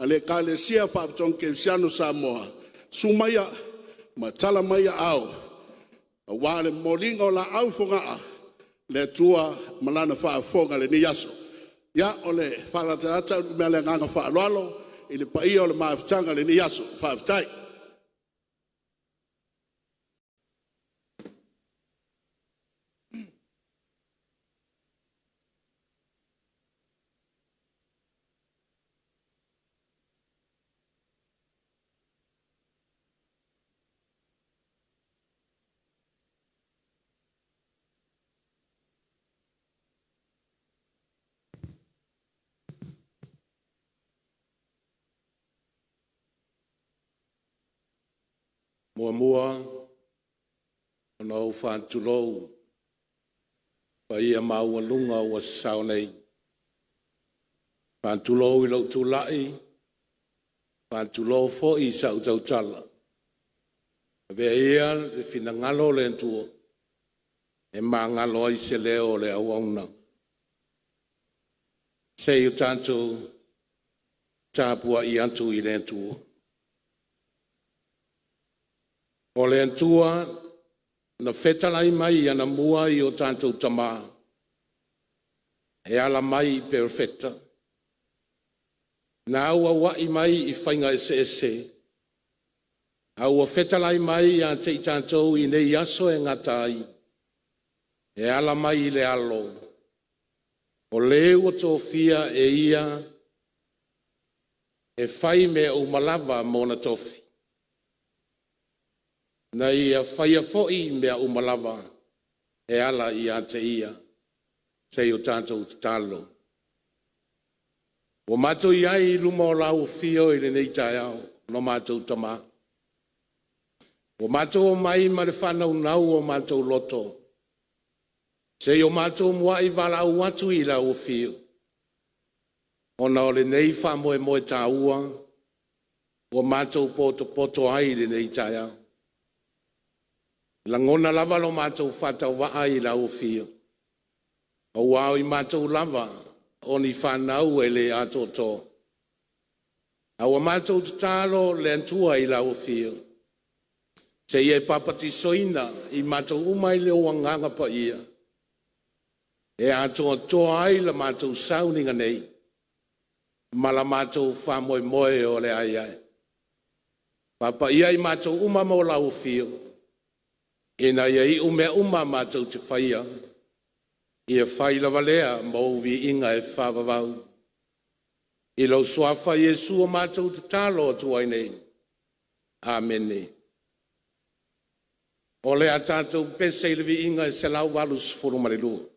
a le Ekalesia Faalapotopotoga Kerisiano i Samoa, susu maia ma tala mai aao aua le momoliga o laau i Fogaa le Atua ma Lana faafofoga i lenei aso. Ia, o le faalatalata ua i le agaga faaaloalo i le paia o le mafutaga i lenei aso. Faafetai. Muamua ona ou faatulou i le paia maualuga ua sasao nei. E faatulou i lou tulai, faatulou foi i sau tautala. Avea ia le finagalo o le Atua e magalo ai se leo o le auauna. Se i o tatou tapuai atu i le Atua. O le Atua na fetalai mai anamua i o tatou tama e ala mai i Perofeta, na auauai mai i faiga eseese, a ua fetalai mai ia te i tatou i nei aso e gata ai e ala mai i le Alo, o Le ua tofia e Ia e fai mea uma lava mona tofi, na Ia faia foi mea uma lava e ala ia te Ia. Se i o tatou tatalo. Ua matou i ai i luma o Lau Afio i lenei taeao lo matou Tama, ua matou omai ma le faanaunau o matou loto se i o matou muai valaau atu i Lau Afio ona o lenei faamoemoe taua ua matou potopoto ai i lenei taeao. E lagona lava lo matou faatauvaa i Lau Afio, aua o i matou lava o ni fanau e le atoatoa. A ua matou tatalo le Atua i Lau Afio se i e papatisoina i matou uma i Lou Agaga Paia e atoatoa ai la matou sauniga nei ma la matou faamoemoe o le a i ai. Faapaia i matou uma mo Lau Afio ina ia iu mea uma matou te faia, ia fai lava lea ma ou viiga e faavavau. I lou Suafa Iesu ua matou tatalo atu ai nei. Amene. O le a tatou pese i le viiga e 182.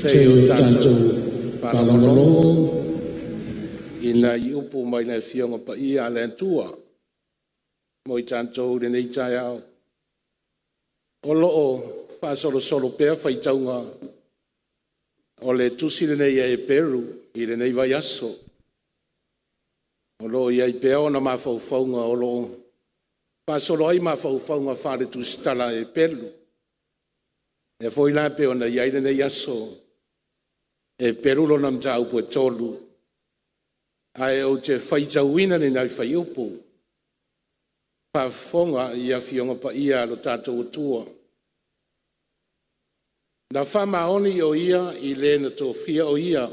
Se i o tatou faalogologo i nai upu mai le Afioga Paia a le Atua mo i tatou i lenei taeao. O lo o faasolosolo pea faitauga o le tusi lenei a Heperu i lenei vaiaso. O lo o i ai pea ona mafaufauga o lo o faasolo ai mafaufauga faale-Tusitala a Heperu. O lea foi la pei ona i ai lenei aso, Heperu lona mataupu e 3, ae ou te faitauina ni nai fuaiupu, faafofoga i Afioga Paia a lo tatou Atua. Na faamaoni o Ia i le na tofia o Ia,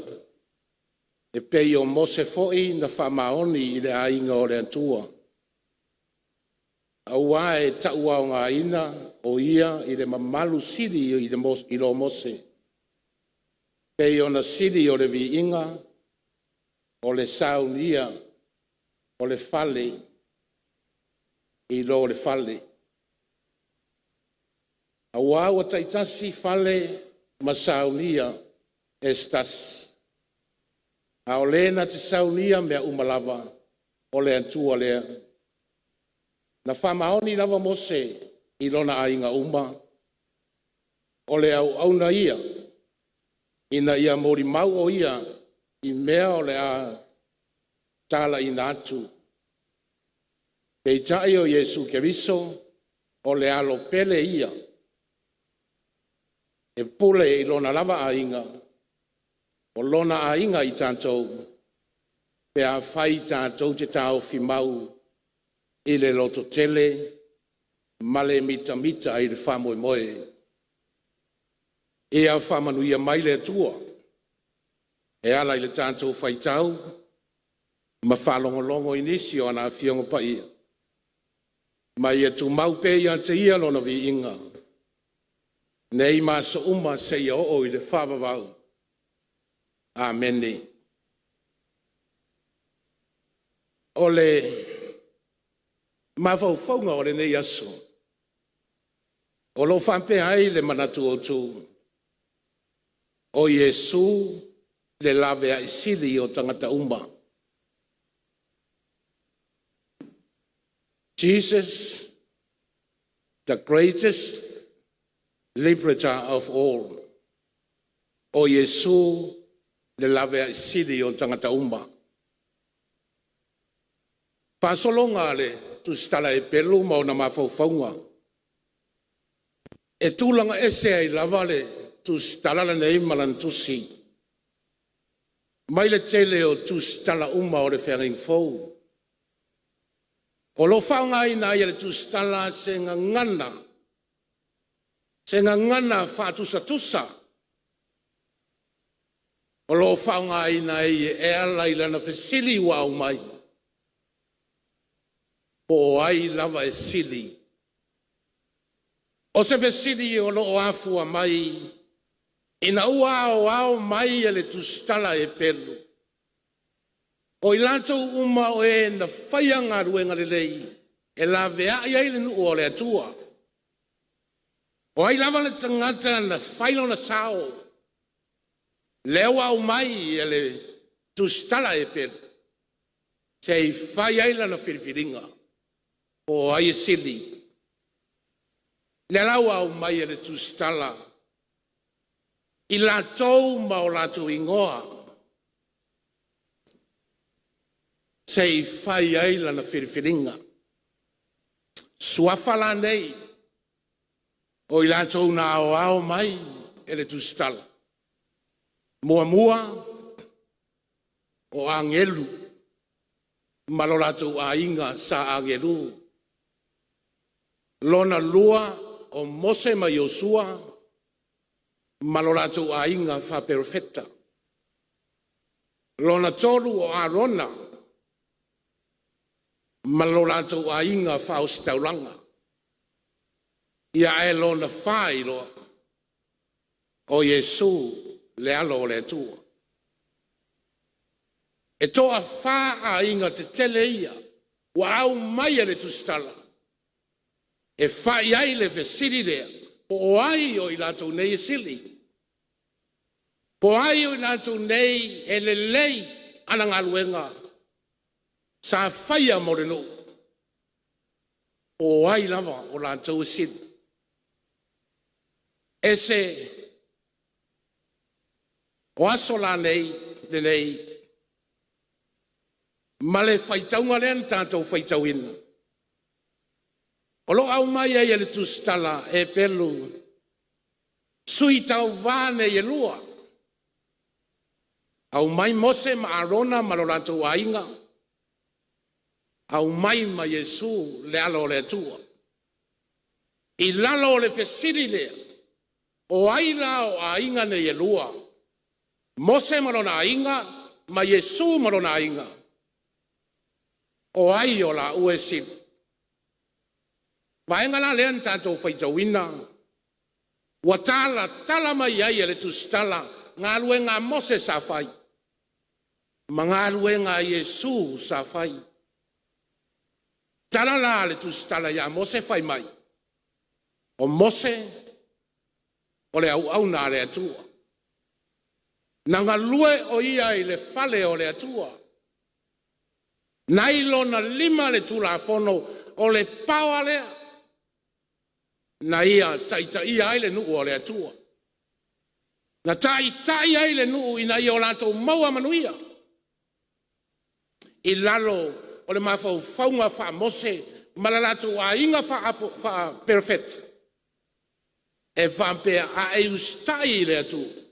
e pei o Mose foi na faamaoni i le aiga o le Atua. Aua e tauaogaina o Ia i le mamalu sili i lo Mose, pei ona sili o le viiga o le saunia o le fale i lo le fale. Aua ua taitasi fale ma saunia e se tasi, a o Le na te saunia mea uma lava, o le Atua lea. Na faamaoni lava Mose i lona aiga uma, o le auauna ia ina ia molimau o ia i mea o le a talaiina atu. Peitai o Iesu Keriso o le Alo pele ia e pule i lona lava aiga, o lona aiga i tatou, pe afai tatou te taofi mau i le lototele ma le mitamita i le faamoemoe. Ia faamanuia mai le Atua e ala i le tatou faitau ma faalogologo i nisi o ana Afioga Paia, ma ia tumau pea ia te Ia Lona viiga nei ma aso uma seia oo i le faavavau. Amene. O le mafaufauga o lenei aso, o lo o faapea ai le manatu autu, o Iesu le laveai sili o tagata uma. Jesus, the greatest liberator of all. O Iesu le laveai sili o tagata uma. Faasologa a le Tusitala a Heperu ma ona mafaufauga, e tulaga ese ai lava le tusitala lenei ma lana tusi mai le tele o tusitala uma o le Feagaiga Fou. O lo o faaaogaina ai e le tusitala se gagana, se gagana faatusatusa o lo o faaaogaina ai e ala i lana fesili ua aumai, po o ai lava e sili? O se fesili o lo o afua mai ina ua aoao mai e le tusitala a Heperu, o i latou uma o e na faia galuega lelei e laveai ai le nuu o le Atua. O ai lava le tagata na fai lona sao, lea ua aumai e le tusitala a Heperu, se i fai ai lana filifiliga, po o ai e sili. O lea la ua aumai e le tusitala i latou ma o latou igoa se i fai ai lana filifiliga. Suafa la nei o i latou na aoao mai e le tusitala. Muamua, o agelu ma lo latou aiga sa agelu. Lona lua, o Mose ma Iosefa ma lo latou aiga faa-Perofeta. Lona tolu, o Arona ma lo latou aiga faa-ositaulaga. Ia, ae lona fa ai loa, o Iesu le Alo o le Atua. E toafa aiga tetele ia ua aumai e le tusitala e fai ai le fesili lea, po o ai o i latou nei e sili? Po o ai o i latou nei e lelei ana galuega sa faia mo le nuu, po o ai lava o latou e sili. E ese o aso la nei ma le faitauga lea na tatou faitauina, o lo o aumai ai e le tusitala a Heperu sui tauva nei e lua, aumai Mose ma Arona ma lo latou aiga, aumai ma Iesu le Alo o le Atua. I lalo o le fesili lea, o ai la o aiga nei e lua? Mose ma lona aiga ma Iesu ma lona aiga, o ai o laua e sili? Vaega la lea na tatou faitauina, ua talatala mai ai e le tusitala galuega a Mose sa fai ma galuega a Iesu sa fai. Tala la a le tusitala ia Mose fai mai, o Mose o le auauna a le Atua. Na galue o ia i le fale o le Atua. Na i lona lima le Tulafono, o le power lea na ia taitaia ai le nuu o le Atua. Na taitai ai le nuu ina ia o latou maua manuia i lalo o le mafaufauga faa-Mose ma le latou aiga faa-perofeta e faapea, a e usitai i le Atua,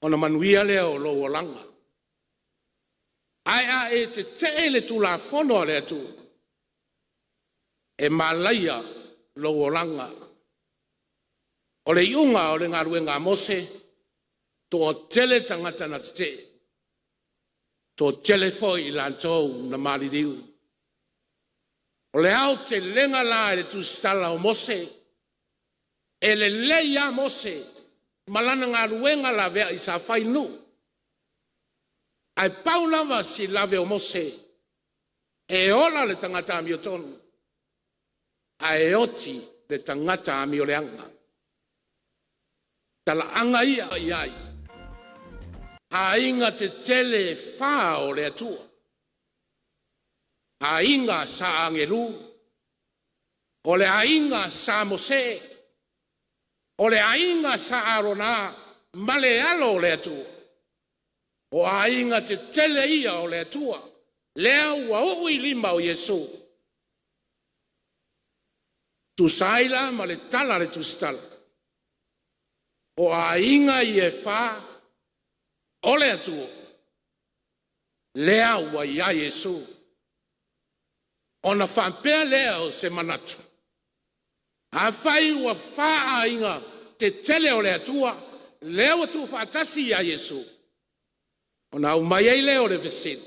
ona manuia lea o lou olaga. Ae a e tetee i le Tulafono a le Atua, e malaia lou olaga. O le iuga o le galuega a Mose, toatele tagata na tetee, toatele foi i latou na maliliu. O le aotelega la i le tusitala o Mose, e lelei lava Mose ma lana galuega laveai sa fai i nuu, ae pau lava si lave o Mose, e ola le tagata amiotonu, ae oti le tagata amioleaga. Talaaga ia i ai aiga tetele e fa o le Atua, aiga sa Agelu, o le aiga sa Mose, o le aiga sa Arona ma le Alo o le Atua. O aiga tetele ia o le Atua, lea ua uu i lima o Iesu. Tusa ai la ma le tala a le tusitala, o aiga ia e fa o le Atua, lea ua i ai Iesu. Ona faapea lea o se manatu, afai ua fa aiga tetele o le Atua lea ua tuufaatasi ia Iesu, ona aumai ai lea o le fesili,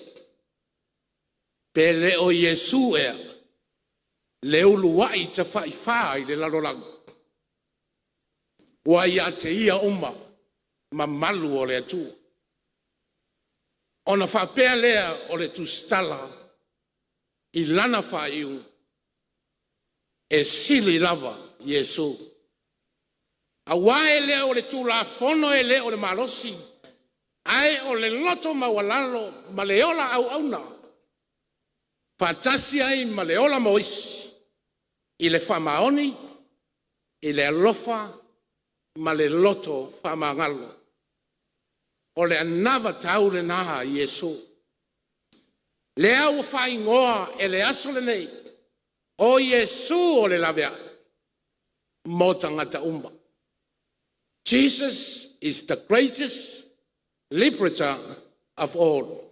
pe le o Iesu ea le uluai tafaifa i le lalolagi? Ua ia te Ia uma mamalu o le Atua. Ona faapea lea o le tusitala i lana faaiuga, e sili lava Iesu, aua e le o le Tulafono e le o le malosi, ae o le loto maualalo ma le ola auauna faatasi ai ma le ola mo isi i le faamaoni, i le alofa ma le loto faamagalo. O le anavatau lena a Iesu, lea ua faaigoa e le aso lenei, o Iesu o le laveai mo tagata uma. Jesus is the greatest liberator of all.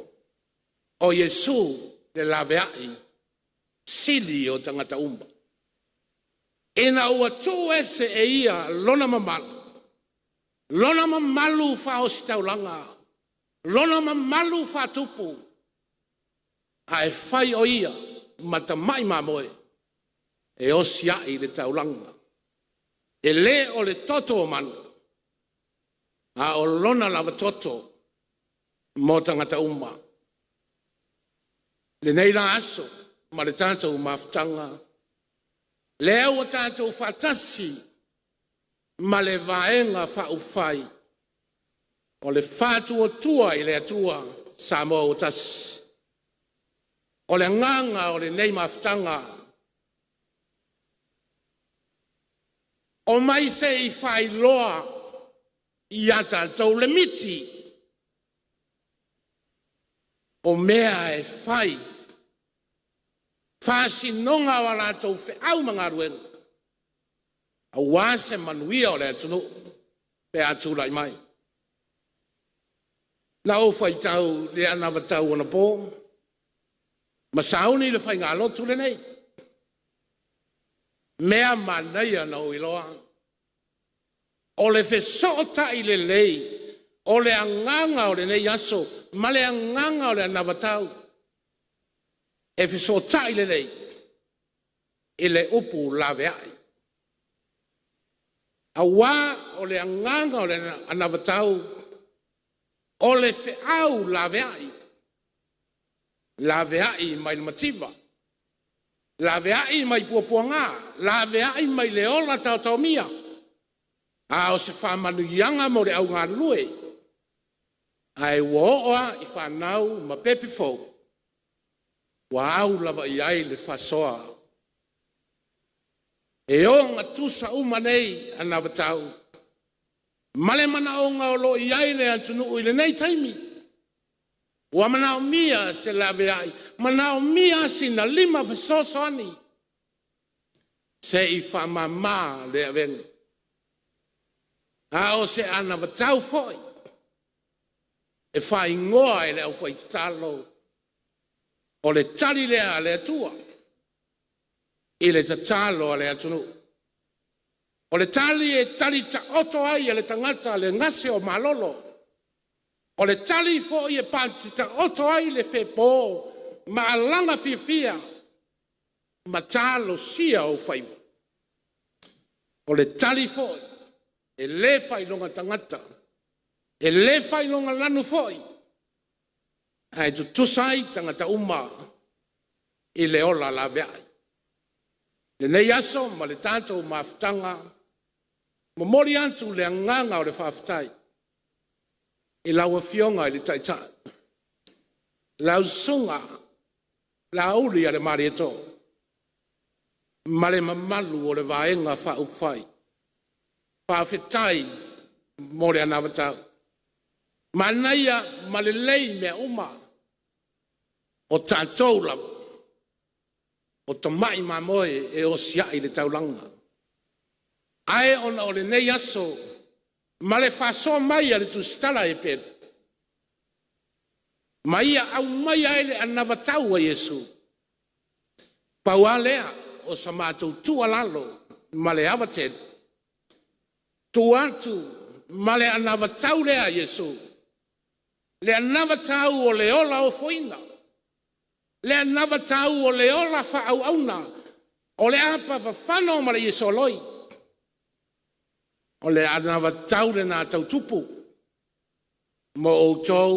O Iesu le laveai sili o tagata uma. Ina ua tuu ese e ia lona mamalu, lona mamalu faa-ositaulaga, lona mamalu faatupu, ae fai o ia ma tamai mamoe e osi ai le taulaga. E le o le toto o manu, a o lona lava toto mo tagata uma. I lenei la aso ma le tatou mafutaga, lea ua tatou faatasi ma le Vaega Faaupufai. O le Faatuatua i le Atua Samoa ua Tasi. O le agaga o lenei mafutaga, omai se i faailoa ia tatou le miti o mea e fai, faasinoga o a latou feau ma galuega aua se manuia o le atunuu pe a tulai mai. Na ou faitau i le anavatau anapo ma sauni le faigalotu lenei. Mea manaia na ou iloa, o le fesootai lelei o le agaga o lenei aso ma le agaga o le anavatau, e fesootai lelei i le upu laveai. Aua o le agaga o le anavatau o le feau laveai, laveai mai le mativa, laveai mai puapuaga, laveai mai le ola taotaomia, a o se faamanuiaga mo le au galulue. Ae ua oo lava i fanau ma pepe fou, ua au lava i ai le faasoa. E ogatusa uma nei anavatau ma le manaoga o lo o i ai le atunuu i lenei taimi, ua manaomia se laveai, manaomia sina lima fesoasoani se i faamama le avega. A o se anavatau foi e faaigoa e le aufaitatalo o le tali lea a le Atua i le tatalo a le atunuu. O le tali e tali taoto ai e le tagata le gase o malolo. O le tali foi e pati taoto ai le fepo ma alaga fiafia ma talosia ou faiva. O le tali foi e le faailoga tagata, e le faailoga lanu foi, ae tutusa ai tagata uma i le ola laveai. I lenei aso ma le tatou mafutaga, e momoli atu le agaga o le faafetai i lau Afioga i le Taitai, lau Susuga Laaulialemalietoa ma le mamalu o le Vaega Faaupufai. Faafetai mo le anavatau. Manaia ma lelei mea uma, o tatou lava o tamai mamoe e osiai i le taulaga. Ae ona o lenei aso ma le faasoa mai a le Tusitala a Iapeni ma ia aumaia ai le anavatau a Iesu, pau lava lea o sa matou tuualalo ma le ava tele, tuu atu ma le anavatau lea a Iesu, le anavatau o le ola ofoina, le anavatau o le ola faauauna, o le apa fafano ma le iesoloi, o le anavatau lena tau tupu mo outou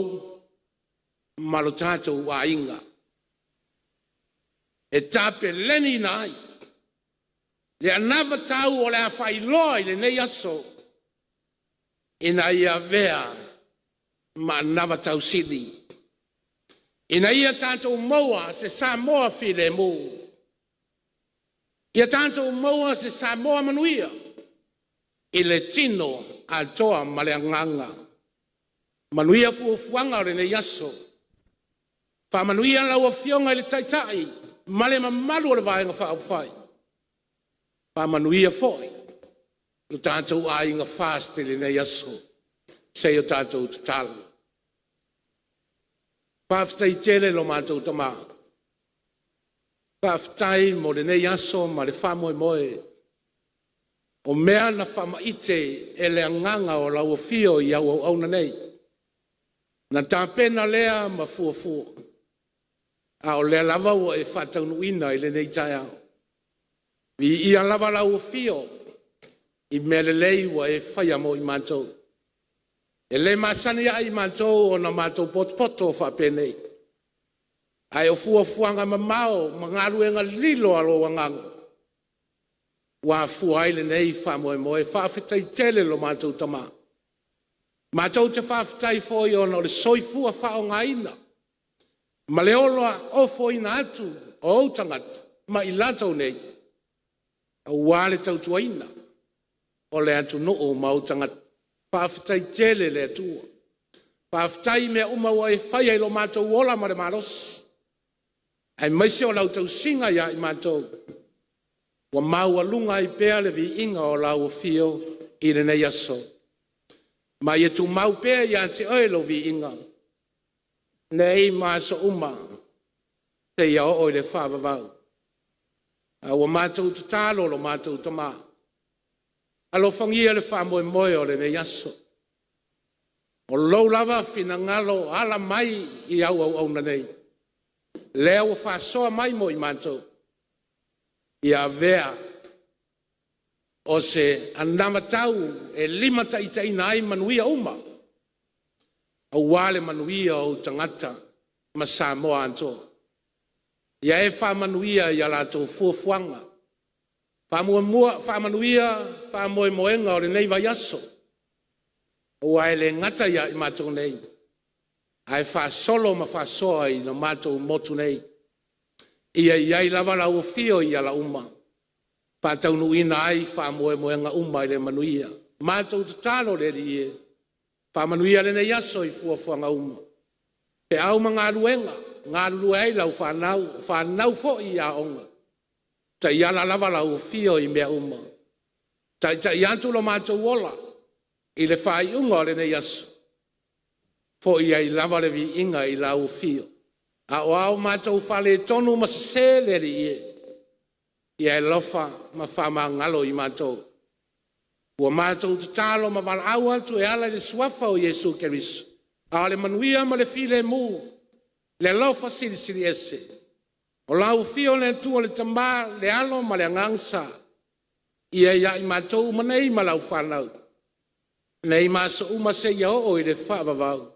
ma lo tatou aiga e tapeleniina ai le anavatau o le a faailoa i lenei aso ina ia avea ma anavatau sili ina ia tatou maua se Samoa filemu, ia tatou maua se Samoa manuia i le tino atoa ma le agaga. Manuia fuafuaga o lenei aso, faamanuia lau Afioga i le Taitai ma le mamalu o le Vaega Faaupufai, faamanuia foi lo tatou aiga FAST i lenei aso. Se i o tatou tatalo. Faafetai tele i lo matou Tama, faafetai mo lenei aso ma le faamoemoe o mea na faamaite e le agaga o lau afio i au auauna nei, na tapena lea ma fuafua, a o lea lava ua e faataunuuina i lenei taeao. Viia lava lau afio i mea lelei ua e faia mo i matou. E le masani lava i matou ona matou potopoto faapenei, ae o fuafuaga mamao ma galuega lilo a lou Agaga ua afua ai lenei faamoemoe. Faafetai tele i lo matou Tama. Matou te faafetai foi ona o le soifua faaaogaina ma le ola ofoina atu o ou tagata ma i latou nei aua le tautuaina o le atunuu ma ou tagata. Faafetai tele i le Atua, faafetai i mea uma ua e faia i lo matou ola ma le malosi, aemaise o lau tausiga ia i matou ua maualuga ai pea le viiga o lau afio i lenei aso. Ma ia tumau pea ia te oe lou viiga nei ma aso uma seia oo i le faavavau. A ua matou tatalo lo matou Tama, alofagia le faamoemoe o lenei aso. O lou lava finagalo ala mai i au auauna nei, lea ua faasoa mai mo i matou, ia avea o se anavatau e limataitaiina ai manuia uma aua le manuia o ou tagata ma Samoa atoa. Ia e faamanuia i a latou fuafuaga, faamanuia faamoemoega o lenei vaiaso, aua e le gata ia i matou nei, ae faasolo ma faasoa i le matou motu nei. Ia i ai lava lau afio i ala uma, faataunuuina ai faamoemoega uma i le manuia. Matou tatalo le Alii e, faamanuia lenei aso i fuafuaga uma, o feau ma galuega e galulue ai lau fanau, o fanau foi i aoga, taiala lava lau afio i mea uma. Taitai atu lo matou ola i le faaiuga o lenei aso, foi ai lava le viiga i lau afio. A o a matou faaletonu ma sese le Alii e, ia e alofa ma faamagalo i matou. Ua matou tatalo ma valaau atu e ala i le suafa o Iesu Keriso, a o le manuia ma le filemu, le alofa silisili ese o lau Afio le Atua le Tama, le Alo ma le Agaga Sa, ia i ai matou uma nei ma lau fanau, nei ma aso uma seia oo i le faavavau.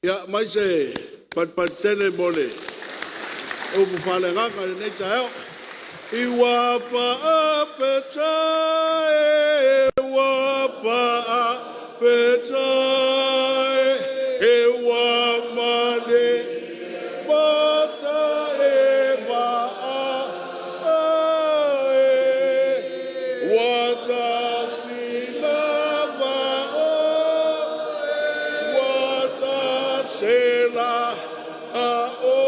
Ia, aumai se patipati tele mo le upu faaleagaga i lenei taeao. Ua paapeta e, ua paapeta e, ua male mata e maa e, ua tasi lava o, ua tasela a o,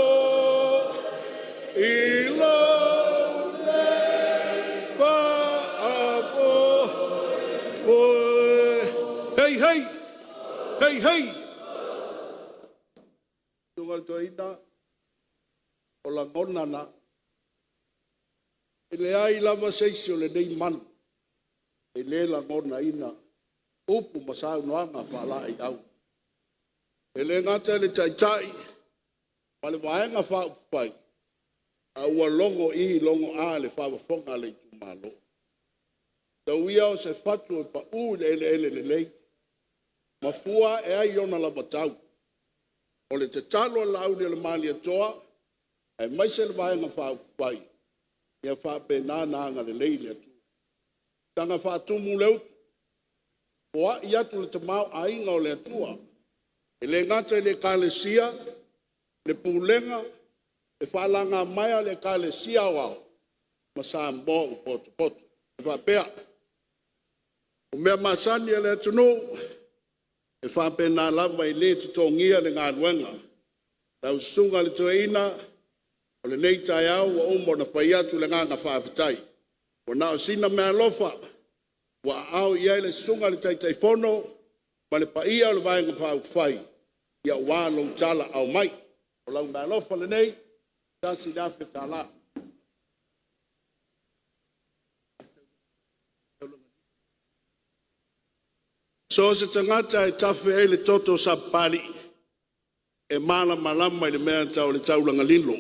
i lou le faapo. Hei, hei, hei, hei! Susuga i le Toeaina, o lagona na, e leai lava se isi o lenei malu e le lagonaina upu ma saunoaga faalaeiau. E le gata i le Taitai ma le Vaega Faaupufai, A ua logo i logo a le faafofoga a le itumalo. Tau ia o se fatu e pau i le eleele lelei, ma fua e ai ona lavotau. O le tatalo a Laauli o le Malietoa, aemaise le Vaega Faaupufai, ia faapena ona agalelei le Atua. Saga faatumu le utu, foai atu le tamaoaiga o le Atua, e le gata i le Ekalesia, le pulega, le faalagamaea a le Ekalesia Aoao ma Samoa ua potopoto. E faapea, o mea masani a le atunuu, e faapena lava, e le totogia le galuega. Lau susuga i le toeaina, o lenei taeao ua uma ona fai atu le agaga faafetai. Ua na o sina meaalofa ua aao i ai le susuga i le Taitaifono ma le paia o le Vaega Faaupufai aua lou talaau mai. O lau meaalofa lenei, e $1,000. So o se tagata e tafe ai le toto o Sapapalii, e malamalama i le mea e tau o le taulaga lilo.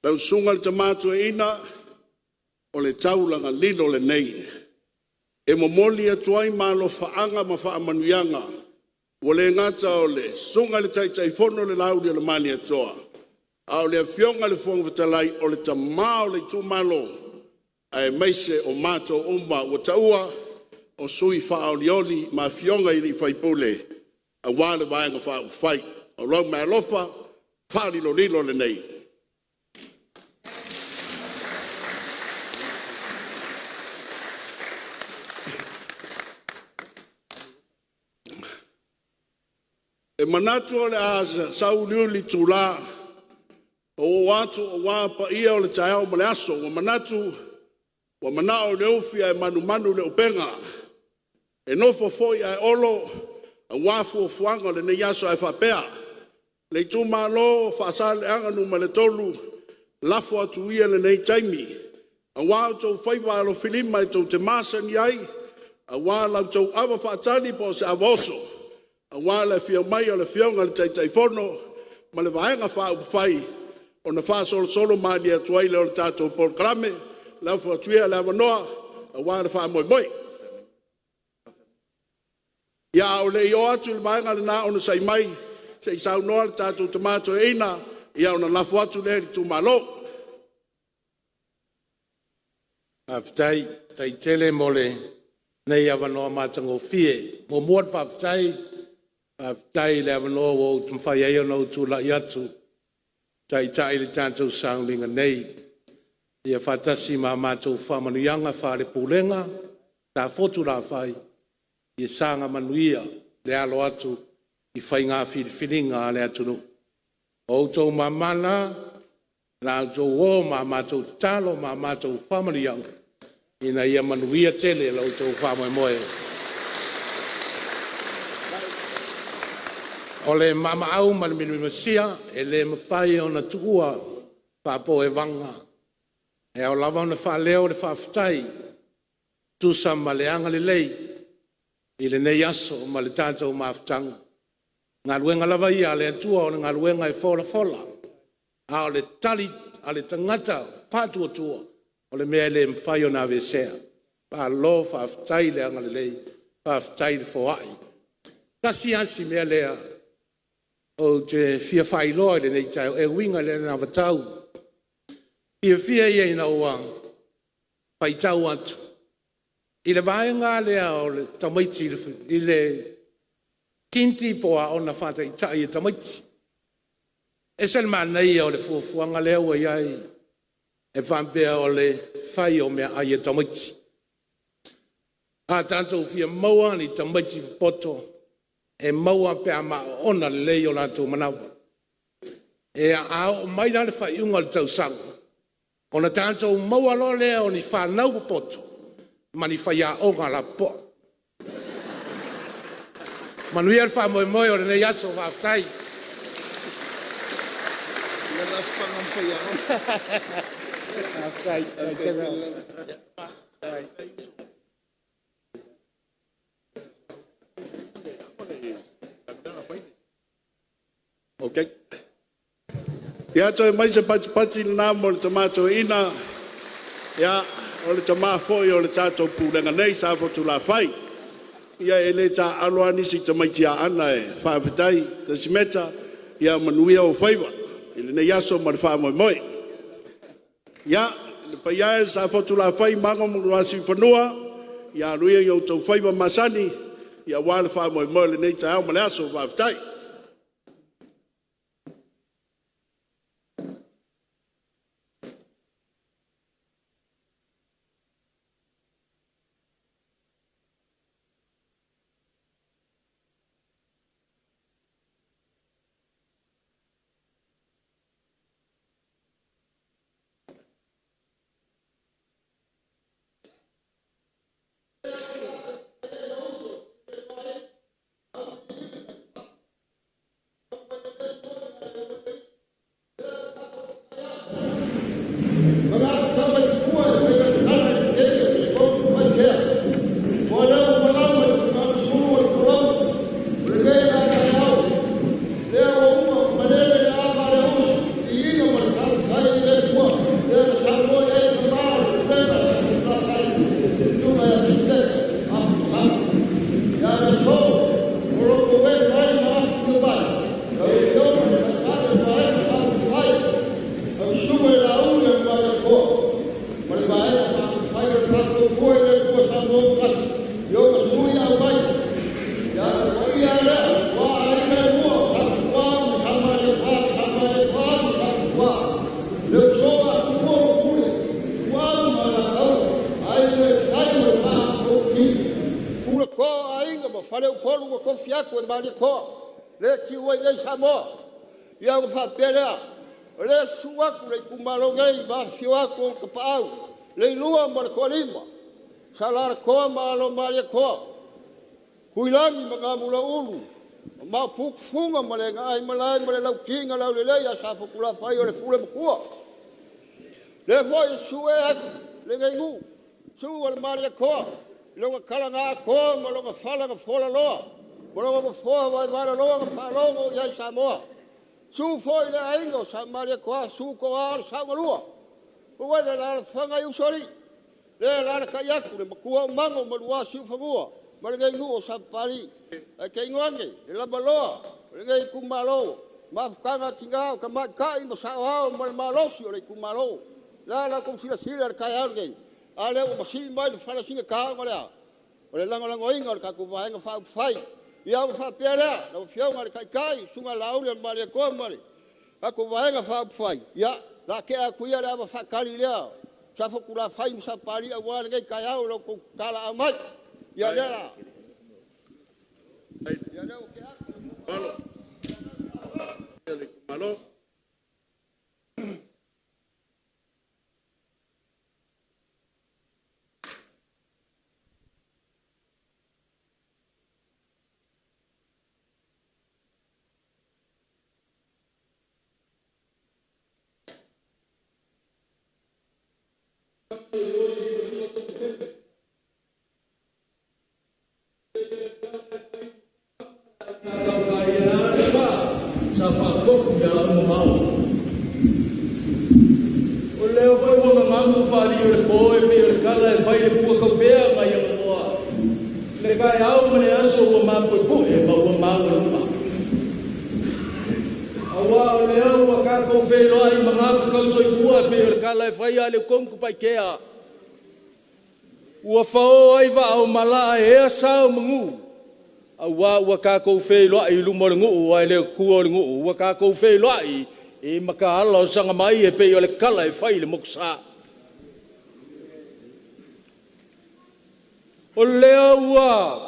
Lau susuga i le tama toeaina, o le taulaga lilo lenei e momoli atu ai malofaaga ma faamanuiaga ua le gata o le susuga i le Taitaifono le Laauli o le Malietoa, a o le Afioga i le Fofoga Fetalai, o le tama o le itumalo, aemaise o matou uma ua taua o sui faaolioli ma afioga i sui usufono aua le Vaega Faaupufai. O lau meaalofa faalilolilo lenei. E manatu o le a sauliuli itula ou oo atu aua paia o le taeao ma le aso. Ua manatu ua manao i le ufi ae manumanu i le upega. E nofo foi ae olo aua fuafuaga o lenei aso. Ae faapea, le itumalo o Faasaleleaga 3, lafo atu ia lenei taimi aua outou faiva alofilima tou te masani ai, aua la outou ava faatali po o se ava oso aua le afio mai o le Afioga i le Taitaifono ma le Vaega Faaupufai ona faasolosolo malie atu ai lea o le tatou polokalame. Lafo atu ia le avanoa aua le faamoemoe. Ia, a o le i oo atu i le vaega lena, onosai mai se i saunoa le tatou tama toeaina ona lafo atu lea i le itumalo. Faafetai. Faafetai tele mo lenei avanoa matagofie. E muamua ona faafetai, faafetai i le avanoa ua mafai ai ona ou tulai atu e taitai le tatou sauniga nei, ia faatasi ma a matou faamanuiaga faale-Pulega sa fotulafai, ia saga manuia le alo atu i faiga filifiliga a le atunuu. O outou mama na, o le a outou o ma a matou tatalo ma a matou faamanuiaga ina ia manuia tele lo outou faamoemoe. O le maamaau ma le mielemiemasia e le mafai ona tuua faapoevaga. E ao lava ona faaleo le faafetai e tusa ma le agalelei i lenei aso ma le tatou mafutaga. O galuega lava ia a le Atua o le galuega e folafola, a o le tali a le tagata faatuatua, o le mea e le mafai ona aveesea. Malo faafetai le agalelei, faafetai le foai. E tasi lava si mea lea ou te fia faailoa i lenei taeao e uiga i le anavatau. O le fiafia ia ina ua faitau atu i le vaega lava lea o tamaiti i le Kinti po o Aoga Faataitai a tamaiti. E ese le manaia o le fuafuaga lea ua i ai e faapea o le fai o meaai a tamaiti. A tatou fia maua ni tamaiti popoto, e maua pe a maoona lelei o latou manava. A oo mai la le faaiuga o le tausaga, ona tatou maua loa lea o ni fanau popoto ma ni faiaoga lapopoa. Manuia le faamoemoe o lenei aso. Faafetai. Okay. Ia toe mai se patipati lena mo le tama toeaina, ia o le tama foi o le tatou pulega nei Safotulafai. Ia e le taaalo a nisi tamaiti Aana e faafetai. Casimeta, ia manuia ou faiva i lenei aso ma le faamoemoe. Ia, le paia e o Safotulafai, Mago ma Luasiufanua, ia alo ia i o outou faiva masani aua le faamoemoe o lenei taeao ma le aso. Faafetai. Faleupolu ua tofi atu e Malietoa lea e tio ai nei Samoa. Ia ona faapea lea, o lea e susu atu le Itumalo nei ma afifio atu ona tapaau, Leilua ma le Toalima, Sa Alalatoa ma Alo o Malietoa, Tuilagi ma Namulauulu, Maopu Tufuga ma le Gagaemalae ma le Lauti na Laulelei ia Safotulafai o le Pule Matua. O lea foi e susu atu lenei nuu, susu o le Malietoa i lona tala na atoa ma lona fala na fualaloa ma lona nofoa vaevaeloloa na faalogo i ai Samoa. Susu foi le Aiga o Sa Malietoa, susu Toa o le Saogalua, aua le alaalafaga i Usoalii, lea e alaalatai atu le Matua o Mago ma le lua Siufanua ma lenei nuu o Sapapalii. Ae tainane le lavaloa o lenei Itumalo, mafutaga a Tina, o Tamaitai ma Saoao ma le malosi o le Itumalo. O le a la outou silasila i le taeao lenei? A lea ua masii mai le fala faigata ona o le a? O le lagolagoina o le tatou Vaega Faaupufai. Ia ona faapea lea, lau Afioga i le Taitai, susuga ia Laauli ma le tatou Vaega Faaupufai, ia, o le a tea atu ia le ava faatali lea a Safotulafai ma Sapapalii aua lenei taeao i lo outou talaaao mai. Ia lea la… Ia ua tea atu. O lea foi ua gagagu faalii o le po e pei o le tala e fai i le pua taupea nai Aganoa i le taeao ma le aso ua mapuepue ma ua malualuga. Aua o lea ua tatou feiloai i magafetau soifua e pei o le tala e fai a Leutogitupaitea. Ua fao ai vaa o malaa e ea sa o manu, aua ua tatou feiloai i luma o le nuu ae le o tua o le nuu. Ua tatou feiloai i mataala o Sagamaie e pei o le tala e fai i le Motusa. O lea ua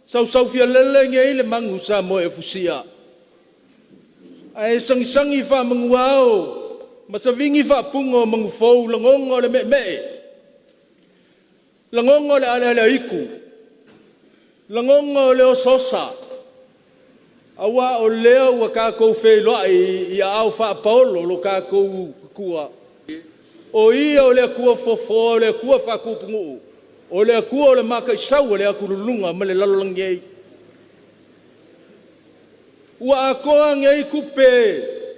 sausaufialele nei le manu Samoeafusia ae sagisagi faamanuao ma savini faapuga o manufou lagona o le meemee, lagona o le alealeaitu, lagona o le osaosa, aua o lea ua tatou feiloai i aao faapaolo o lo tatou Atua. O Ia o le Atua fofoa, o le Atua faatupunuu, o le Atua o le mataisau o le atululuga ma le lalolagi ei. Ua atoa nei tupe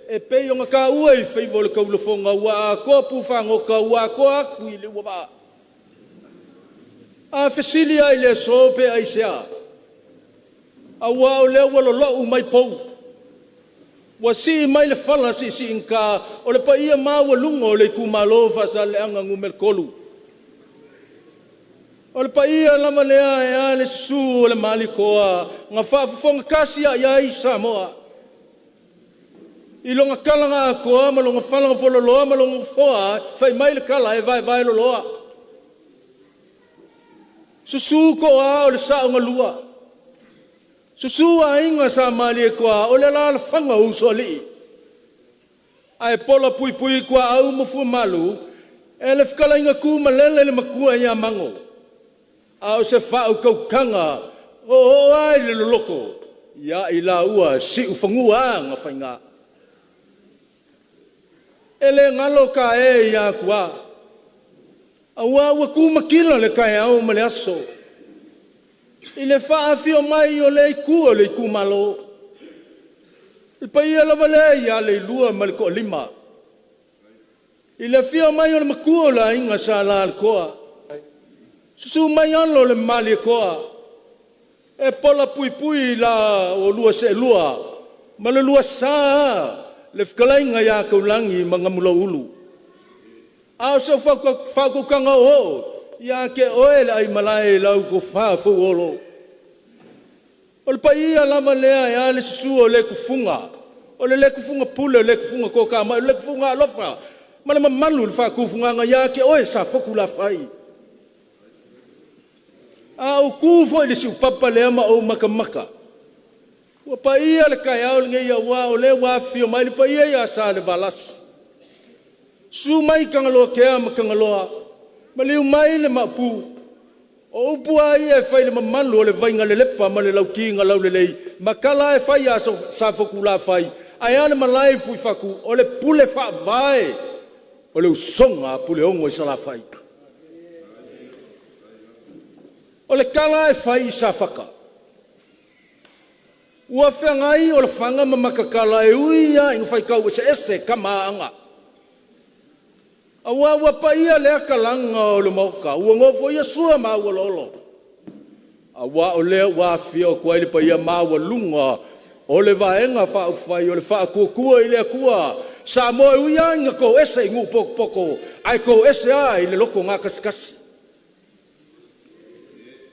E pei ona taua i faiva o le taulafoga ua atoa pufagota ua atoa atu i Liuavaa. A fesili lava i le aso pe aisea? Aua o lea ua lolou mai pou, ua sii mai le fala siisiigata o le paia maualuga o le itumalo o Faasaleleaga 3. O le paia lava lea ae a le susu o le Malietoa na faafofoga tasi i ai Samoa i lona tala na atoa ma lona fala na fualoloa ma lona nofoa fai mai le tala e vaevae loloa. Susu Toa o le Sao na Lua, susu Aiga Sa Malietoa, o le alaalafaga o Usoalii, ae pola puipui tuaau ma fuamalu e le fetalaiga Tumalele le Matua ia Mago, a o se faautautaga oooo lava i le loloto ia i laua Siufanua na faiga. E le galo tae ia atua, aua ua tumatila le taeao ma le aso i le faafio mai o lea itu o le itumalo, le paia lava lea ia Leilua ma le Toalima, i le afio mai o le matua o le aiga Sa Alaaletoa, susu mai alo o le Malietoa e pola puipui la oulua seelua ma le lua sa le fetalaiga ia Taulagi ma Namulauulu. A o se faautautaga oooo ia te oe le Aimalae i lau Tofa Fauolo. O le paia lava lea e a le susu o le Tufuga, o le le tufuga pule, o le tufuga toatamai, o le tufuga alofa ma le mamalu i le faatufugaga ia te oe Safotulafai. A ou tu foi i le siupapa lea ma ou matamata, ua paia le taeao lenei aua o lea ua afifio mai le paia ia Salevalasi, susu mai Tagaloatea ma Tagaloa, maliu mai le Maopu. O upu lava ia e fai i le mamalu o le Vaigalelepa ma le Lauti na Laulelei ma tala lava e fai ia Safotulafai, ae a le malae i Fuifatu, o le pule faavae o le usoga a Puleono i Salafai. O le tala lava e fai i Safata, ua feagai Olofaga ma Matatala e ui lava ina faitau eseese tama Aana, aua ua paia lea talaga o le Maota ua nofoia Sua ma Auoloolo, aua o lea ua afifio atu ai le paia maualuga o le Vaega Faaupufai o le Faatuatua i le Atua Samoa e ui lava ina toese i nuu potopoto ae toese lava i le loto gatasitasi.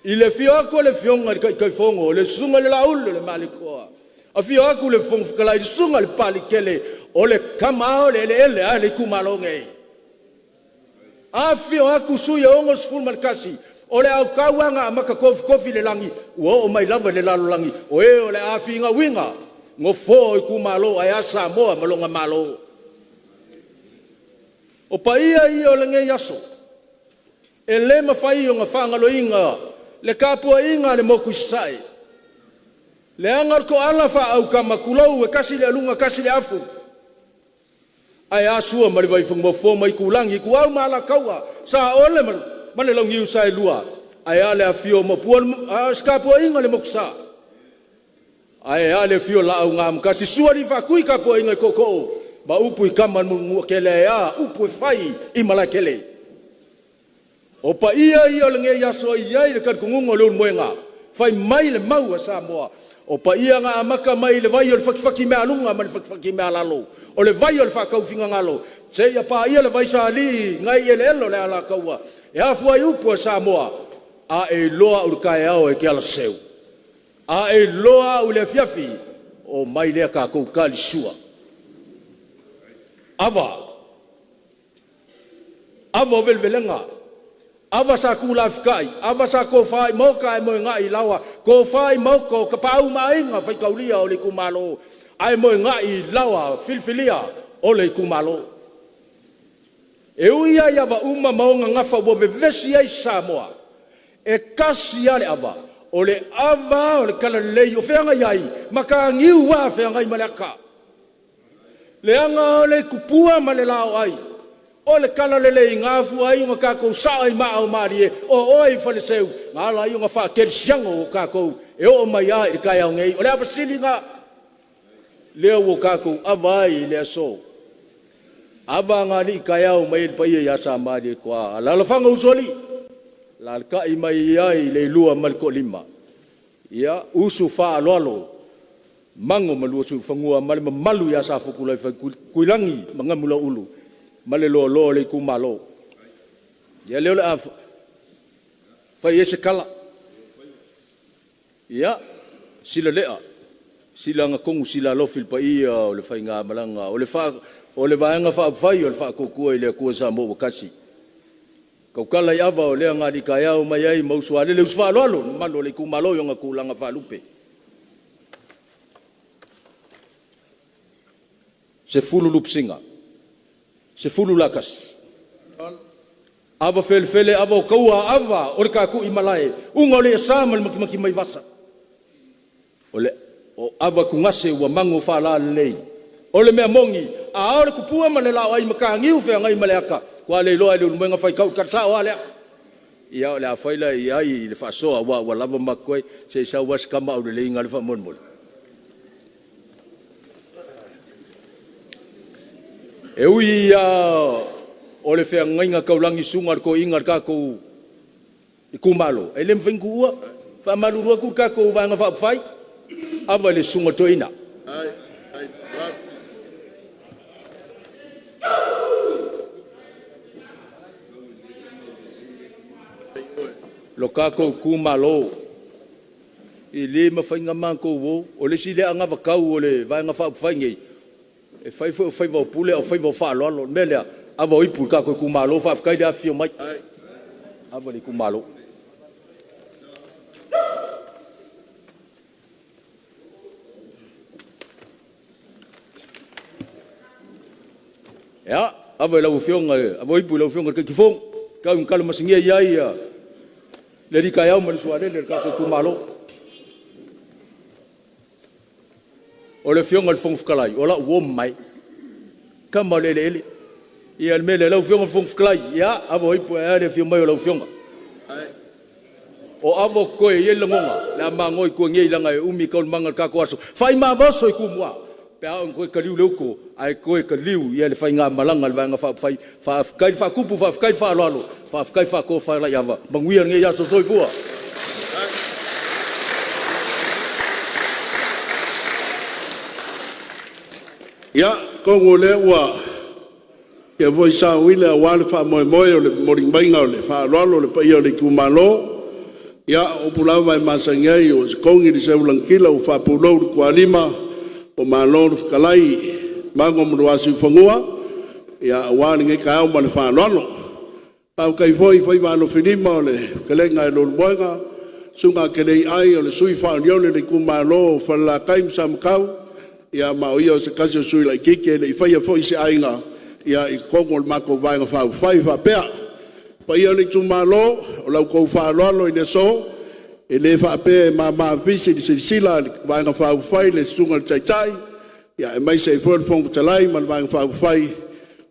I le afio atu o le Afioga i le Taitaifono, le Susuga i le Laauli o le Malietoa, afio atu le Fofoga Fetalai, le Susuga i le Papaliitele, o le tama ao le eleele a le itumalo nei. Afifio atu sui e 61 o le autau na amata tofitofi i le lagi ua oo mai lava i le lalolagi o e o le a finauina nofoa o itumalo ae a Samoa ma lona Malo. O paia ia o lenei aso e le mafai ona faagaloina le tapuaiga a le motu i Sasae, leaga o le toala faaautama, tulou, e tasi le aluga tasi le afu. Ae a Sua ma le Vaifanua, Fofo ma Aitulagi, Ituau ma Alataua, Saole ma le Launiu Saelua, ae a le afifio o Maopu ma… a o se tapuaiga a le Motusa. Ae a le afio o le Laau na Amotasi, susu Alii Faatui tapuaiga i Tootoo ma upu i Tama a le Manuatele ae a upu e fai i Malaetele. O paia ia o lenei aso e i ai le talitonuga o Leulumoega, fai mai le mau a Samoa, o paia na amata mai i le vai o le fatifatimeaaluga ma le fatifatimeaalalo, o le vai o le faataufinagalo seia paia le Vaisalii na i eleele o le Alataua e afua ai upu a Samoa, “A e iloa au i le taeao e te alaseu, a e iloa au i le afiafi, omai lea tatou talisua.” Ava, ava o velevelega, ava sa tulafetai, ava sa tofa i maota ae moegai i laoa, tofa i maota o tapaau ma aiga faitaulia o le itumalo, ae moegai i laoa filifilia o le itumalo. E ui lava i ava uma ma ona gafa ua vevesi ai Samoa, e tasi lava le ava, o le ava o le talalelei o feagai ai ma mataniu feagai ma le ata, leaga o le tupua ma le laoai o le talalelei na afua ai ona tatou saa i maa o malie o oe i Faleseu na ala ai ona faakerisiano tatou e oo mai lava i le taeao nei. O le ava sili lena. Lea ua tatou ava ai i le aso, ava agalii taeao mai ai le paia ia Samalietoa, alaalafaga usoalii, alaalatai mai ai le Ilua ma le Toalima, ia, usu faaaloalo Mago ma Luasiufanua ma le mamalu ia Safotulafai, Tuilagi ma Namulauulu ma le loaloa o le itumalo. Ia lea o le a fai ai se tala. Ia, sila lea, sila agatonu sila alofi i le paia o le faigamalaga o le Vaega Faaupufai o le Faatuatua i le Atua Samoa ua Tasi, tautala i ava o lea na alitaeao mai ai ma usualele, usu faaaloalo le mamalu o le itumalo i ona tulaga faalupe. 10 lupesina, 10 latasi, ava felefele, ava o taua, ava o le tatuimalae, uga o le iasa ma le matimati maivasa, o le o ava tugase ua mago faalalelei. O le mea moni, a ao le tupua ma le laoai i mataniu feagai ma le ata, faatoa le iloa e Leulumoega faitau le tala sao lava lea. Ia o le a fai la i ai le faasoa aua ua lava ma totoe, se i sau lava si tama aulelei gale faamolemole. E ui lava o le feagaiga taulagi susuga a le toeaina a le tatou itumalo, e le mafai ona tuua. E faamalulu atu le tatou Vaega Faaupufai, ava i le susuga i le toeaina. Lo tatou itumalo, e le mafai ona matou o, o le isi lea anavatau a le Vaega Faaupufai lenei, e fai foi o faiva o pule a o faiva o faaaloalo. O le mea lea, ava o ipu i le tatou itumalo, faafetai le afifio mai. Ava i le itumalo. Ia, ava i lau Afioga, ava o ipu i lau Afioga i le Taitaifono, tau ina talamasegia i ai le alii taeao ma le sualele o le tatou itumalo. O le Afioga i le Fofoga Fetalai, o lau uo mamae, tama o le eleele. Ia o le mea lea, lau Afioga i le Fofoga Fetalai, ia, ava o ipu ae a le afio mai o lau Afioga. O ava o totoe e i ai le lagona, o le a magoa i tua nei leaga e umi taualumaga o le tatou aso. Fai ma oso i Tumua pe a oo ina toe taliu le uto ae toe taliu le faigamalaga a le Vaega Faaupufai. Faafetai le faatupu, faafetai le faaaloalo, faafetai le faatofalaiava. Manuia lenei aso. Soifua. Ia, atonu o lea ua tea foi saoile aua le faamoemoe o le molimauina o le faaaloalo i le paia o le itumalo. Ia, o upu lava e masani ai, ua setogi le seu lagatila ua faapulou le tualima, ua malo le fetalai Mago ma lua Siufanua aua lenei taeao ma le faaaloalo. Faafetai foi i faiva alofilima o le fetalaiga ia Leulumoega, susuga Akelei Ai o le sui faaoleole o le itumalo o Falelatai ma Samatau, ia ma o ia o se tasi o sui laitiiti e le i faia foi se aiga i totonu o le matou Vaega Faaupufai. E faapea, le paia o le itumalo, o la outou faaaloalo i le aso, e le faapea e mama fisi i le silasila a le Vaega Faaupufai le susuga i le Taitai, aemaise ai foi o le Fofoga Fetalai ma le Vaega Faaupufai.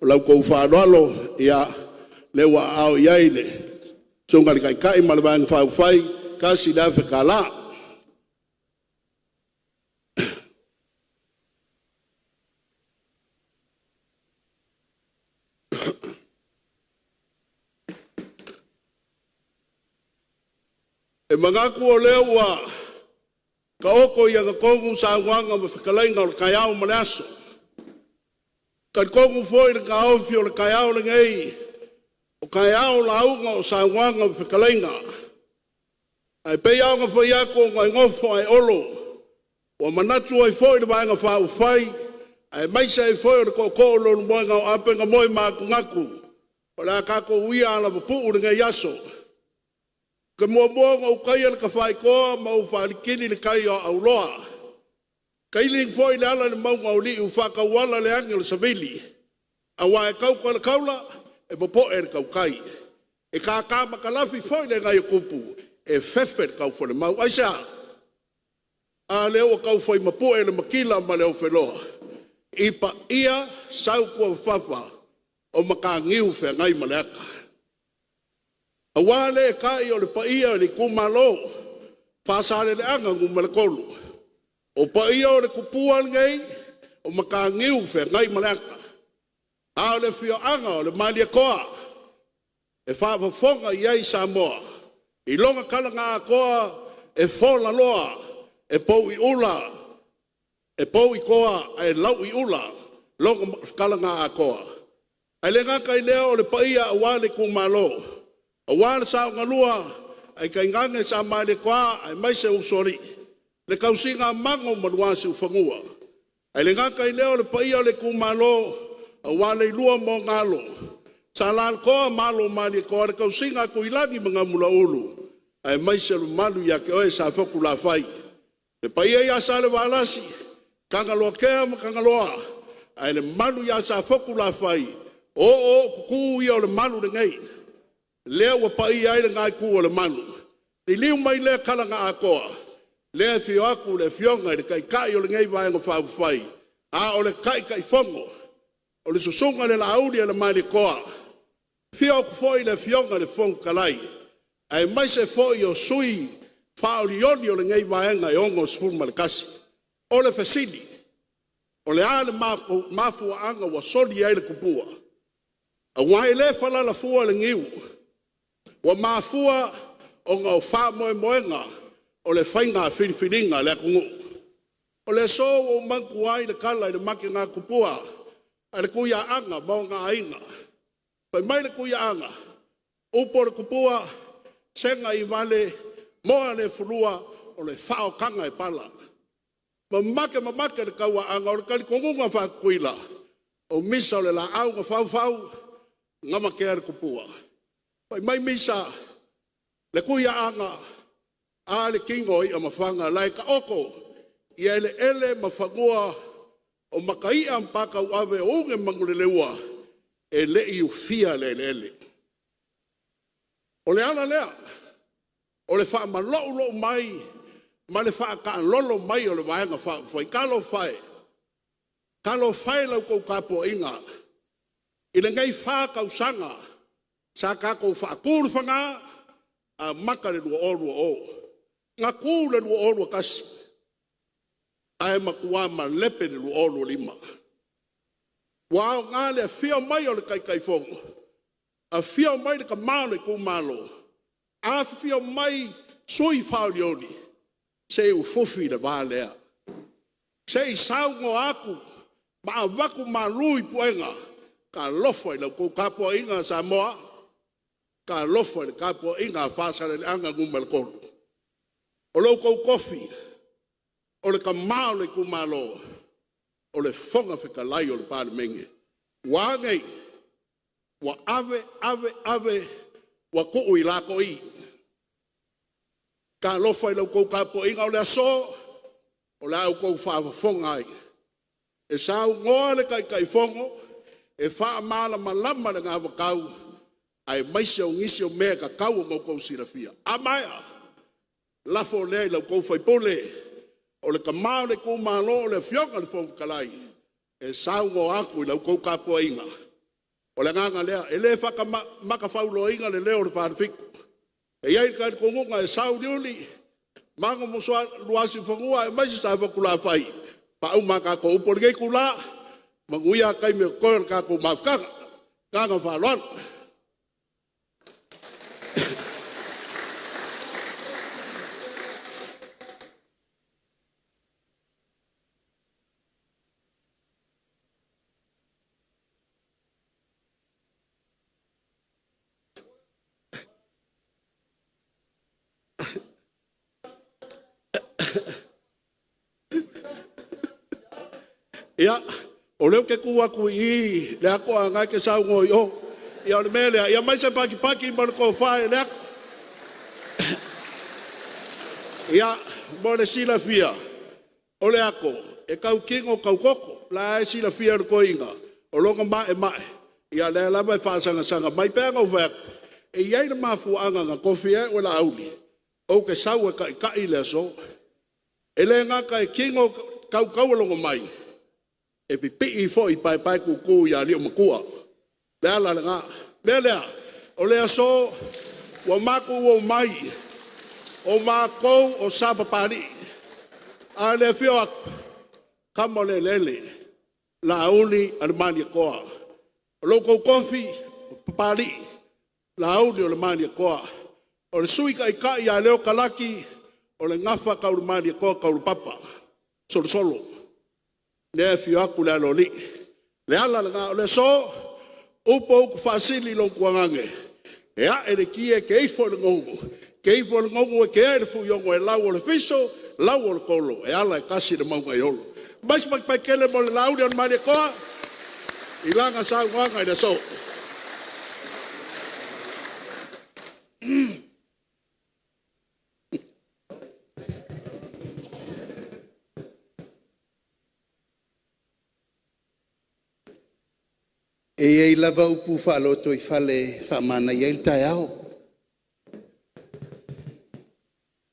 O la outou faaaloalo lea ua aao i ai le susuga i le Taitai ma le Vaega Faaupufai, e $1,000. E manatu o lea ua taoto i agatonu saunoaga ma fetalaiga o le taeao ma le aso. E talitonu foi le taofi o le taeao lenei, o taeao o lauga, o saunoaga ma fetalaiga. Ae pei lava ona fai atu, ona e nofo ae olo, ua manatu ai foi le Vaega Faaupufai aemaise ai foi o le Tootoo o Leulumoega o Apegamoemanatunatu, o le a tatou uia alapapuu lenei aso. Ou te muamua ona ou taia le tafaitoa ma ou faalikili le tai o Aauloa, taili foi le ala i le mauga o Liu, faatauala le agi o le savili, aua e tauta i le taula, e popoe i le tautai, e tata matalafi foi le agaiotupu, e fefe i le taufolemau. Aisea? A lea ua taufai mapue le matila ma le ofeloa i paia sautuafafafa o mataniu Feagaimaleata. Aua le eetai o le paia o le itumalo Faasaleleaga 3, o paia o le tupua lenei o Mataniu Feagaimaleata. A o le afioaga o le Malietoa e faafofoga i ai Samoa i lona tala na atoa e folaloa, e pouiula, e pouitoa ae lauiula lona tala na atoa. Ae le gata i lea o le paia aua le itumalo, aua le saogalua ae tainane Sa Malietoa aemaise Usoalii, le tausiga a Manu ma Luasiufanua. Ae le gata i lea o le paia o le itumalo aua Leilua ma ona alo, Sa Alalatoa ma alo o Malietoa, le tausiga a Tuilagi ma Namulauulu, aemaise o le mamalu ia te oe Safotulafai. Le paia ia Salevalasi, Tagaloatea ma Tagaloa, ae le mamalu ia Safotulafai, o ooootutu ia o le malu lenei, lea ua paia ai lena itu o le malu. Liliu mai lea tala na atoa, lea e afio atu le Afioga i le Taitai o lenei Vaega Faaupufai, a o le Taitaifono o le Susuga i le Laaulialemalietoa, afio atu foi le Afioga i le Fofoga Fetalai, aemaise foi o sui usufono faaolioli o lenei Vaega e 61. O le fesili; o le a le mafuaaga ua soli ai le tupua? Aua e le falala fua le niu, ua mafua ona o faamoemoega o le faiga filifiliga a le atunuu. O le aso ua ou manatua ai le tala i le matenatupua a le Tuiaana ma ona aiga. Fai mai le Tuiaana, upu a le tupua, sega iovale, moa le fulua, o le faaotaga e pala. Mamate mamate le tauaana, o le talitonuga faa-Tutuila, o Misa o le laau na faufau na matea le tupua. Fai mai Misa, le Tuiaana, a le tino o Iamafaga, o la e taoto i eleele ma fanua o Mataia ma Papatauave o Une ma Manuleleua, e le i ufia le eleele. O le ala lea o le faamaloulou mai ma le faataalolo mai o le Vaega Faaupufai. Talofa e, talofa e i la outou tapuaiga i lenei fa tausaga sa tatou faatu le fana, amata le 2020, na tu le 2021, ae matua malepe le 2025. Ua aoga le afio mai o le Taitaifono, afio mai le tama o le itumalo, afifio mai sui usufono faaolioli, se i ufufi le va lea, se i saunoa atu ma avatu malu i puega. Talofa i la outou tapuaiga Samoa, talofa i le tapuaiga a Faasaleleaga 3. O lo outou tofi, o le tama o le itumalo, o le Fofoga Fetalai o le Palemene. Ua a nei? Ua ave, ave, ave, ua tuu i lato'i. Talofa i la outou tapuaiga, o le aso, o le a outou faafofoga ai, e saunoa le Taitaifono e faamalamalama le anavatau aemaise o nisi o mea e tatau ona outou silafia. A maea, lafo lea i la outou sui usufono, o le tama o le itumalo, le Afioga i le Fofoga Fetalai, e saunoa atu i la outou tapuaiga. O le agaga lea, e le faamatafauloaina le leo o le Falefitu. E i ai le talitonuga e sauliuli Manu ma Luasiufanua aemaise Safotulafai, e faauma a tatou upu. O lenei itula, manuia taimi o totoe o le tatou mafutaga. Ma le agaga faaaloalo. Ia, o lea ou te tu atu i i Leato ae o lena e te saunoa i o. Ia o le mea lea, ia aumai se patipati ma le tofa ia Leato. Ia, mo le silafia, o Leato e tautino tautoto. O la e silafia e le toeaina, o lona maemae, ia o lea lava e faasagasaga mai. E pei lava ona ou fai atu, e i ai le mafuaaga na tofi ai au e Laauli ou te sau e taitai le aso. E le gata e tino tautaulogo mai, e pipii foi i paepaetutu i alii matua. O le ala lena. O le mea lea, o le aso ua matou omai, o matou o Sapapalii. A o le afio atu, o tama o le eleele. Laauli a le Malietoa. O lo outou tofi, o Papalii, Laauli o le Malietoa. O le Sui Taitai ia Leo Talaki, o le gafa tau le Malietoa Taulapapa, Solosolo lea e afio atu le Aloalii. O le ala lena, o le aso, o upu ua utufaasili i lou tuagane, e ae le ti e te ifo i le gugu, e te ifo i le gugu e te ea i le fuiono e lau o le fiso, lau o le tolo, e ala e tasi le mauga e olo. Aumai se paepae tele mo le Laauli a le Malietoa i lana saunoaga i le aso. E i ai lava upu faalotoifale e faamanaia ai le taeao.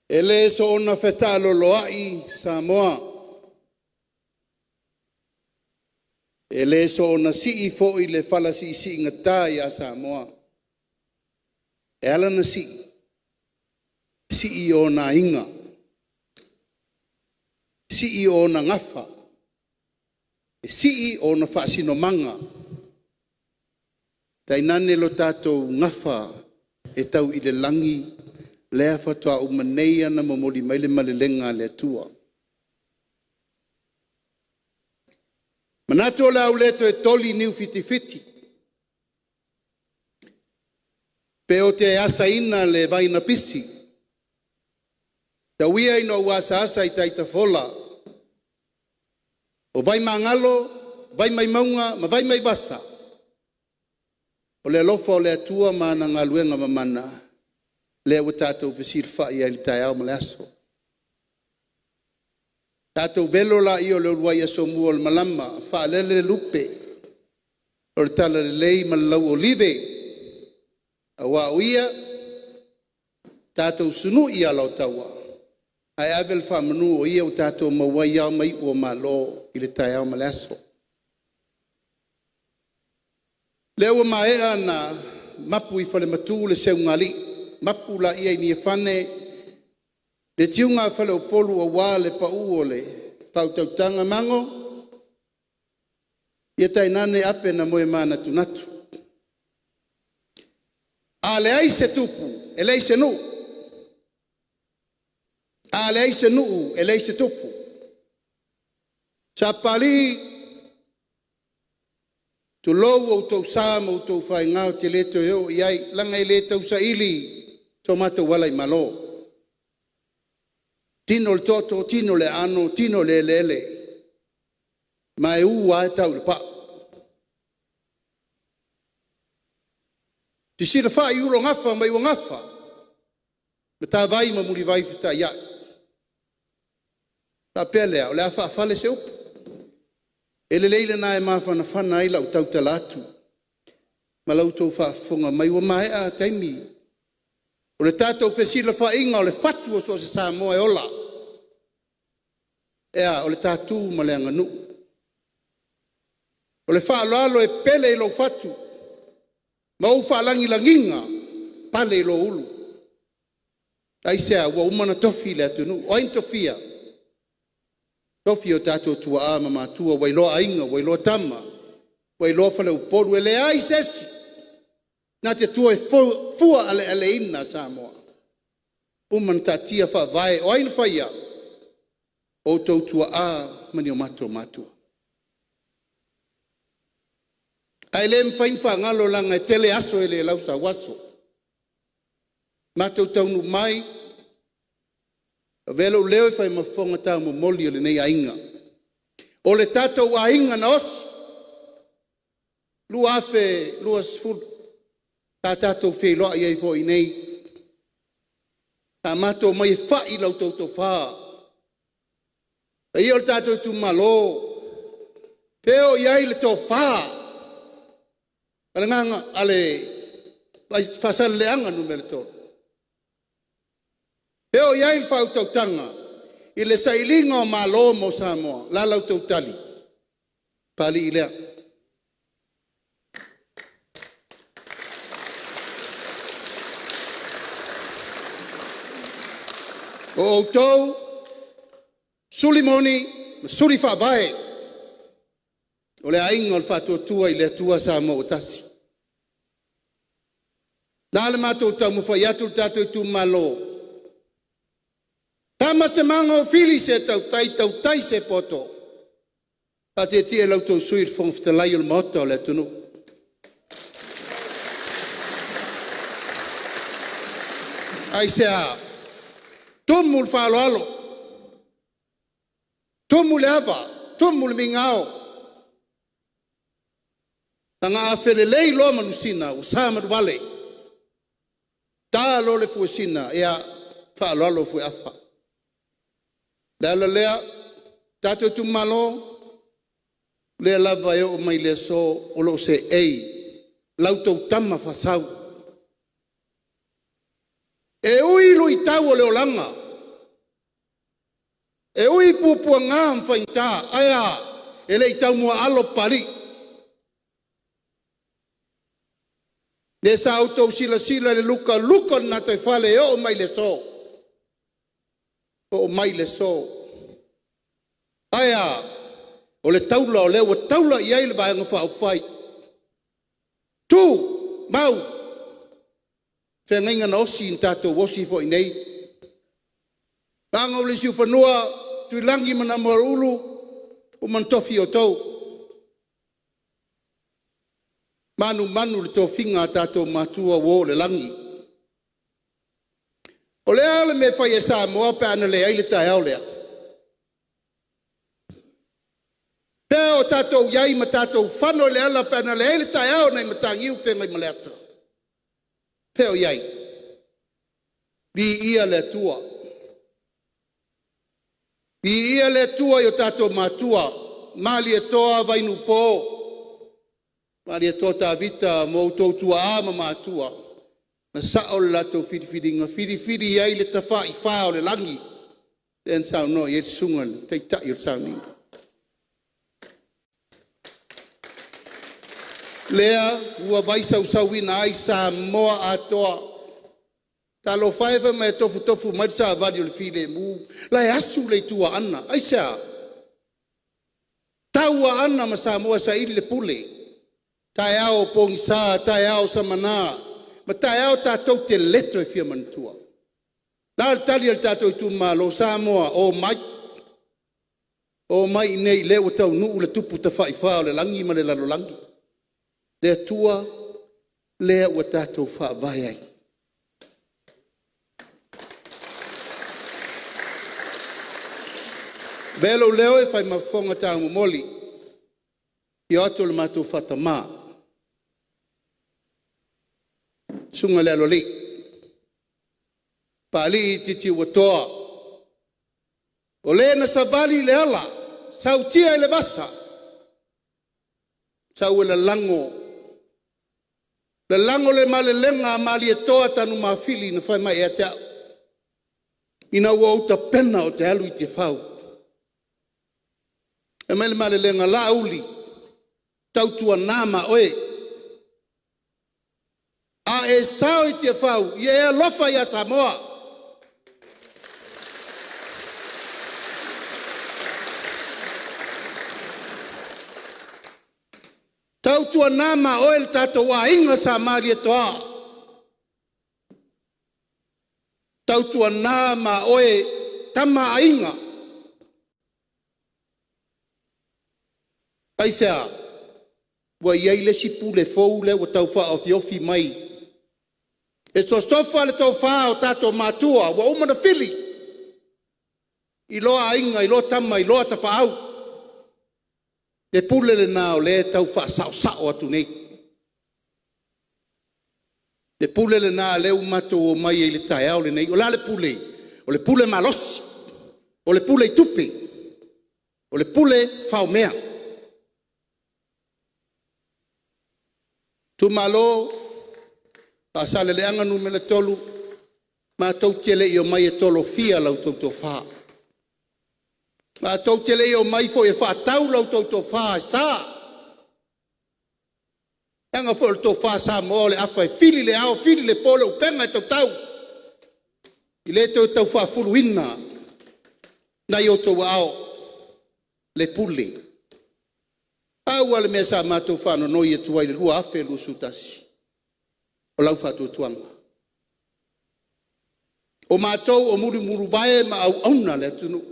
E le soona fetaaloloai Samoa, e le soona sii foi le fala siisiigata ia Samoa. E ala ona sii, sii ona aiga, sii ona gafa, e sii ona faasinomaga, tainane lo tatou gafa e tau i le lagi lea faatoa uma nei ona momoli mai le malelega a le Atua. E manatu o le a ou le toe toli niu fitifiti pe ou te asaina le vai na pisi. Tau ia ina ou asaasa i tai tafola o vaimagalo, vaimaimaua ma vaivasa, o le alofa o le Atua ma ana galuega mamana lea ua tatou fesilafai ai i le taeao ma le aso. Tatou velo laia o le uluai aso mua o le malama, faalele le lupe o le talalelei ma le lauolive, aua o ia tatou sunui ala o taua ae ave le faamanu o ia ua tatou maua ai ao ma iu o Malo i le taeao ma le aso. Lea ua maea ona mapu i falematu le seugalii, mapu laia i Niafane le tiuga a faleupolu aua le pau o le faautautaga mago, ia tainane ape na moemanatunatu. A leai se Tupu, e leai se nuu. A leai se nuu, e leai se Tupu. Sapapalii, tulou outou sa ma outou faiga ou te le toe oo i ai, leaga e le tausaili so matou ala i malo. Tino i le toto tino i le aano tino i le eleele, ma e ua lava tau i le pau. Sisila fai Ulogafa ma Iuagafa, Matavai ma Mulivai fetaiai, faapea lea, o le a faafale se upu. E lelei lena e mafanafana ai lau tautala atu ma la outou faafofoga mai ua maea taimi o le tatou fesilafaiga o le fatu o so o se Samoa e ola. E a? O le ta tu ma le aganuu. O le faaaloalo e pele i lou fatu ma ou faalagilagiga pale i lou ulu. Aisea? Ua uma ona tofi le atunuu. O ai na tofia? Tofi e o tatou tuaa ma matua ua iloa Aiga ua iloa Tama, ua iloa Faleupolu. E leai se isi na te tua e fuaalealeina Samoa. Ua uma ona taatia faavae. O ai na faia? O outou tuaa ma ni o matou matua. Ae le mafai ona faagalo leaga e tele aso e le lau sau aso. Matou taunuu mai, avea lou leo e fai ma fofoga taumomoli o lenei aiga. O le tatou aiga na osi 2020, sa tatou feiloai ai foi i inei, sa matou omai e fai la outou tofa. Le paia o le tatou itumalo, fea o i ai le tofa a le Faasaleleaga Nu.3? Fea o i ai le faautautaga i le sailiga o malo mo Samoa? O le a la outou tali? Papalii lea. O outou, suli moni ma suli faavae. O le aiga o le Faatuatua i le Atua Samoa ua tasi. La le matou taumafai atu le tatou itumalo, tama se mago fili se tautai, tautai se poto, faatietie la outou Sui i le Fofoga Fetalai o le Maota o le atunuu. Aisea? Tumu le faaaloalo, tumu le ava, tumu le migao. Taga a felelei loa manusina ua sa manuvale, ta loa le fuesina, ia faaaloalo fueafa. O le ala lea, tatou itumalo, lea lava e oo mai le aso o lo o seei la outou tama faasau. E ui i luitau o le olaga, e ui i puapuaga ma faigata, ae a? E le i taumuaalo Papalii. Lea sa outou silasila i le lukaluka o le gataifale e oo mai le aso, oo mai le aso. Ae a? O le taula o lea ua taula i ai le Vaega Faaupufai, tu, mau, feagaiga na osi na tatou osi foi i inei. Taga o le siufanua Tuilagi ma Namauaulu, ua uma ona tofi outou. Manumanu i le tofiga a tatou matua ua o i le lagi. O le a le mea e fai e Samoa pe a na leai le taeao lea? Pea o tatou i ai ma tatou fano i le ala pe a na leai le taeao nai Mataniu Feagaimaleata. Pea o i ai? Viia le Atua. Viia le Atua i o tatou matua, Malietoa Vainuupo, Malietoa Tavita ma outou tuaa ma matua, na sao le latou filifiliga, filifili i ai le Tafaifa o le lagi, lea na saunoa i ai le susuga i le Taitai o le sauniga. Lea ua vaisausauina ai Samoa atoa. Talofa e, fai mai e tofutofu mai le savali o le filemu, la e asu le itu Aana. Aisea? Tau Aana ma Samoa e saili le pule, taeao pogisa, taeao samana, ma taeao tatou te le toe fia manatua. O le a le tali a le tatou itumalo? Samoa, omai, omai i inei o lea ua taunuu le Tupu Tafaifa o le lagi ma le lalolagi, le Atua lea ua tatou faavae ai. Avea lou leo e fai ma fofoga taumolimoli, afio atu le matou Faatama, susuga i le Aloalii, Papalii Titiuatoa, o le na savali i le ala, sautia i le vasa, sau e lalago, lalago le malelega a Malietoa Tanumafili na fai mai ia te au, ina ua ou tapena ou te alu i Tiafau. Fai mai le malelega, Laauli, tautuana ma oe, a e sao i Tiafau, ia e alofa ia Samoa. Tautuana ma oe le tatou aiga Sa Malietoa, tautuana ma oe Tama a Aiga. Aisea? Ua i ai le isi pule fou lea ua tau faaofiofi mai e sosofa le tofa o tatou matua ua uma ona fili i loa aiga, iloa tama, iloa tapaau. Le pule lena o lea e tau faasaosao atu nei. Le pule lena lea ua matou omai ai i le taeao lenei. O le a le pule? O le pule malosi, o le pule i tupe, o le pule faomea. Itumalo Faasaleleaga 3, matou te le i omai e tolofia la outou tofa, matou te le i omai foi e faatau la outou tofa e sa. Leaga foi o le tofa Samoa o le afa e fili le ao fili le po, o le upega e tautau, e le toe taufaafuluina nai o outou aao le pule. Pau lava le mea sa matou faanonoi atu ai i le 2021, o lau faatuatuaga. O matou o mulumuluvae ma auauna a le atunuu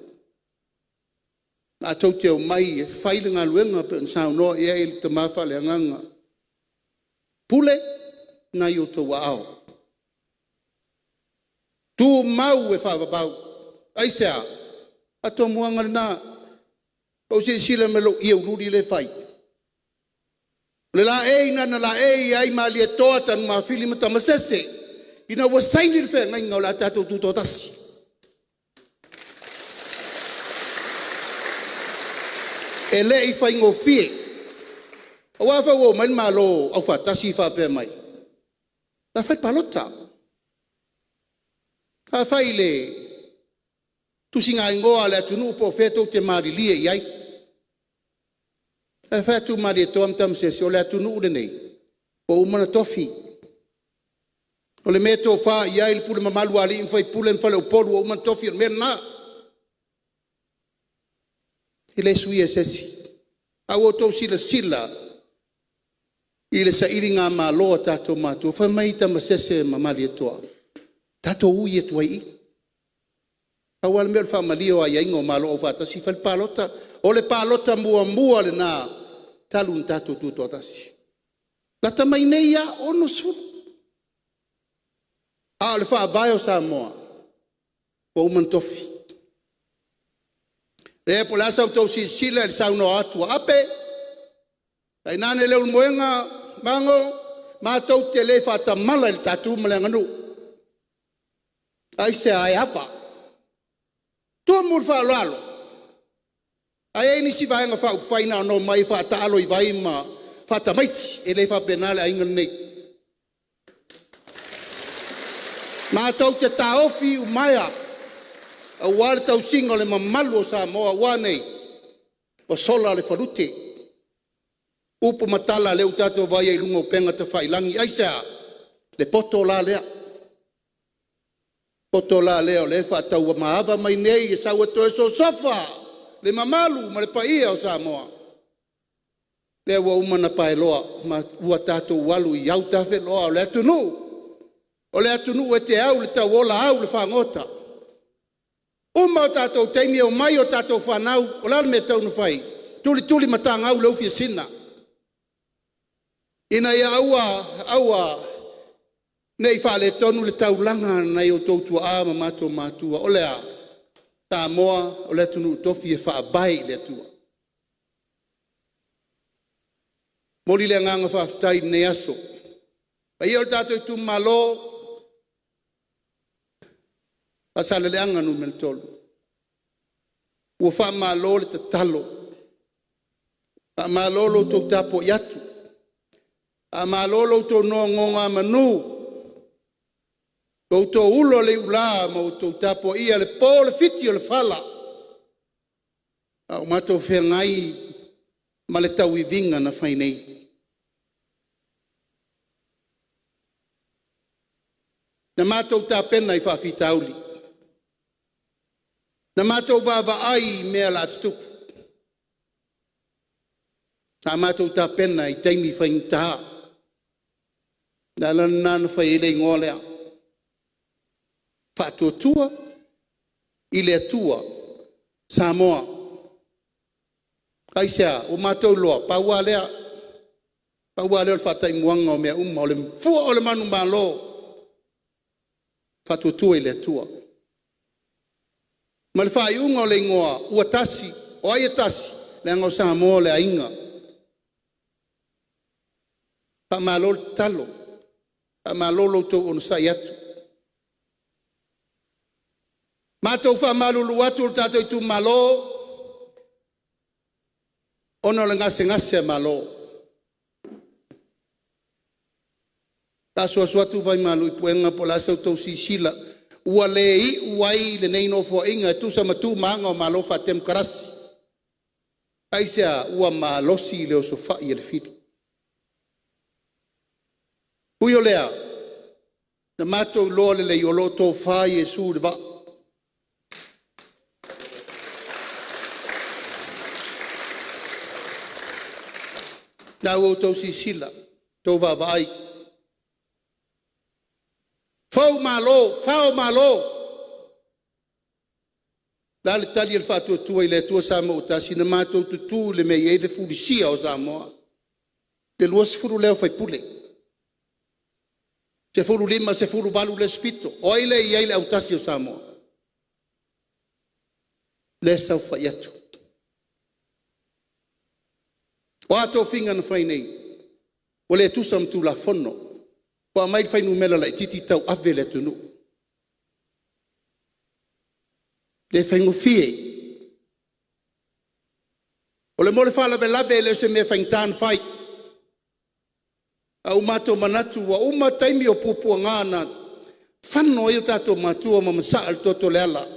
matou te omai e fai le galuega pei ona saunoa i ai le Tama Faaleagaga, pule na i o outou aao, tumau e faavavau. Aisea? O le faatomuaga lena. Ua outou silasila mai i lou ie uliuli lea e fai? O le laei na laei ai Malietoa Tanumafili ma Tamasese ina ua saini le feagaiga o le a tatou tutoatasi. E le i faigofie, aua foi ua omai le Malo Aufaatasi faapea mai, o le a fai le palota. O le a fai le tusigaigoa a le atunuu po o fea tou te malilie i ai. Ae fai atu Malietoa ma Tamasese, o le atunuu lenei ua uma ona tofi. O le mea e tofa i ai le pule mamalu a alii ma faipule ma faleupolu ua uma ona tofi, o le mea lena. E le suia e se isi. A ua outou silasila i le sailigamalo a tatou matua? Fai mai Tamasese ma Malietoa, tatou ui atu ai i i. Pau lava le mea o le faamalie o aiaiga o Malo Afaatasi fai le palota. O le palota muamua lena talu ona tatou tutoatasi, lata mai nei lava, 60. A o le Faavae o Samoa ua uma ona tofi. Lea po o le a sa outou silasila i le saunoa atu a Ape, tainane Leulumoega, Mago, matou te le faatamala i le ta tu ma le aganuu. Aisea? E ava, tumu i le faaaloalo. Ae i ai nisi Vaega Faaupufai na ona omai e faataalo i vai ma faatamaiti. E le faapena le aiga lenei. Matou te taofi iumaea aua le tausiga o le mamalu o Samoa, ua a nei? Ua sola le falute, upu ma tala lea ua tatou vaai i ai i luga o upega tafailagi. Aisea? Le poto la lea, poto la lea o lea e faataumaava mai nei e sau e toe sosofa le mamalu ma le paia o Samoa. Lea ua uma ona paeloa ma ua tatou alu i autafeloa, o le atunuu, o le atunuu e te au i le tauola au i le fagota. Uma o tatou taimi e omai a tatou fanau, o le a le mea e tatau ona fai? Tulitulimatagau le ufiasina ina ia aua, aua nei faaletonu le taulaga na i o outou tuaa ma matou matua. O le a? Samoa o le atunuu tofi e faavae i le Atua. E momoli le agaga faafetai i lenei aso. Le paia o le tatou itumalo Faasaleleaga 3, ua faamalo le tatalo, faamalo lo outou tapuai atu, faamalo lo outou nonogamanu, lo outou ula o le iula ma outou tapuaia le po o le fiti o le fala a o matou feagai ma le tauiviga na fai nei. Na matou tapena i faafitauli, na matou vaavaai i mea o le a tutupu, sa matou tapena i taimi faigata. O le ala lena na fai ai le igoa lea, Faatuatua i le Atua Samoa. Aisea? Ua matou iloa, pau lava lea, pau lava lea o le faataimuaga o mea uma, o le fua o le manumalo, Faatuatua i le Atua. Ma le faaiuga o le igoa ua tasi. O ai e tasi? Leaga o Samoa o le aiga. Faamalo le tatalo, faamalo lo outou onosai atu. Matou faamalulu atu le tatou itumalo ona o le gasegase a Malo. Sa asuasu atu vai malu i puega po o le a sa outou silasila ua le iu ai lenei nofoaiga e tusa ma tu ma aga o Malo Faatemokarasi. Aisea? Ua malosi le osofai a le fili. Ui o lea, na matou iloa lelei o lo o tofa Iesu i le vaa. Na ua outou silasila, outou vaavaai, fou malo, fao malo. O le a le tali a le Faatuatua i le Atua Samoa ua Tasi? Na matou tutu i le mea e i ai le fulisia o Samoa, le 20 lea o faipule, 15, 18 le isi pito. O ai lea e i ai le autasi o Samoa? Lea e saofai atu. O a tofiga na fai nei? Ua le tusa ma Tulafono, ua aumai le fuainumera laitiiti tauave le atunuu. E le faigofie. O le mea o le faalavelave e le o se mea faigata ona fai, ae ua matou manatu ua uma taimi o puapuaga na fano ai o tatou matua ma masaa i le toto o le ala. O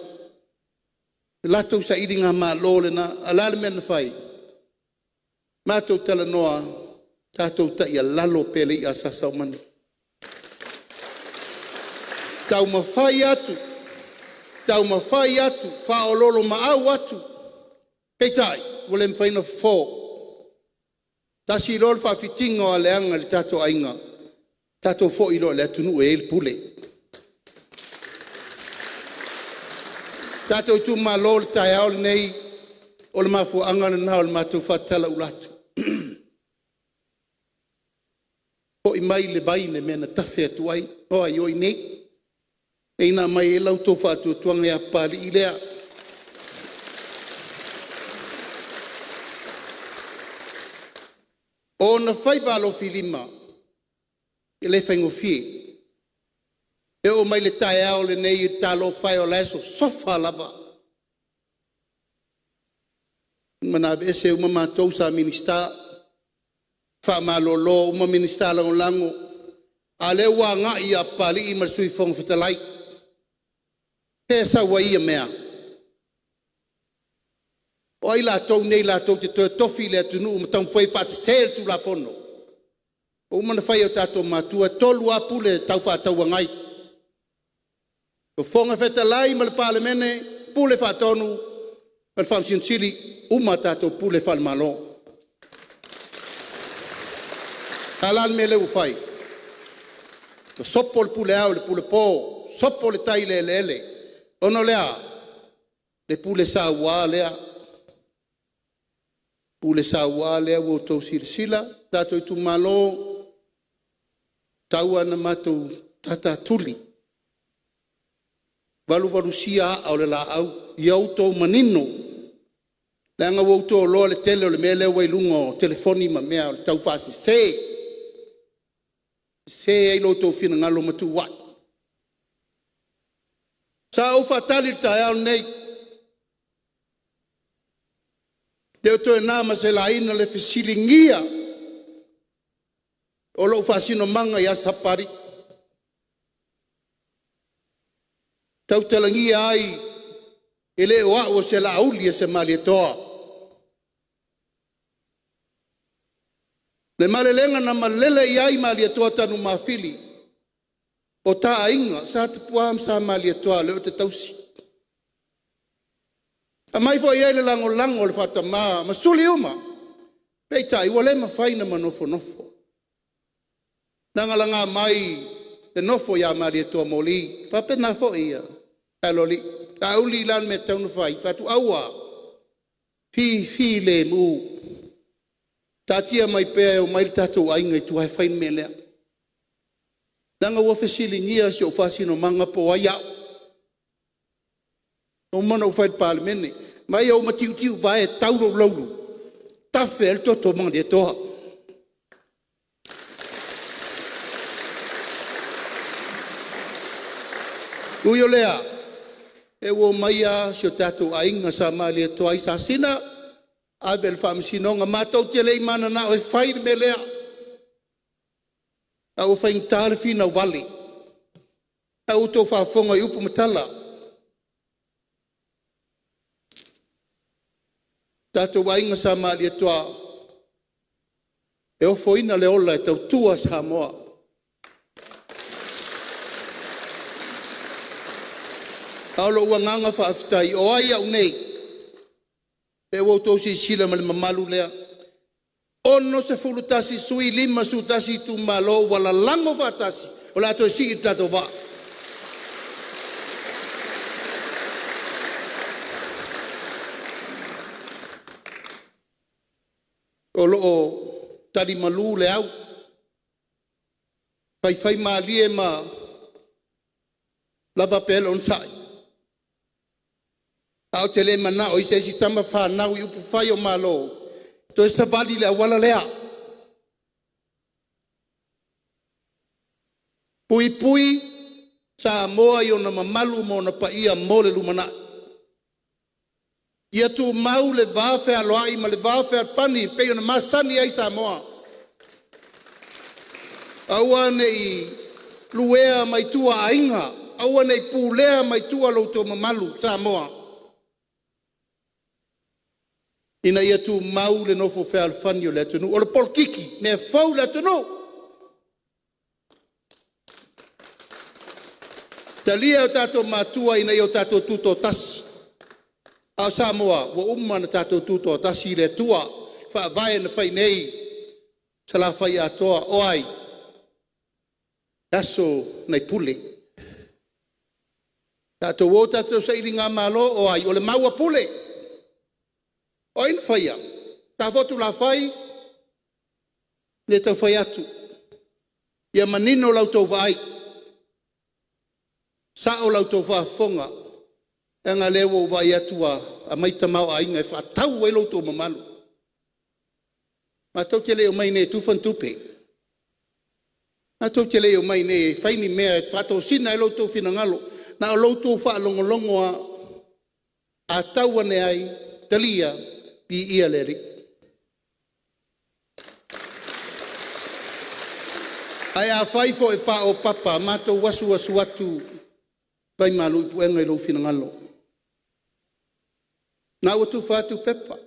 le latou sailigamalo lena. A o le a le mea na fai? Matou talanoa, tatou taialalo pea le i'a a Sasa manu. Taumafai atu, taumafai atu, faaoloolomaau atu, peitai ua le mafai ona fofo. Tasi loa le faafitiga o aleaga i le tatou aiga, tatou foi loa i le atunuu e i ai le pule. Tatou itumalo i le taeao lenei, o le mafuaaga lena o le matou faatalaula atu. Foi mai le vai i le mea na tafe atu ai, o ai o i inei. Lea na aumai ai la outou faatuatuaga ia Papalii lea. O ona faiva alofilima e le faigofie. E oo mai le taeao lenei talofa e o la e sosofa lava. Ua uma ona aveese uma matou sa Minisita, faamalolo uma Minisita Lagolago, a o lea ua agai ia Papalii ma le Sui Fofoga Fetalai. O fea e sau ai ia mea? O ai latou nei latou te toe tofi le atunuu ma taumafai e faasese le Tulafono? Ua uma ona fai e o tatou matua, e tolu lava pule tau-faatauagai, Fofoga Fetalai ma le Palemene, Pule Faatonu ma le Faamasino Sili, uma a tatou pule faale-Malo. A o le a le mea lea ua fai? Ua sopo le pule ao i le pule po, sopo le tai i le eleele, ona o le a? Le pule saua lea, pule saua lea ua outou silasila tatou itumalo, tau lava ina matou tatatuli, valuvalusia aa o le laau ia outou manino, leaga ua outou iloa le tele o le mea lea ua i luga o telefoni ma mea o le taufaasese, sese ai lo outou finagalo ma tuuai. Sa ou faatali i le taeao lenei, le o toe na ma se laina le fesiligia o lou faasinomaga ia Sapali. Tautalagia ai e le o au o se Laauli a se Malietoa. Le malelega na malele i ai Malietoa Tanumafili o ta aiga Sa Tupua ma Sa Malietoa lea ou te tausi. Aumai foi i ai le lagolago a le faa-tama ma suli uma, peitai ua le mafai ona ma nofonofo. Lagalaga mai le nofo ia Malietoa Moli, e faapena foi Aloalii. Laauli, o le a le mea e tatau ona fai? Ou fai atu, aua, fifilemu, taatia mai pea e omai le tatou aiga i tua e fai le mea lea. Leaga ua fesiligia si ou faasinomaga po o ai au. Ua uma ona ou fai i le Palemene, ma ia uma tiutiuvae tau lou laulu, tafe ai le toto o Malietoa. Ui o lea, ia ua omai lava si o tatou aiga sa Malietoa ai Sasina ave le faamasinoga. Matou te le i mananao e fai le mea lea, ae ua faigata le finau vale. O lena ua outou faafofoga i upu ma tala. Tatou aiga sa Malietoa, e ofoina le ola e tautua Samoa. A o lou agaga faafetai, o ai au nei? Lea ua outou silasila ma le mamalu lea. 61 sui, 51 itumalo ua lalago faatasi o le a toe sii le tatou vaa. O lo o talimalu le au, faifaimalie ma lava pea le onosai ae ou te le manao i se isi tamafanau i upufai o Malo toe savali i le auala lea. Puipui Samoa i ona mamalu ma ona paia mo le lumanai. Ia tumau le va fealoai ma le va fealofani e pei ona masani ai Samoa. Aua nei luea mai tua aiga, aua nei pulea mai tua lo outou mamalu Samoa ina ia tumau le nofo fealofani o le atunuu. O le polokiki, mea fou i le atunuu, talia e o tatou matua ina ia tatou tutoatasi, a o Samoa ua uma ona tatou tutoatasi i le Atua, Faavae na fai nei i Salafai atoa. O ai? Aso nai Pule. Tatou o tatou sailigamalo, o ai? O le mau a Pule. O ai na faia? Safotu Lafai? E le tau fai atu, ia manino la outou vaai, sao la outou faafofoga leaga o lea ua ou vaai atu ua aumai tamaoaiga e faatau ai lo outou mamalu. Matou te le omai i inei e tufa ni tupe, matou te le omai i inei e fai ni mea e faatosina ai lo outou finagalo, na o lo outou faalogologo lava. A tau ane ai, talia, viia le Alii. Ae afai foi e paopapa matou asuasu atu vaimalu i puega i lou finagalo. O lena ua tufa atu pepa,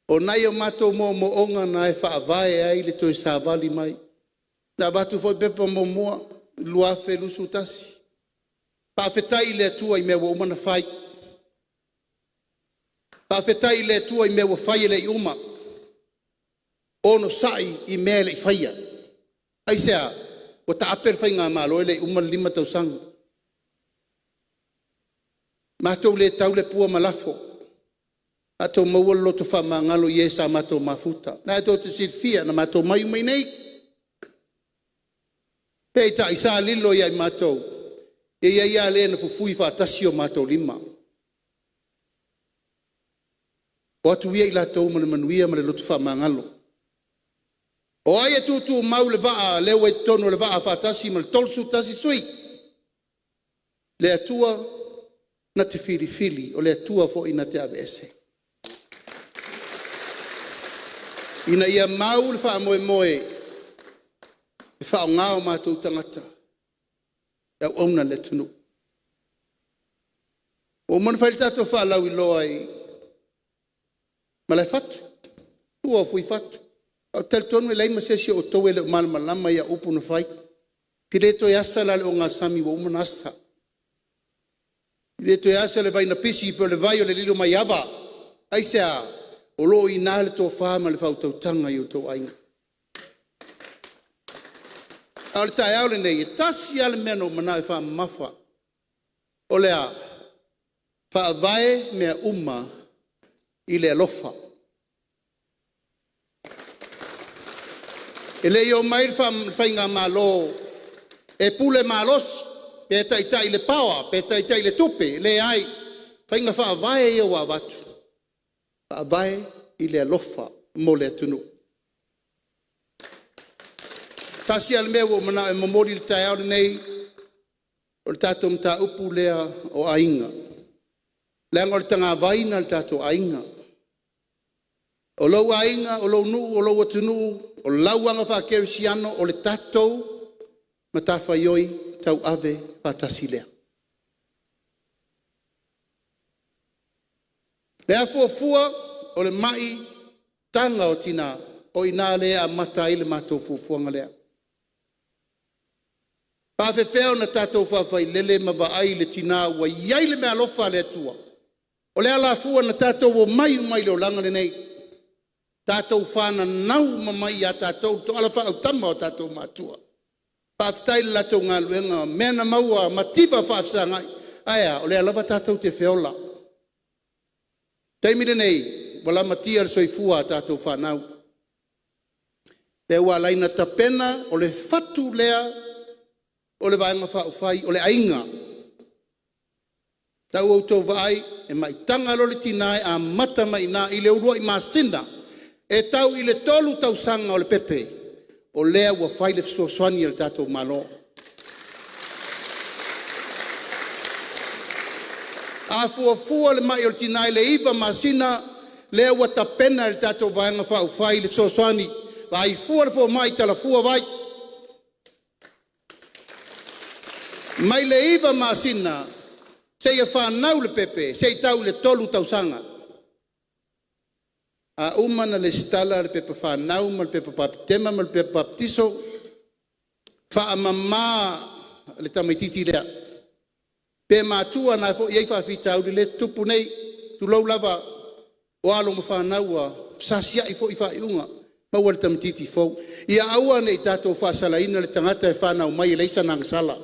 o nai o matou moomooga na e faavae ai le toe savali mai. Na avatu foi pepa muamua 2021, faafetai i le Atua i mea ua uma ona fai, faafetai i le Atua i mea ua fai e le i uma. Onosai i mea e le i faia. Aisea? Ua taape le faigamalo e le i uma le 5 tausaga. Matou le tau le pua ma lafo, matou maua le loto faamagalo i e sa matou mafuta. O lena tou te silafia na matou omai uma i inei. Peitai, sa lilo ia i matou e i ai lava le na fufui faatasi o matou lima. O atu ia i latou ma le manuia ma le loto faamagalo. O ai e tutumau le vaa lea ua i totonu o le vaa faatasi ma le 31 sui usufono? Le Atua na te filifili, o le Atua foi na te aveese. Ina ia mau le faamoemoe e faaaoga o matou tagata e auauna le atunuu. Ua uma ona fai le tatou faalauiloa i Malaefatu, tua o Fuifatu. Ou te talitonu e leai ma se isi o outou e le o malamalama ia upu na fai. Ou te le toe asa la le ogasami ua uma ona asa. E le toe asa le vai na pisi po o le vai o le Lilomaiava. Aisea? O lo o i ina le tofa ma le faautautaga i o outou aiga. A o le taeao lenei, e tasi lava le mea na ou manao e faamamafa. O le a? Faavae mea uma i le alofa. E le i omai le Faigamalo e pule malosi pe taitai i le power pe taitai i le tupe, leai. O faiga faavae ia ua avatu, faavae i le alofa mo le atunuu. Tasi lava le mea ua ou manao e momoli i le taeao lenei, o le tatou mataupu lea o aiga, leaga o le tagavai lena a le tatou aiga. O lou aiga, o lou nuu, o lou atunuu, o lau aga faakerisiano, o le tatou matafaioi tauave faatasi lea. O le a fuafua? O le mai taga o tina, o i ina lea e amata ai le matou fuafuaga lea. E faapefea ona tatou faafailele ma vaai le tina ua i ai le meaalofa a le Atua? O le alafua na tatou omai uma ai i le olaga lenei. Tatou fananau uma mai ia tatou toala faaautama o tatou matua. Faafetai i le latou galuega o mea na maua mativa faafesagai. Ae a? O lea lava tatou te feola. O le taimi lenei ua lamatia le soifua o a tatou fanau, lea ua ala ai ona tapena o le fatu lea o le Vaega Faaupufai o le aiga. O lena ua outou vaai e maitaga loa le tina e amata mai i ina i le uluai masina e tau i le 3 tausaga o le pepe, o lea ua fai le fesoasoani a le tatou Malo. A fuafua le mai o le tina i le 9 masina lea ua tapena e le tatou Vaega Faaupufai le fesoasoani, vaai fua le fomai, tala fua vai. Mai le 9 masina seia fanau le pepe seia tau i le 3 tausaga. A uma ona resitala le pepa fanau ma le pepa patema ma le pepa papatiso, faamama le tamaitiiti lea. Pe matua, o lena foi e i ai faafitauli lea e tutupu nei, tulou lava, o alo ma fanau ua fesaasiai foi faaiuga, maua le tamaitiiti fou. Ia aua ne i tatou faasalaina le tagata e fanau mai e leai sana agasala,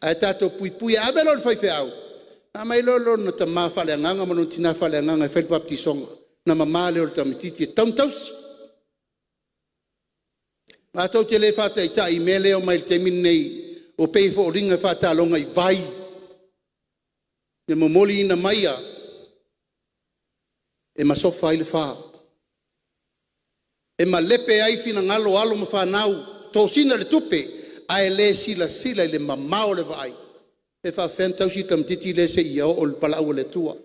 ae tatou puipui. A ave loa i le faifeau, ona aumai loa lea o lona tama faaleagaga ma lona tina faaleagaga e fai le papatisoga ona mama lea o le tamaitiiti, e tatau ona tausi. Matou te le faataitai i le mea lea e omai ai i le taimi lenei ua pei e foliga e faataaloga i vai le momoliina mai e masofa ai le fa, e malepe ai finagalo o alo ma fanau, tosina le tupe ae le silasila i le mamao o le vaai pe faafefea ona tausi le tamaitiiti lea seia oo i le valaau a le Atua.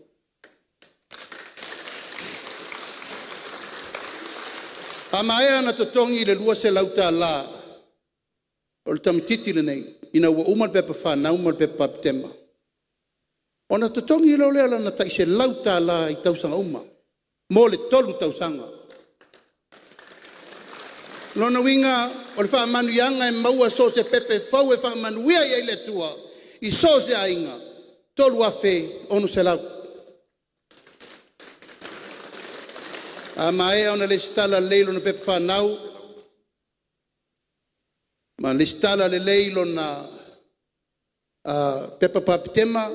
A maea ona totogi le $200 o le tamaitiiti lenei ina ua uma le pepa fanau ma le pepa patema, ona totogi loa lea o lana tai $100 i tausaga uma mo le 3 tausaga. O lona uiga o le faamanuiaga e maua so o se pepe fou e faamanuia i ai le Atua i so o se aiga, e $3,600. A maea ona resitala lelei lona pepa fanau ma resitala lelei lona pepa patema,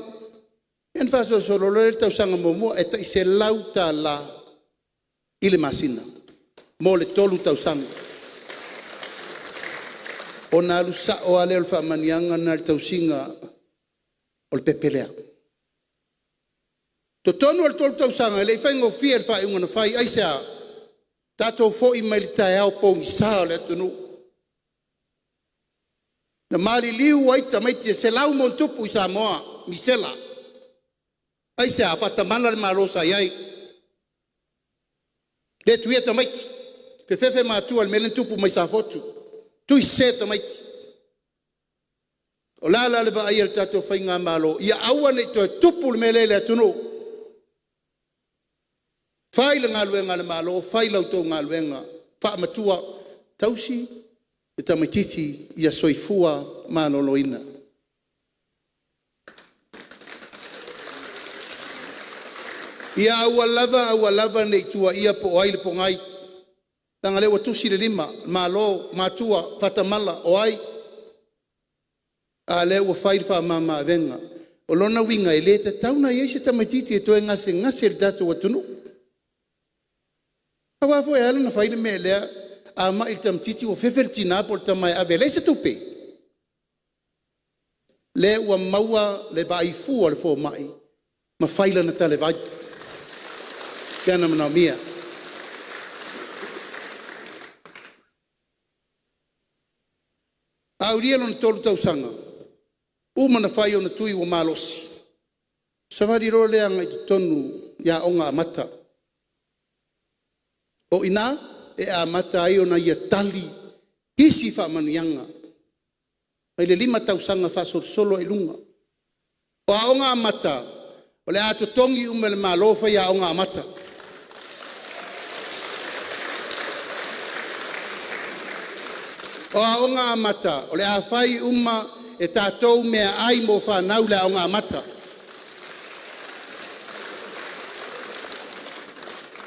ia ona faasolosolo loa lea i le tausaga muamua e tai $100 i le masina mo le 3 tausaga. Ona alu sao lava lea o le faamanuiaga lena i le tausiga o le pepe lea. O totonu o le 3 tausaga e le i faigofie le faaiuga na fai. Aisea? Tatou foi mai le taeao pogisa o le atunuu na maliliu ai tamaiti e 100+ i Samoa, misela. Aisea? Faatamala le Malo sa i ai, le tuia tamaiti, fefefe matua i le mea lea na tupu mai Safotu, tuisese tamaiti. O le a la le vaai a le tatou faigamalo? Ia aua ne i toe tupu le mea lea i le atunuu. Fai le galuega a le Malo, fai la outou galuega faa-matua, tausi le tamaitiiti ia soifua maloloina. Ia aua lava aua lava ne i tuuaia po o ai le pogai, leaga o lea ua tusi le lima, malo, matua, faatamala, o ai? A o lea ua fai le faamama-avega. O lona uiga e le tatau ona i ai se tamaitiiti e toe gasegase i le tatou atunuu. Aua foi e ala ona fai le mea lea, a mai le tamaitiiti ua fefe le tina po o le tama e ave e leai se tupe. Lea ua maua le vaai fua a le fomai ma fai lana talevai pe a na manaomia. A aulia lona 3 tausaga, uma ona fai ona tui ua malosi, savali loa lea agai i totonu i Aoga Amata. O i ina e amata ai ona ia tali isi faamanuiaga mai le 5 tausaga faasolosolo ai i luga. O Aoga Amata o le a totogi uma e le Malo faiaoga amata. O Aoga Amata o le a fai uma e tatou meaai mo fanau i le aoga amata.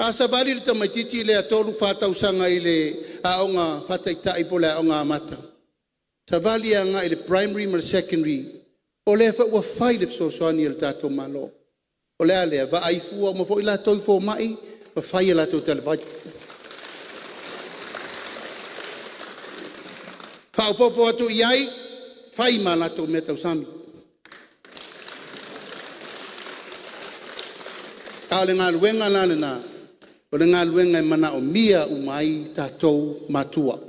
A savali le tamaitiiti lea 3, 4 tausaga i le aoga faataitai po o le aoga amata, savali agai i le primary ma le secondary, o lea foi ua fai le fesoasoani a le tatou Malo. O le a lea? Vaai fua uma foi latou i fomai ma fai a latou talavai. Faaopoopo atu i ai, fai ma latou meatausami. A o le galuega la lena, o le galuega e manaomia uma ai tatou matua,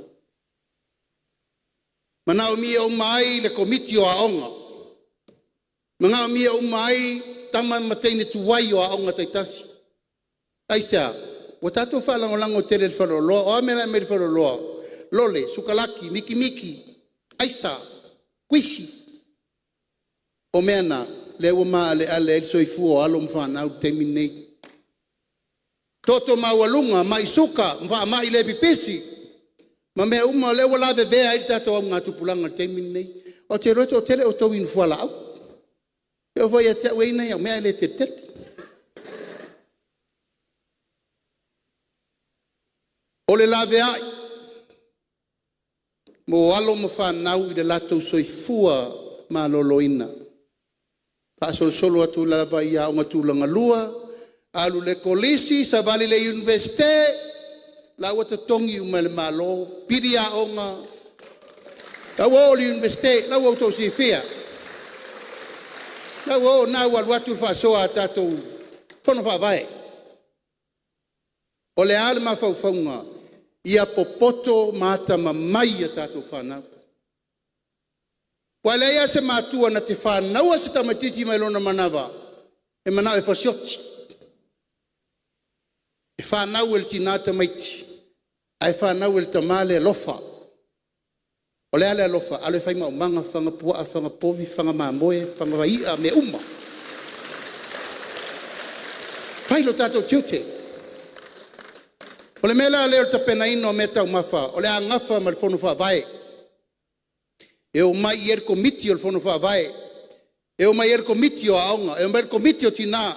manaomia uma ai le Komiti o Aoga, manaomia uma ai tama ma teine tuai o aoga taitasi. Aisea? Ua tatou faalagolago tele i le faleoloa. O a mea la e aumai le faleoloa? Lole, sukalaki, mikimiki, aisa, uisi. O mea na lea ua maaleale ai le soifua o alo ma fanau i le taimi lenei. Toto maualuga, mai suka, faamai le pipisi ma mea uma lea ua lavevea ai le tatou augatupulaga i le taimi lenei. Ou te iloa e toatele outou e inu fualaau. E oo foi ia te au e i ai nai au mea ae le tele tele. O le laveai mo alo ma fanau i le latou soifua maloloina, faasolosolo atu lava i aoga tulagalua, alu i le kolisi, savali i le Iunivesite, la ua totogi uma e le Malo pili aoga, la ua oo i le Iunivesite, la ua outou silafia. La ua oo, lena ua alu atu le faasoa a tatou Fono Faavae. O le a le mafaufauga? Ia popoto ma atamamai a tatou fanau. Aua e leai lava se matua na te fanaua se tamaitiiti mai lona manava e manao e fasioti. E fanau e le tina tamaiti ae fanau e le tama le alofa. O le a le alofa? Alu e fai maumaga, faga puaa, faga povi, faga mamoe, faga i'a, mea uma. Fai lo tatou tiute. O le mea la lea o le tapenaina o meataumafa o le a nafa ma le Fono Faavae e omai i ai le Komiti o le Fono Faavae, e omai i ai le Komiti o Aoga, e omai i ai le Komiti o Tina,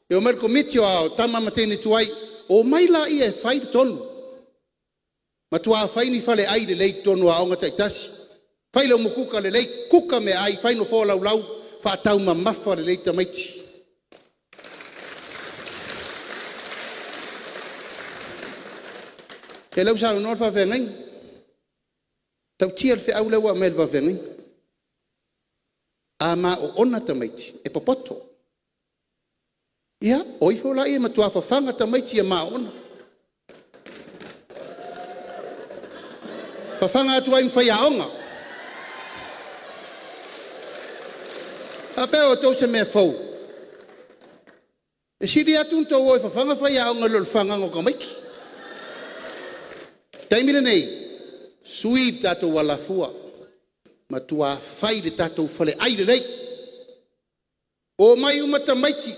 e omai le Komiti o Tama ma Teine tuai. Omai laia e fai le tonu, matua fai ni faleai lelei i totonu o aoga taitasi, fai le home kuka lelei, kuka meaai, fai nofoa laulau, faataumamafa lelei tamaiti. Ia lea ua saunoa le faafeagaiga, e matautia le feau lea ua aumai e le faafeagaiga. A ma oona tamaiti e popoto, ia o ifo lea e matua fafaga tamaiti ia ma oona, fafaga atu ai ma faiaoga. Faapea outou o se mea fou? E sili atu ona outou o e fafaga faiaoga nai lo le fagaga o tamaiti. O le taimi lenei, sui le tatou alafua, matua fai le tatou faleai lelei, omai uma tamaiti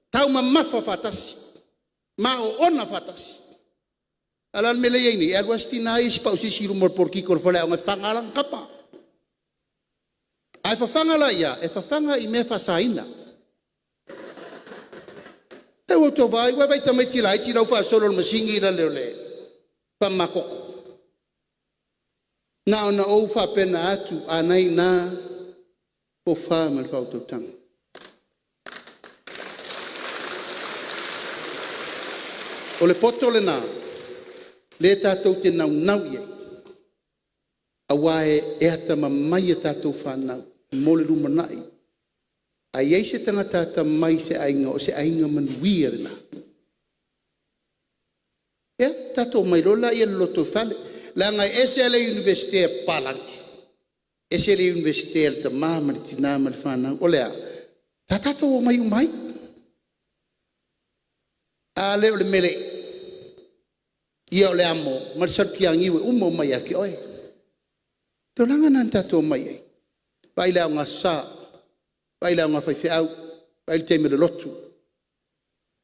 taumamafa faatasi ma oona faatasi. A o le a le mea lea e i ai nei? E alu lava si tina ia i si pau sisi i luma o le polikito o le faleaoga e fafaga lava lana tama. Ae fafaga la i a? E fafaga i mea faasaina. Se ua outou vaai, vaai i tamaiti laiti la ua faasolo i le masini lea o le faamamatoto. Na ona ou faapena atu, a na i ina le tofa ma le faautautaga. O le poto lena lea tatou te naunau i ai aua e atamamai a tatou fanau mo le lumanai. A i ai se tagata atamamai i se aiga, o se aiga manuia lena. Ia tatou omai loa lea i le lotoifale, leaga e ese le Iunivesite a papalagi, ese le Iunivesite a le tama ma le tina ma le fanau. O le a? Sa tatou omai uma ai. A lea o le mele ia o le amo ma le salutianiu e uma uma ia te oe. O le tulaga lena na tatou omai ai. Vaai i le Aoga Aso Sa, vaai i le aoga faifeau, vaai i le taimi o le lotu.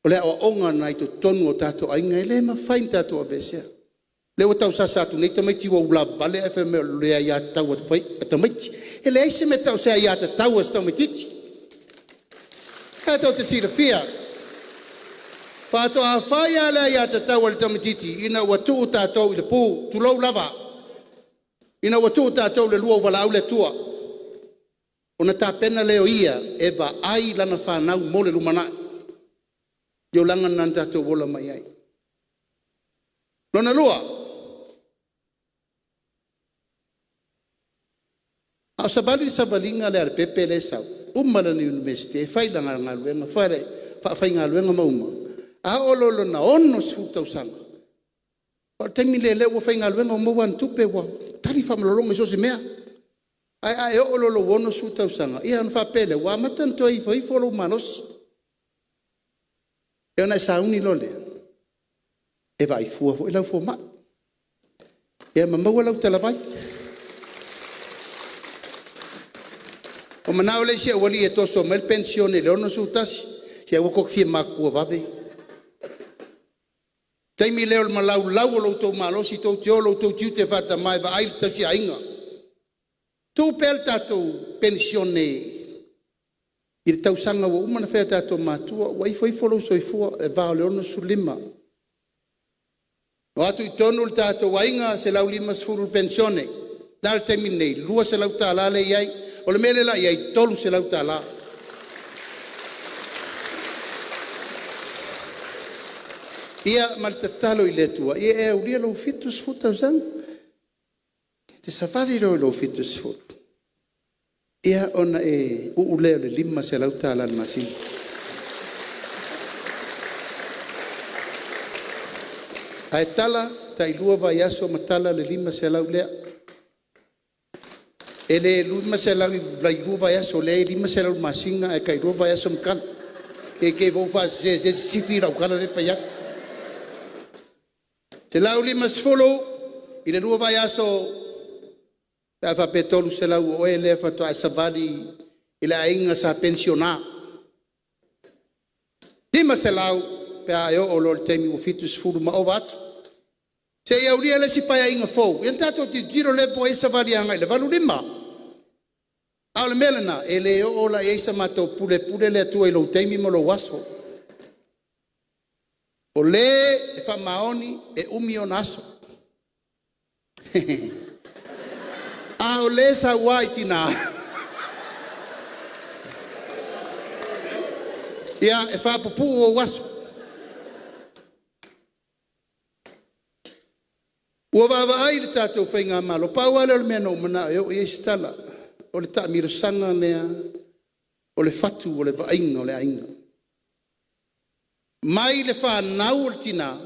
O le aoaoga lena i totonu o tatou aiga, e le mafai ona tatou aveesea. O lea ua tausasa atu nei tamaiti ua ulalavale ae fai mai o le aiatatau a tamaiti. E leai se mea e tau o se aiatatau a se tamaitiiti. O lena tou te silafia. Faatoa fai lava le aiatatau a le tamaitiiti ina ua tuu tatou i le pu, tulou lava, ina ua tuu tatou i le lua ua valaau le Atua, ona tapena lea o Ia e vaai lana fanau mo le lumanai. O le olaga lena na tatou ola mai ai. Lona lua, a o savali le savaliga lea a le pepe lea e sau, uma lana Iunivesite, fai lana galuega, faafaigaluega ma uma, a oo loa i lona 60 tausaga, o le taimi lea o lea ua faigaluega ua maua ana tupe ua tali faamalologa i so o se mea. Ae a e oo loa i lou 60 tausaga ia ona faapea lea, ua amata ona toe ifoifo lou malosi. Ia ona e sauni loa lea e vaai fua foi lau fomai, ia ma maua lau talavai. Ua manao le isi aualii e toso mai le penisione i le 61, se aua tou te fia matutua vave. O le taimi lea o le malaulau o lo outou malosi tou te o i lo outou tiute faa-tama e vaai le tausiaiga. Tuu pea le tatou penisione i le tausaga ua uma ona fai e tatou matua ua ifoifo lou soifua i le va o le 65. O atu i totonu le tatou aiga, $150 le penisione. O le a le taimi lenei? E $200 lea e i ai. O le mea lea o le a i ai? E $300. Ia ma le tatalo i le Atua ia e aulia lou 70 tausaga. E te savali loa i lou 70, ia ona e uu lea o le $500 i le masina. Ae tala, tai lua vaiaso ma tala le $500 lea. E le $500 i le tai lua vaiaso o lea e $500 i le masina ae tai lua vaiaso ma tala. Ne i te i foi ua faasese e se isi sifi lau tala lea e fai atu. $150 i le lua vaiaso pe a faapea e $300 o oe lea faatoa e savali i le aiga sa penisiona. $500 pe a e oo loa i le taimi ua 70 ma ova atu, seia aulia le isi Paeaiga fou ia ona tatou tilotilo lea po o ai e savali agai i le 85. A o le mea lena, e le oo la i ai sa matou pule, e pule le Atua i lou taimi ma lou aso. O le e faamaoni e umi ona aso, a o le saua i tina, ia e faapupuu ou aso. Ua vaavaai le tatou faigamalo, pau lava lea o le mea na ou manao e oo i ai se tala, o le taamilosaga lea o le fatu o le vaaiga o le aiga. Mai le fanau o le tina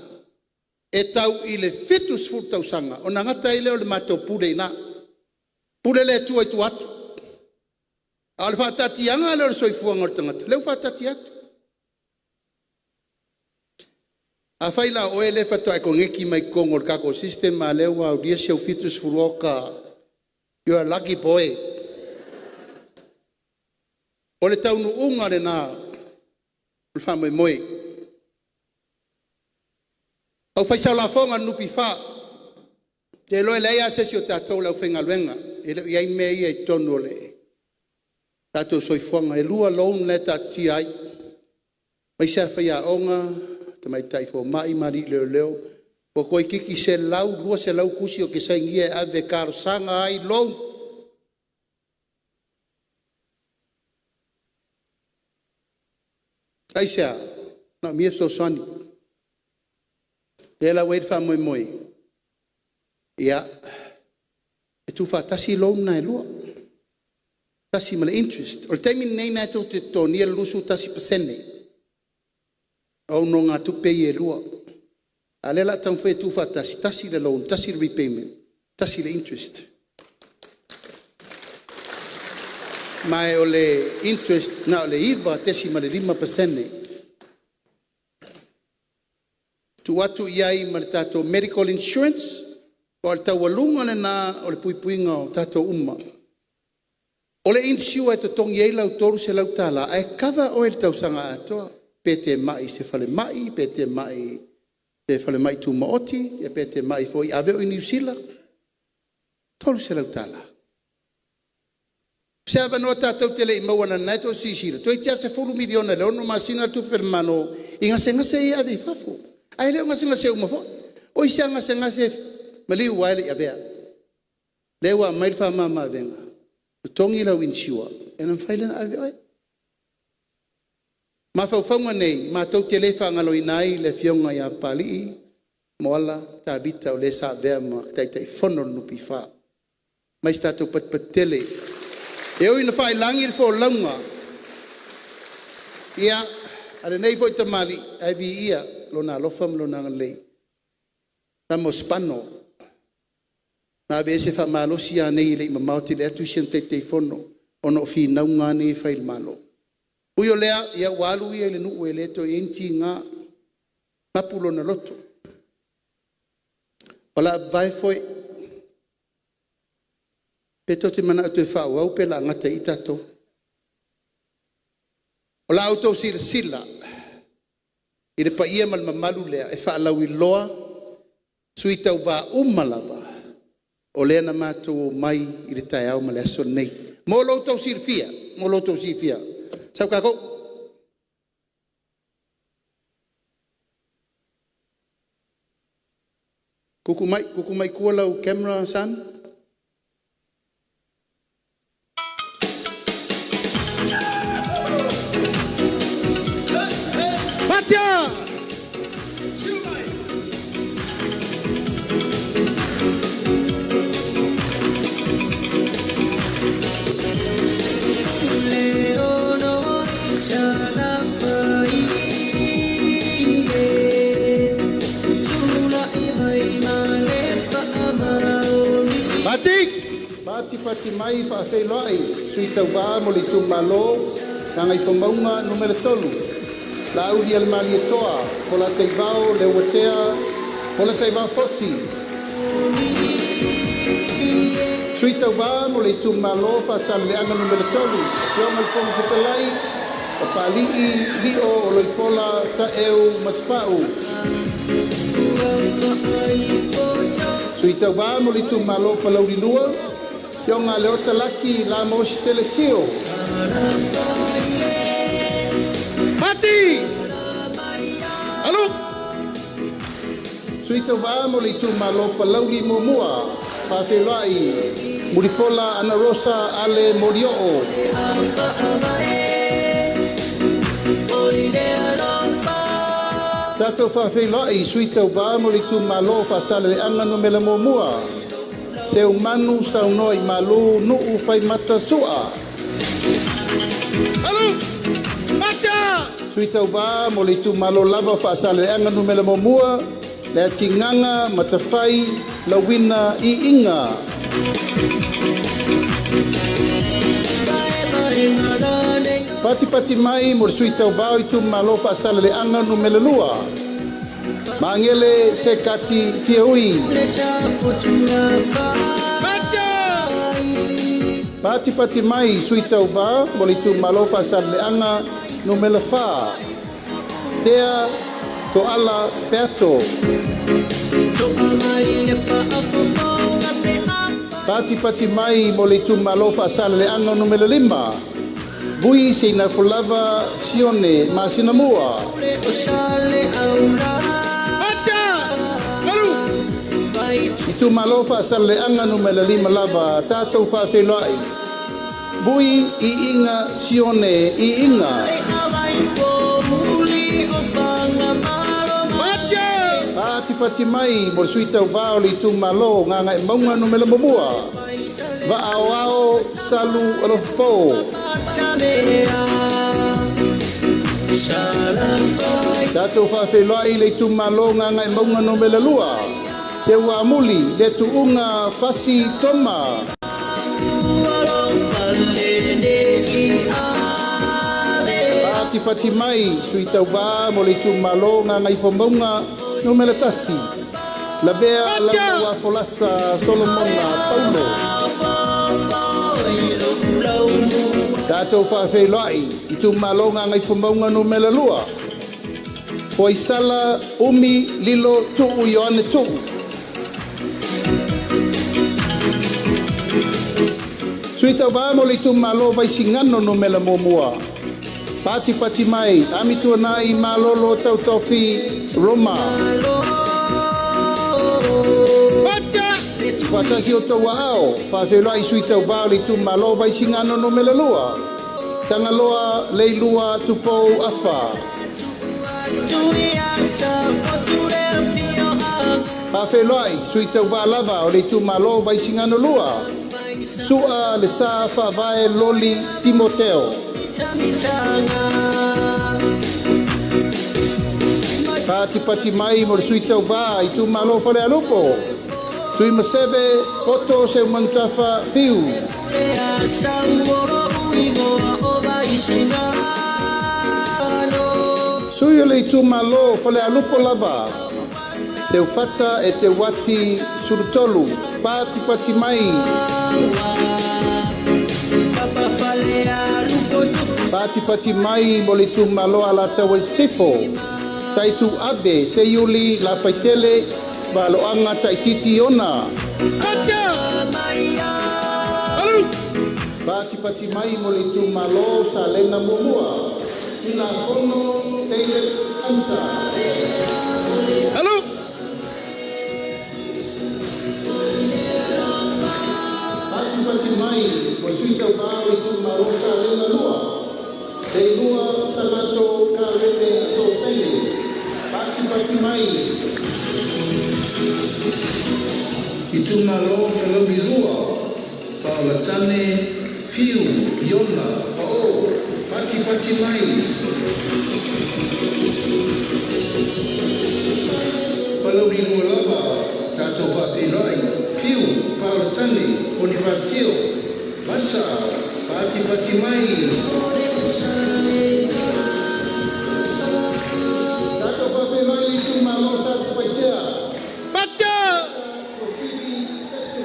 e tau i le 70 tausaga ona gata ai lea o le matou pule i ina, pule le Atua i tua atu. A o le faataatiaga lea o le soifuaga o le tagata lea ua faataatia atu. Afai la o oe lea faatoa e kogeki mai totonu o le tatou system a o lea ua aulia si ou 70 oka, you are lucky boy. O le taunuuga lena o le faamoemoe. Le aufaisaofaga a le NPF, ou te iloa e leai lava se isi o tatou le aufaigaluega e le o i ai mea ia i totonu o le tatou soifuaga. E lua loan la e taatitia ai, aemaise lava faiaoga, tamaitai fomai ma alii leoleo. Ua toeitiiti 100, 200 tusi ou te sainia e ave e talosaga ai loan. Aisea? E manaomia le fesoasoani. O lea la ua i ai le faamoemoe, ia, e tuufaatasi loan na e lua, tasi ma le interest. O le taimi lenei o lena tou te totogia le 21% o au nonogatupe ia e lua, a o lea o le a taumafai e tuufaatasi, tasi le loan tasi le repayment, tasi le interest. Ma o le interest na o le 9.5%. Tuu atu i ai ma le tatou medical insurance, aua o le taualuga lena o le puipuiga o tatou uma. O le insure e totogi ai lau $300 ae kava oe i le tausaga atoa, pe te mai i se falemai, pe te mai i se falemai tumaoti, pe te mai foi e ave oe i Niu Sila, $300. O se avanoa tatou te le i maua leaga o lena tou te silasila, toeitiiti lava $10 miliona i le 6 masina le tupe a le Malo i gasegase ia e ave i fafo, ae le o gasegase uma foi. O isi lava gasegase e maliu a e le i avea. Lea ua aumai le faamamaavega, totogi lau insure ona mafai lea ona ave oe. O mafaufauga nei matou te le faagaloina ai le Afioga ia Papalii Moala Tavita o le sa avea ma Taitaifono o le NPF. Ma se tatou patupatu tele. E ui ina faiilagi le folauga a lenei foi tamalii ae viia Lona alofa ma Lona agalelei, le tama o Spano na aveese faamalosi a nei e le i mamao tele atu si ana Taitaifono ona o finauga a nei e fai i le Malo. Ui o lea, ia ua alu ia i le nuu e le toe i ai ni tiga, mapu lona loto. O le a vavae foe, pe tou te manao e toe faaauau pe o le a gata ai i i tatou. O la outou silasila i le paia ma le mamalu lea e faalauiloa sui tauva uma lava o lea na matou omai i le taeao ma le aso lenei. Mo lo outou silafia, mo lo outou silafia, sau tatou. Tuutuu mai tua lau camera son. Pati! Patipati mai faafeiloai Sui Tauva mo le Itumalo Gagaifomauga Nu.3, Laaulialemalietoa Polataivao Leuatea Polataivao Fosi. Sui Tauva mo le Itumalo Faasaleleaga Nu.3, Afioga i le Fofoga Fetalai, o Papalii Lio Oloipola Taeu Masepau. Sui Tauva mo le Itumalo Palauli 2, Afioga Leota Laki Lamositele Sio. Pati! Alu! Sui Tauva mo le Itumalo Palauli 1, faafeiloai Mulipola Anarosa Ale Molioo. Tatou faafeiloai i Sui Tauva mo le Itumalo Faasaleleaga Nu.1, Seumanu Saunoa'imalu Nu'u Faimata Su'a. Sui Tauva mo le Itumalo lava o Faasaleleaga Nu.1, Leatigaga Matafai Lauina Iiga. Patipati mai mo le Sui Tauva o Itumalo Faasaleleaga Nu.2, Magele Sekati Fiaui. Patipati mai Sui Tauva mo le Itumalo Faasaleleaga Nu.4, Tea Toala Peato. Patipati mai mo le Itumalo Faasaleleaga Nu.5, Vui Seinafolava Sione Masinamua. Itumalo Faasaleleaga Nu.5 lava, tatou faafeiloai Vui Iiga Sione Iiga. Patipati mai mo le Sui Tauva o le Itumalo Gagaemauga Nu.1, Vaaoao Salu Alofapo. Tatou faafeiloai le Itumalo Gagaemauga Nu.2, Seuamuli Le Tuuga Fasi Toma. Patipati mai Sui Tauva mo le Itumalo Gagaifomauga Nu.1, Lavea Lauafolasa Solomona Paulo. Tatou faafeiloai Itumalo Gagaifomauga Nu.2, Foaisala Umi Lilo Tuu Ioane Tuu. Sui Tauva mo le Itumalo Vaisigano Nu.1, Patipati mai, Amituanai Malolo Tautofi Roma. Faatasi o tou aao, faafeiloai sui tauvā o le itumalo Vaisigano Nu.2, Tagaloa Leilua Tupou Afa. Faafeiloai sui tauvā lava o le itumalo Vaisigano 2, Su'a le Sa Faavae Loli Timoteo. Patipati mai mo le sui tauvā itumalo Falealupo, Tuimaseve Poto Seumanutafa Fiu. Sui o le itumalo Falealupo lava, Seufata e Te Wati Sulutolu, patipati mai. Patipati mai mo le itumalo Alataua i Sisifo, Taitu Ave Seiuli Lafaitele Valoaga Taititi Ona. Patipati mai mo le itumalo Salega Muamua, Tilafono David Hunter. Patipati mai mo le sui tauvā o le itumalo Salega 2, Leilua Salato Kalene Tofele. Patipati mai. Itumalo Palauli 2, Paolatane Fiu Iona Pa'o. Patipati mai. Palauli 2 lava, tatou faafeiloai Piu Paolatane Ponifasio Vasa. Patipati mai. Tatou faafeiloai le itumalo Satupaitea. Tosili Setu.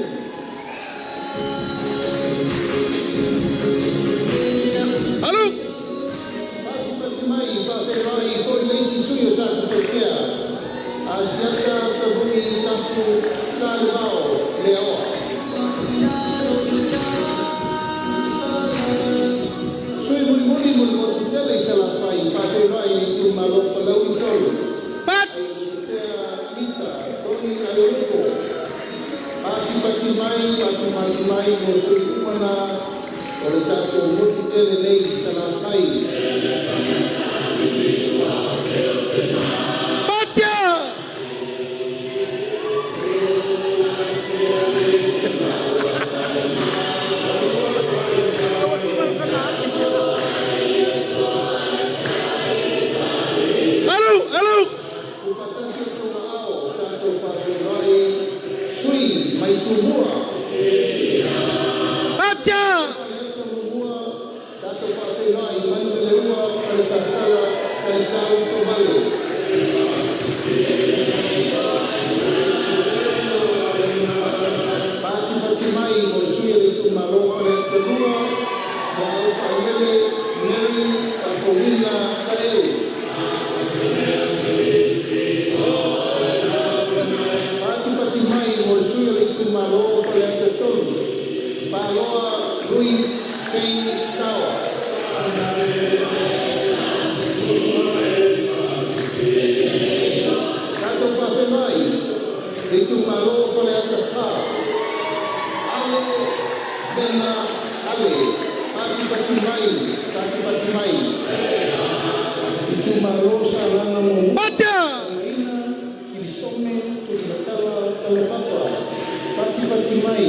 Patipati mai, faafeiloai foi le isi sui o Satupaitea, Asiata Tavui Tafu Salevao Leaoa. Sui mulimuli mo le motu tele i Salafai, faafeiloai le itumalo Palauli 3. Tea Lisa Tony Aiolupo. Patipati mai, patipati mai mo sui uma na o le tatou motu tele nei i Salafai. Ua faatasi o outou aao, tatou faafeiloai sui mai Tumua. Faleata 1, tatou faafeiloai Manuleleua Faletasala Talitau Tovale. Patipati mai mo le sui o le itumalo Faleata 2, Moau Failele Mary Faafouina Taeu. Patipati mai mo le sui o le itumalo Faleata 3, Paloa Louis James Tower. Tatou faafeiloai le itumalo Faleata 4, Ale Vena Ale. Patipati mai, patipati mai. Itumalo Sagaga 1. Ina Kilisome Tuimatala Taulapapa. Patipati mai.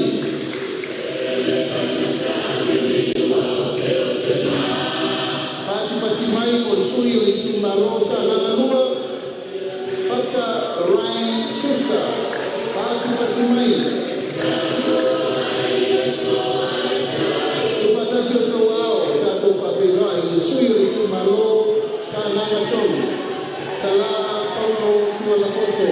Patipati mai mo le sui o le itumalo Sagaga 2, Pata Ryan Schuster. Patipati mai. Ua faatasi o outou aao, tatou faafeiloai le sui o le itumalo Sagaga 3, Sala Paulo Tualapoto.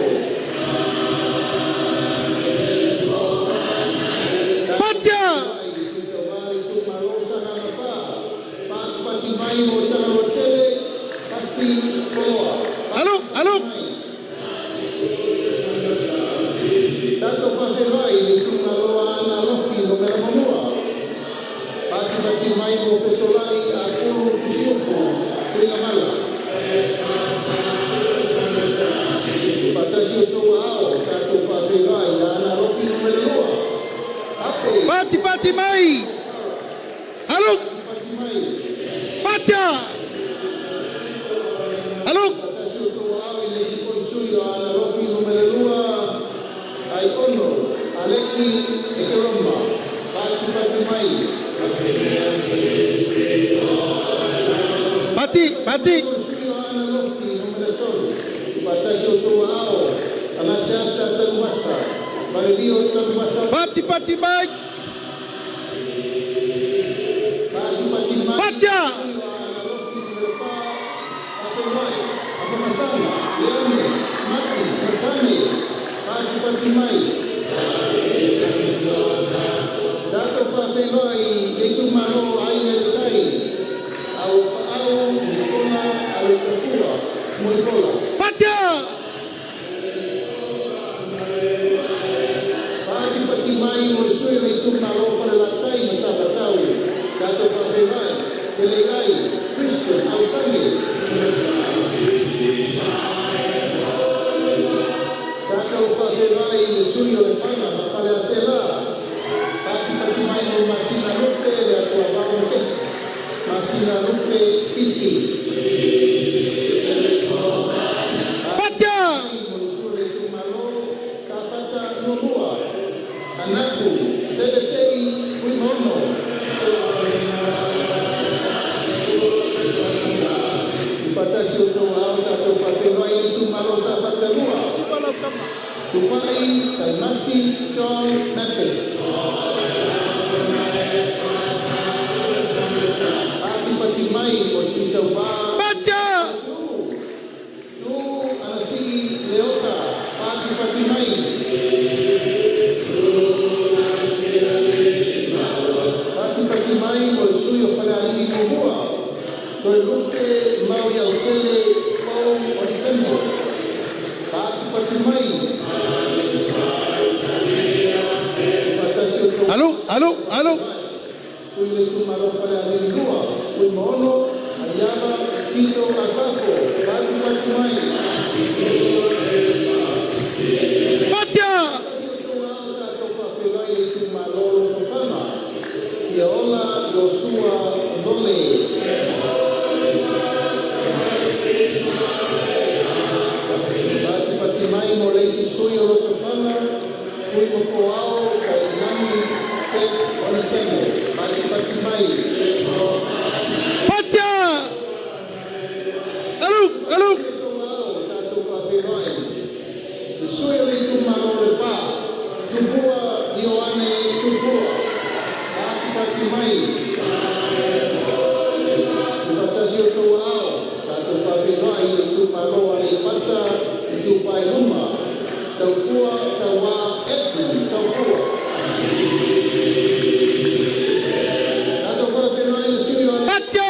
Sui tauvā le itumalo Sagaga 4, Patipati mai mo Tagaloa Tele Pasi Poloa. Tatou faafeiloai le itumalo Aana Alofi 1. Patipati mai mo Fesolai Apulu Tusiupu. Pati pati mai. Patia. Patia. Patia. Patia. Alo, alo, alo. Patia. Patia. Alo, alo. Patia. Patia.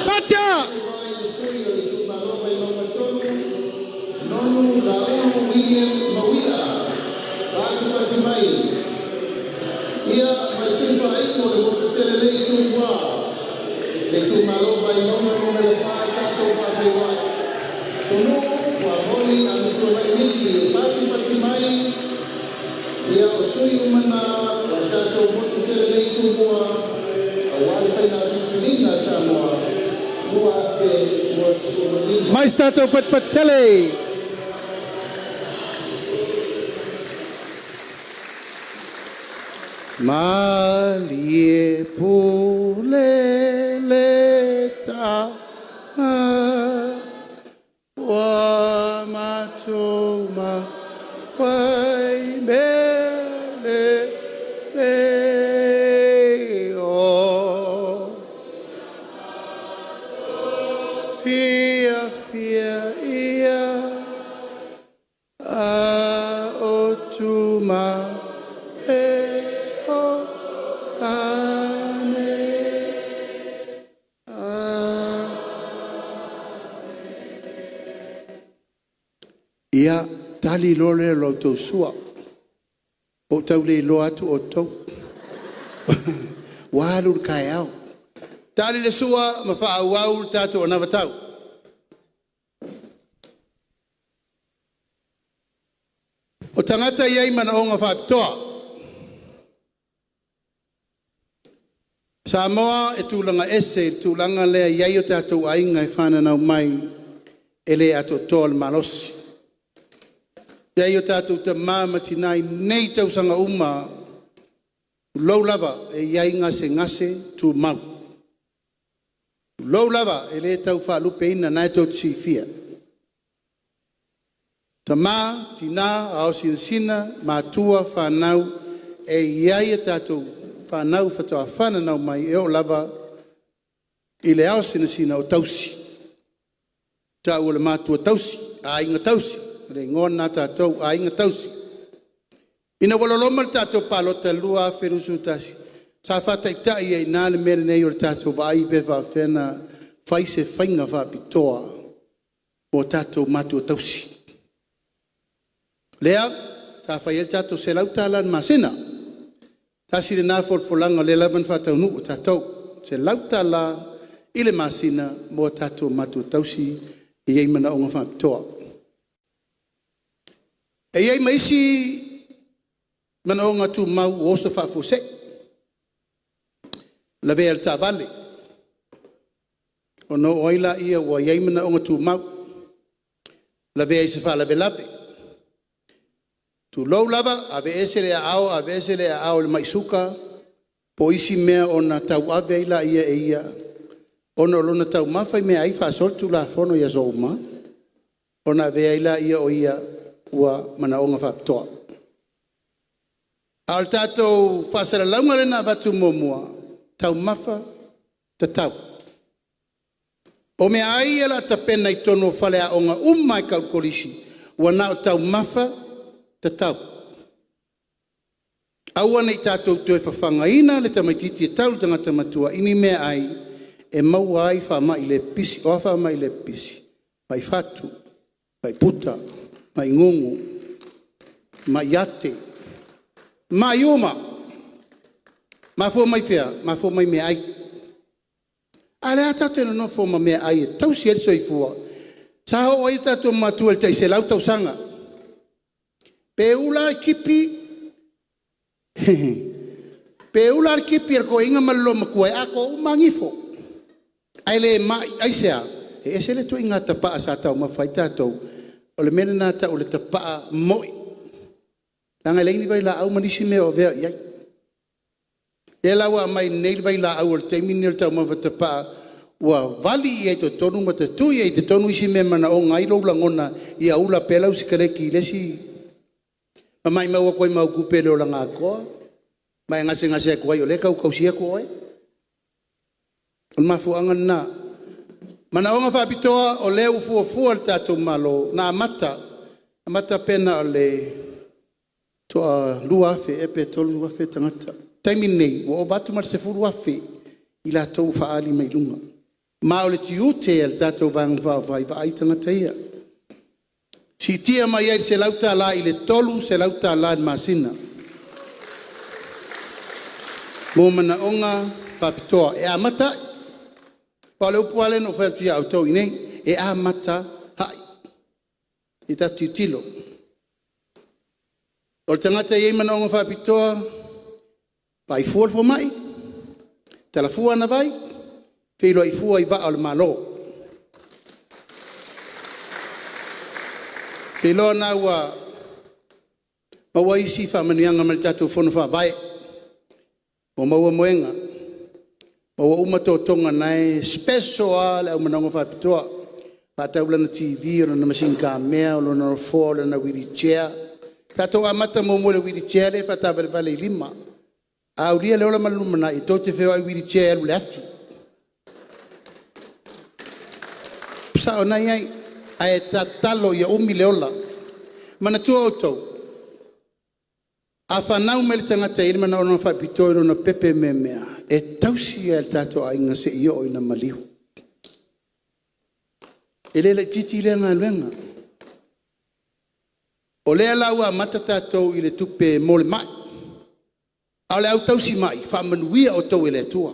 Patia. Patia. Mais tātou patpatele. Malie Ia, tali loa lea o la outou sua, ua ou tau le iloa atu outou, ua alu le taeao. Tali le sua ma faaauau le tatou anavatau. O tagata e i ai manaoga faapitoa. Samoa e tulaga ese i le tulaga lea e i ai o tatou aiga e fananau mai e le atoatoa le malosi. E i ai o tatou tama ma tina i nei tausaga uma, tulou lava, e i ai gasegase tumau, tulou lava, e le tau faalupeina o lena tou te silafia. Tama, tina, aao sinasina, matua, fanau, e i ai a tatou fanau faatoa fananau mai e oo lava i le ao sinasina o tausi. E tau o le matua tausi, aiga tausi, o le igoa lena a tatou o aiga tausi. Ina ua loloma le tatou palota i le 2021, sa faataitai ai i ina le mea lenei o le tatou vaai pe faapefea ona fai se faiga faapitoa mo tatou matua tausi. Lea sa fai ai le tatou $100 i le masina. Tasi lena folafolaga o lea lava na faataunuu e tatou, $100 i le masina mo tatou matua tausi e i ai manaoga faapitoa. E i ai ma isi manaoga tumau ua oso faafuasei, lavea i le taavale, ona oo ai lea ua i ai manaoga tumau, lavea i se faalavelave. Tulou lava, aveese le aao aveese le aao i le mai suka po o isi mea ona tauave ai lea e ia ona o lona taumafa i meaai faasoa le Tulafono i aso uma lava, ona avea ai lea o ia ua manaoga faapitoa. A o le tatou faasalalauga lea na avatu muamua, taumafa tatau. O meaai ia o le a tapena i totonu o faleaoga uma lava tau kolisi ua na o taumafa tatau. Aua ne i tatou toe fafagaina le tamaitiiti e tau i le tagata matua i ni meaai e maua ai faamai le pipisi. O a faamai le pipisi? Mai fatu, mai puta, mai gugu, mai ate, mai uma. Mafua mai fea? Mafua mai meaai. A o lea tatou te nonofo ma meaai e tausi ai le soifua. Sa oo ai o tatou matua i le tai 100 tausaga. Pe ula lava le tipi, pe ula lava le tipi a le toeaina ma le loomatua e atoa uma lava nifo, ae le mai. Aisea? E ese le ituaiga tapaa sa taumafa ai tatou, o le mea lena e tau o le tapaa moi, leaga e leai ni vailaau ma nisi mea o avea i ai. O lea la ua aumai nei le vailaau o le taimi lenei o le taumafa tapaa ua vali i ai i totonu ma tatui ai i totonu isi mea e manaona ai lou lagona ia ula pea lau sikareti i le isi ma maimau atu ai ma au tupe i le olaga atoa ma e gasegase atu ai o lea e tau tausi atu oe. O le mafuaaga lena. Manaoga faapitoa, o lea ua fuafua e le tatou Malo na amata pe na o le toa-2,000 ea pe 3,000 tagata. O le taimi lenei ua ova atu ma le 10,000 i latou ua faaali mai luga. Ma o le tiute o le tatou Vaega Faaupufai e vaai tagata ia. Siitia mai ai i le $100 i le $300 i le masina mo manaoga faapitoa e amata ai. Aua o le upu lava lea na ou fai atu ia outou i inei, e amata ai. Se i tatou tilotilo. O le tagata e i ai manaoga faapitoa, vaai fua le fomai, tala fua ana vai, feiloai fua i vaa o le Malo. Ou te iloa o lena ua maua isi faamanuiaga mai le tatou Fono Faavae, ua maua moega, maua uma totoga o lena e special lava le au manaoga faapitoa, faatau lana TV, o lana masini kamea, o lona nofoa, o lana wheelchair. Tatou amata muamua i le wheelchair lea e faataavalevale i lima. A aulia le ola ma le lumanai tou te feoai i wheelchair e alu i le afi. Sao o lena e i ai, ae tatalo ia umi le ola. Manatua outou, a fanau mai le tagata e i ai le manaoga faapitoa i lona pepe meamea, e tausi lava e le tatou aiga seia oo ina maliu. E le laitiiti lea galuega. O lea la ua amata tatou i le tupe mo le mai, a o le au tausimai, faamanuia outou e le Atua.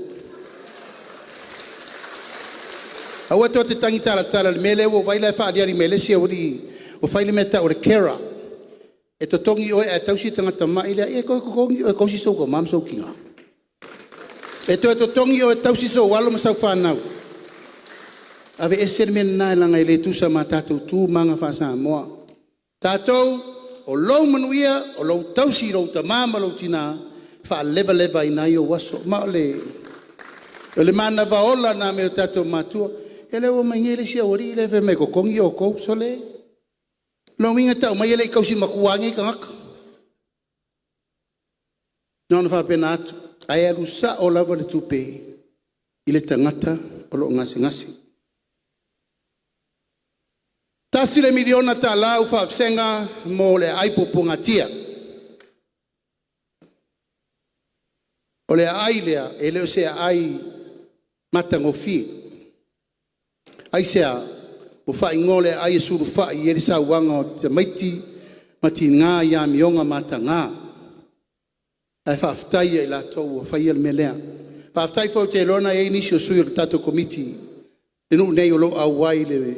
Aua tou te tagi talatala i le mea lea ua ou vaai o la e faaaliali mai e le isi aualii ua fai le mea e tau o le carer, e totogi oe ae tausi le tagata mai lea. Ia e toe totogi oe e tausi sou tama ma sou tina? E toe totogi oe e tausi sou alo ma sau fanau? Aveese le mea lena leaga e le tusa ma tatou tu ma aga faa-Samoa. O tatou, o lou manuia o lou tausi i lou tama ma lou tina e faalevalevaina ai ou aso. Ma o le manava ola lena mai o tatou matua. Ia lea ua omai nei le isi aualii lea fai mai e totogi outou. Sole, o lona uiga e tau mai e le i tausi matua lava nei tagata. Na ona faapena atu, ae alu sao lava le tupe i le tagata o lo o gasegase. $1 miliona ua faavasega mo le aai puapuagatia. O le aai lea, e le o se aai matagofie. Aisea? Ua faaigoa o le aai e sulufai i ai le sauaga o tamaiti ma tina i amioga mataga. Ae faafetai ia i latou ua faia le mea lea. Faafetai foi ou te iloa na i ai nisi o sui o le tatou Komiti i nuu nei o lo o auai i le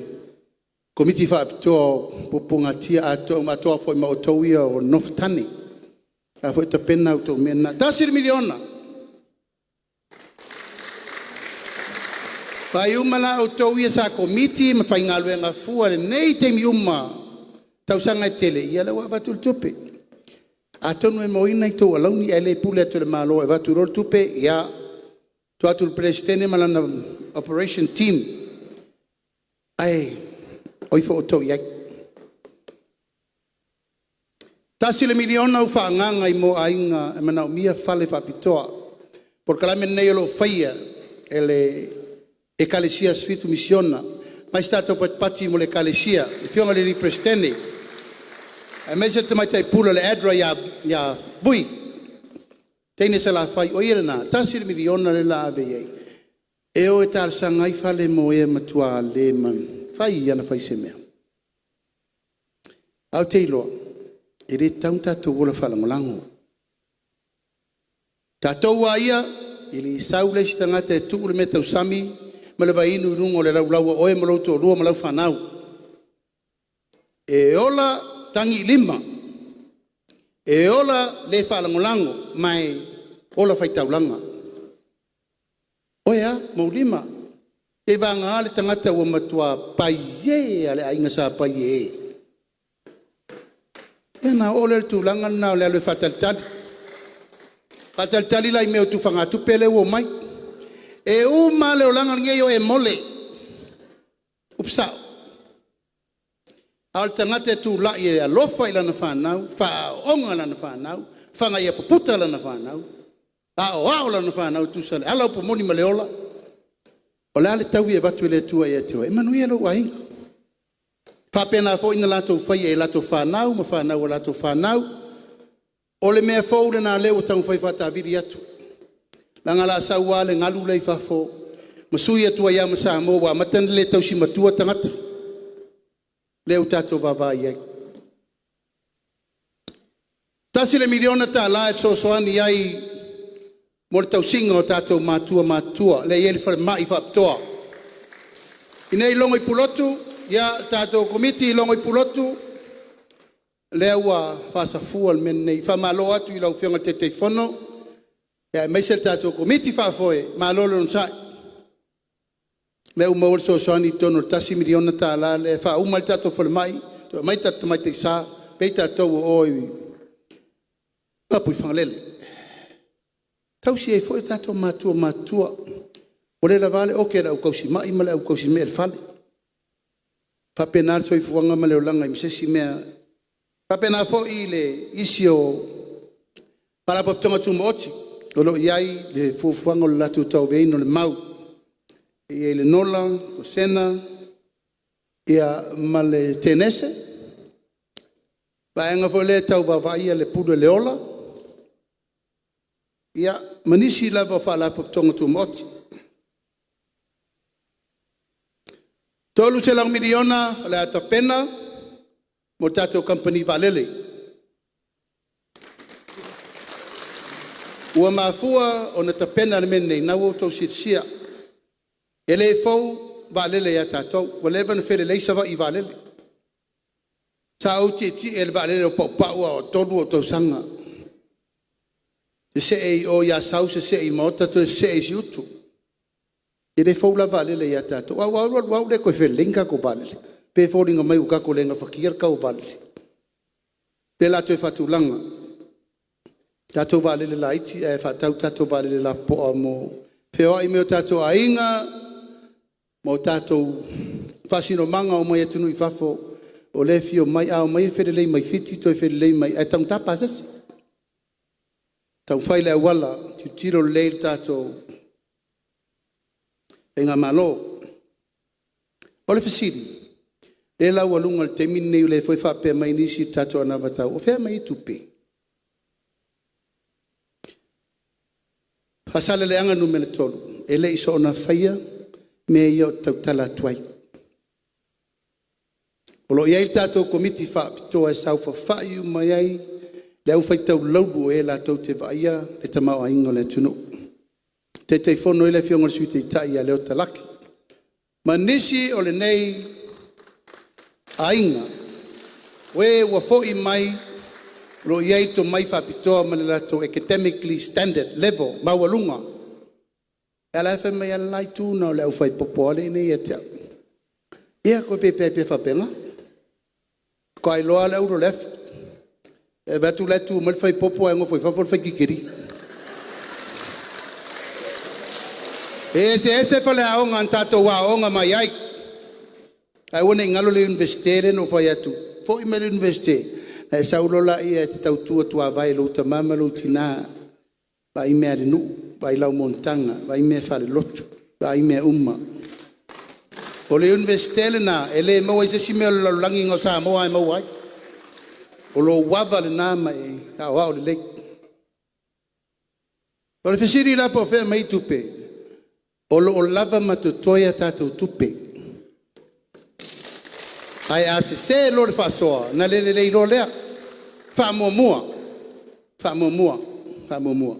Komiti Faapitoa o Puapuagatia atoa foi ma outou ia o le nofo-tane. O la e foi e tapena a outou mea na. $1 miliona. O ai uma la outou ia sa komiti ma faigaluega fua i lenei taimi uma i tausaga e tele, ia lea ua avatu le tupe. Atonu e maua ai ni a outou alauni ae le pule atu e le Malo e avatu loa le tupe, ia tuu atu i le Peresetene ma lana operation team, ae o ifo outou i ai. $1 miliona ua faaagaaga mo aiga e manaomia fale faapitoa. O le polokalame lenei o lo o faia e le Ekalesia Sifitu Misiona. Fai se tatou patipati mo le Ekalesia, le afioga i le Peresetene aemaise le tamaitai pule o le ADRA ia Vui, le teine Salafai, o ia lena. $1 miliona lea o le a ave i ai e o e talosaga ai fale mo e matua le mafai lava ona fai se mea. Ae ou te iloa e le tatau ona tatou ola faalagolago. O tatou lava ia, e le sau le isi tagata e tuu le mea tausami ma le vaiinu i luga o le laulau a oe ma lou toalua ma lau fanau. E ola tagiilima, e ola le faalagolago ma e ola faitaulaga. Oe a ma ou lima, seiavagana le tagata ua matua paiē lava le aiga sa Paiē, ia ona oo lea i le tulaga lena o le alu e faatalitali. Faatalitali la i mea o tufagatupe lea ua omai. E uma lava le olaga lenei o e mole, upu sao. A o le tagata e tulai e alofa i lana fanau, faaaooga lana fanau, fagaia puputa lana fanau, aoao lana fanau e tusa o le ala, upu moni ma le ola. O le a le taui e avatu e le Atua ia te oe? E manuia lou aiga. E faapena foi ona latou faia i latou fanau ma fanau a latou fanau. O le mea fou lena o lea ua taumafai e faataavili atu, leaga o le a sau lava le galu la e i fafo ma sui atu ai lava ma Samoa ua amata ona le tausi matua tagata, lea ua tatou vaavaai i ai. $1 miliona e fesoasoani ai mo le tausiga o tatou matua matutua lea e i ai le falemai faapitoa. I inei i Logo Pulotu, le tatou Komiti i Logo Pulotu, lea ua faasafua le mea lenei. Faamalo atu i lau Afioga i le Taitaifono aemaise le tatou Komiti Faafoe, malo le onosai. O lea ua maua le fesoasoani i totonu o le $1 miliona lea e faauma ai le tatou falemai, toe aumai tatou tamaitai sa pei tatou o o i Apuifagalele. E tausi ai foi tatou matua matutua. Ua le lava le oke a le au tausimai ma le au tausimea i le fale. E faapena le soifuaga ma le olaga i se isi mea. E faapena foi i nisi o Faalapotopotoga Tumaoti o lo o i ai le fuafuaga o le latou tauaveina o le mau. E i ai le Nola, Kosena ma le Tenese, vaega foi lea e tau vaavaaia le pulu e le ola, ia ma nisi lava o Faalapotopotoga Tumaoti. $300 miliona o le a tapena mo le tatou Kamupani Vaalele. Ua mafua ona tapena le mea lenei, o lena ua outou silafia, e le fou vaalele ia tatou, ua leva ona felelei Savaii i vaalele. Sa ou tietie i le vaalele o paupau a o 3 ou tausaga, sesee i o i Asau sesee i Maota toe sesee i Siutu. E le fou la le vaalele ia tatou, ae ua alu alu lava ua le toe felelei ni tatou vaalele. E pei e foliga mai ua tatou le gafatia le tau o vaalele. O lea o le a toe faatulaga tatou vaalele laiti ae faatau tatou vaalele lapopoa mo le feoai mai o tatou aiga ma o tatou faasinomaga mai atunuu i fafo o lea e fia omai. A omai e felelei mai Fiti toe felelei mai ae taugata pasese. Taufai le auala, tilotilo lelei le tatou Faigamalo. O le fesili, lea e laualuga i le taimi lenei o lea foi e faapea mai nisi i le tatou anavatau, o fea e aumai ai tupe? Faasaleleaga 3, e le i soona faia mea ia ou te tautala atu ai. O lo o i ai le tatou Komiti Faapitoa e saofafai uma i ai le au faitaulaulu o e latou te vaaia le tamaoaiga o le atunuu. E Taitaifono ai le Afioga i le Sui Taitai ia Leota Laki ma nisi o lenei aiga o e ua foi mai o lo o i ai tomai faapitoa ma le latou academically standard level maualuga. A o la e fai mai lava le la itu, na o le au fai popo lava lea e i inei ia te au. Ia, toe pea pea faapena. Matua iloa lava le auro i le afi. E vaai atu la e tu mai le fai popo ae nofo i fafo le fai dikeri. E eseese faleaoga na tatou aooga mai ai. Ae aua ne i galo le Iunivesite lea na ou fai atu, foi mai le Iunivesite ona e sau loa lea e te tautua tuavae i lou tama ma lou tina, vaai mea a le nuu, vaai lau monotaga, vaai mea faalelotu, vaai mea uma. O le Iunivesite lena e le maua ai se isi mea o le lalolagi na o Samoa lava e maua ai. O lou ava lena ma e aoao lelei. O le fesili la po o fea e aumai ai tupe? O lo o lava ma totoe a tatou tupe, ae a sese loa le faasoa ona le lelei loa lea. Faamuamua, faamuamua, faamuamua.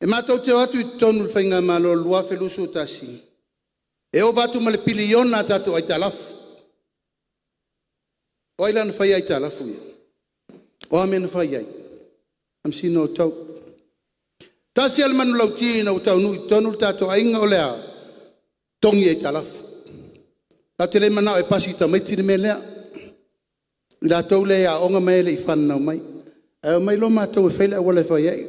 E matou te o atu i totonu o le faigamalo i le 2021, e ova atu ma le piliona a tatou aitalafu. O ai la na faia aitalafu ia? O a mea na fai ai? Faamasino outou. Tasi lava le manulauti ina ua taunuu i totonu le tatou aiga, o le a? Totogi aitalafu. Tatou te le mananao e pasi i tamaiti le mea lea, i latou ia e aooga ma e le i fananau mai. Ae omai loa matou e fai le auala e fai ai.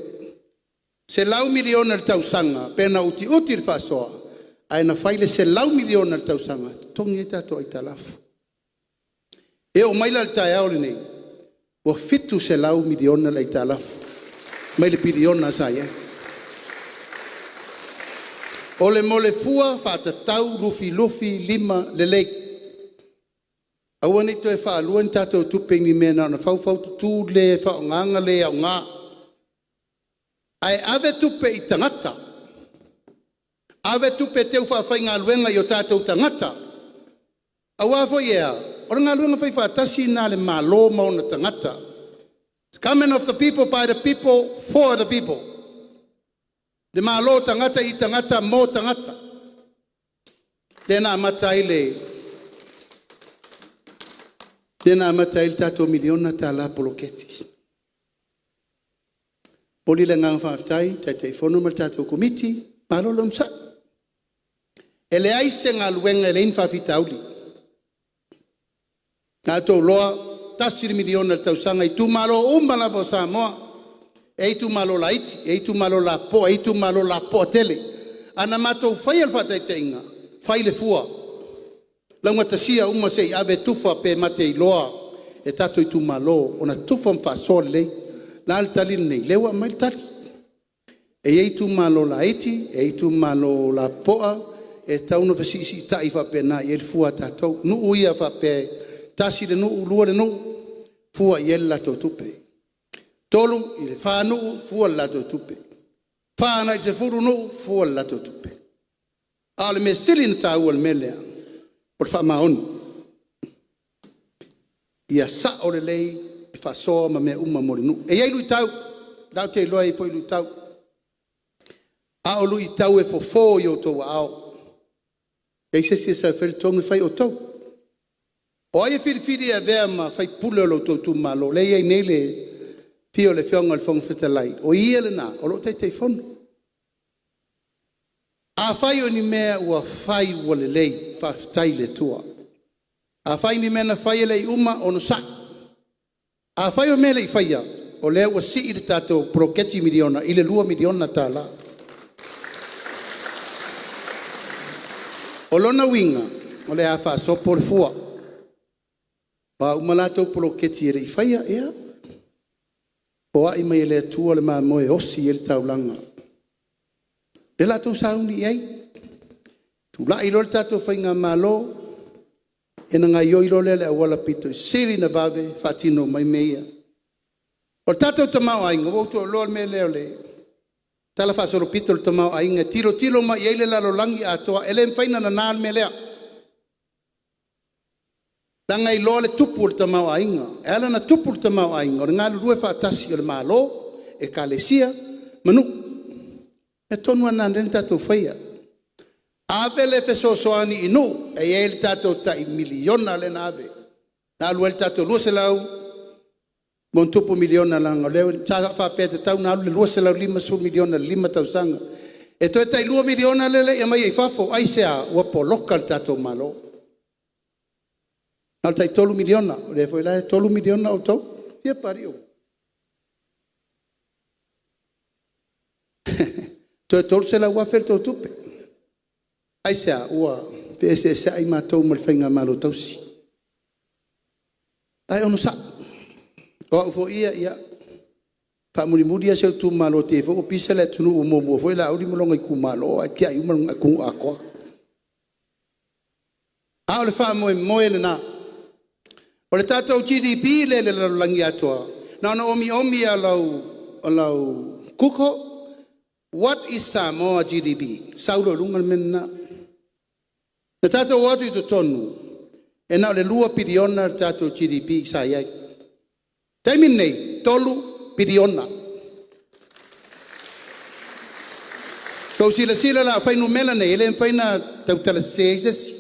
$100 miliona i le tausaga pe na utiuti le faasoa, ae na fai le $100 miliona i le tausaga e totogi ai tatou aitalafu. E oo mai la i le taeao lenei, ua $700 miliona le aitalafu mai le piliona sa i ai. O le molefua faatatau lufilufilima lelei, aua ne i toe faalua ni tatou tupe i ni mea na ona faufaututu le faaaogaina le aoga, ae ave tupe i tagata, ave tupe e teu faafaigaluega i o tatou tagata. Aua foi e a? O le galuega faifaatasi lena a le Malo ma ona tagata. It's government of the people by the people for the people. Le Malo o tagata i tagata mo tagata. Lea na amata ai le tatou miliona tala poloketi. E momoli le agaga faafetai i le Taitaifono ma le tatou Komiti, malo le onosai. E leai se galuega e leai ni faafitauli. O lena ua outou iloa e tasi le miliona i le tausaga i itumalo uma lava o Samoa. E i ai itumalo laiti, e i ai itumalo lapopoa, e i ai itumalo lapopoa tele. Ae na matou faia le faataitaiga, fai le fua, laugatasia uma se i ave tufa pe ma te iloa e tatou itumalo ona tufa ma faasoa lelei. O le a le tali lenei? Lea ua aumai le tali. E i ai itumalo laiti, e i ai itumalo lapopoa, e tatau ona fesiisitai faapena i ai le fua a tatou. Nuu ia faapea e tasi le nuu, lua le nuu, fua i ai le latou tupe. 3 i le 4 nuu, fua le latou tupe. 4 agai i le 10 nuu, fua le latou tupe. A o le mea sili ona taua i le mea lea, o le faamaoni. Ia sao lelei le faasoa ma mea uma mo le nuu. E i ai luitau, o lena ou te iloa e i ai foi luitau, a o luitau e fofo i o outou aao. E leai se isi e sau e faia le tonu, e fai e outou. O ai e filifili e avea ma faipule o lo outou itumalo? Lea e i ai nei le afio o le Afioga i le Fofoga Fetalai, o ia lena o lo o Taitaifono. Afai o ni mea ua fai ua lelei, faafetai i le Atua. Afai o ni mea na fai e le i uma, onosai. Afai o mea e le i faia, o lea ua sii le tatou poloketi miliona i le $2 miliona. O lona uiga o le a faasopo le fua, o a uma latou poloketi e le i faia, ia foai mai e le Atua le mamoe e osi ai le taulaga, lea o le a outou sauni i ai. Tulai loa le tatou faigamalo ona gaoioi loa lea i le auala aupito sili ona vave faatino mai mea ia. O le tatou tamaoaiga ua outou iloa le mea lea o le talafaasolopito o le tamaoaiga e tilotilo mai i ai le lalolagi atoa. E le mafai ona nana le mea lea, leaga e iloa le tupu o le tamaoaiga. E ala ona tupu le tamaoaiga o le galulue faatasi o le Malo, Ekalesia ma nuu. O le mea tonu lava lena o lea na tatou faia, ave le fesoasoani i nuu e i ai le tatou tai miliona lea na ave, na alu ai le tatou $200+ miliona leaga o lea sa faapea e tatau ona alu le $250 miliona i le 5 tausaga. E toe tai $2 miliona lea e le i aumaia i fafo. Aisea? Ua poloka le tatou Malo. Na o le tai $3 miliona, o lea foi la e $3 miliona outou, ia Papalii, toe $300,000 le tou tupe. Aisea? Ua feeseeseai matou ma le faigamalo tausi. Ae onosai, o au foi ia, e faamulimuli lava si ou itumalo te i foi ua pisa le atunuu, ua muamua foi Laauli ma lona itumalo ae tiai uma le atunuu atoa. A o le faamoemoe lena. O le tatou GDP lea i le lalolagi atoa, na ona omiomi lava o lau google what is Samoa GDP? Sau loa i luga le mea lena. Na tatou o atu i totonu, e na o le $2 piliona le tatou GDP sa i ai. O le taimi lenei, e $3 piliona. Ua outou silasila la, o fuainumera nei e le mafai ona tautala sese ai se isi,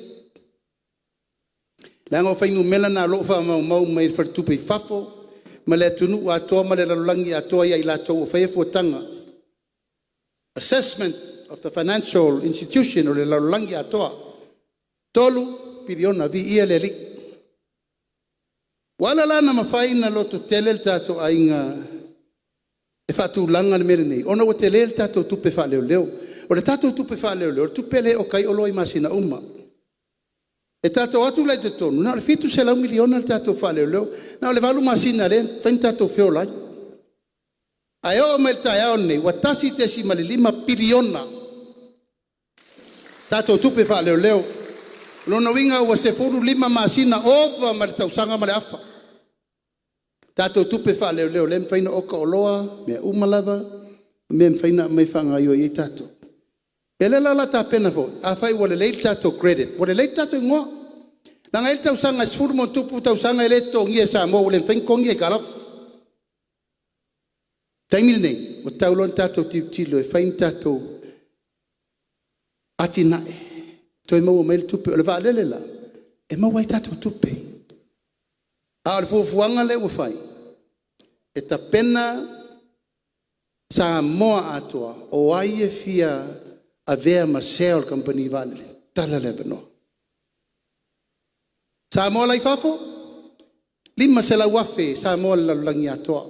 leaga o fuainumera na o lo o faamaumau mai e faletupe i fafo ma le atunuu atoa ma le lalolagi atoa ia i latou o faia fuataga, assessment of the financial institution o le lalolagi atoa. $3 piliona, viia le Alii. Ua ala la ona mafai ona lototele le tatou aiga e faatulaga le mea lenei, ona ua tele le tatou tupe faaleoleo. O le tatou tupe faaleoleo o le tupe lea e oka ai oloa i masina uma. E tatou te o atu la i totonu, na o le $700 miliona le tatou faaleoleo, na o le 8 masina lea e mafai ona tatou feola ai. Ae oo mai i le taeao lenei, ua $1.5 piliona tatou tupe faaleoleo. O lona uiga ua 15 masina, ova ma le tausaga ma le afa tatou tupe faaleoleo lea e mafai ona oka oloa, mea uma lava, ma mea e mafai ona aumai e faagaoioi ai tatou. Ia lea la o le a tapena foi, afai ua lelei le tatou credit, ua lelei le tatou igoa. Leaga e i ai le tausaga e 10+ tausaga e le totogia e Samoa ua le mafai ona totogi aitalafu. O le taimi lenei, ua tatau loa ona tatou tilotilo e fai ni tatou atinae e toe maua mai ai le tupe. O le vaalele la e maua ai tatou tupe. A o le fuafuaga lea ua fai, e tapena Samoa atoa o ai e fia avea ma sea o le kamupani vaalele, tatala le avanoa. Samoa la e i fafo, 500,000 Samoa i le lalolagi atoa.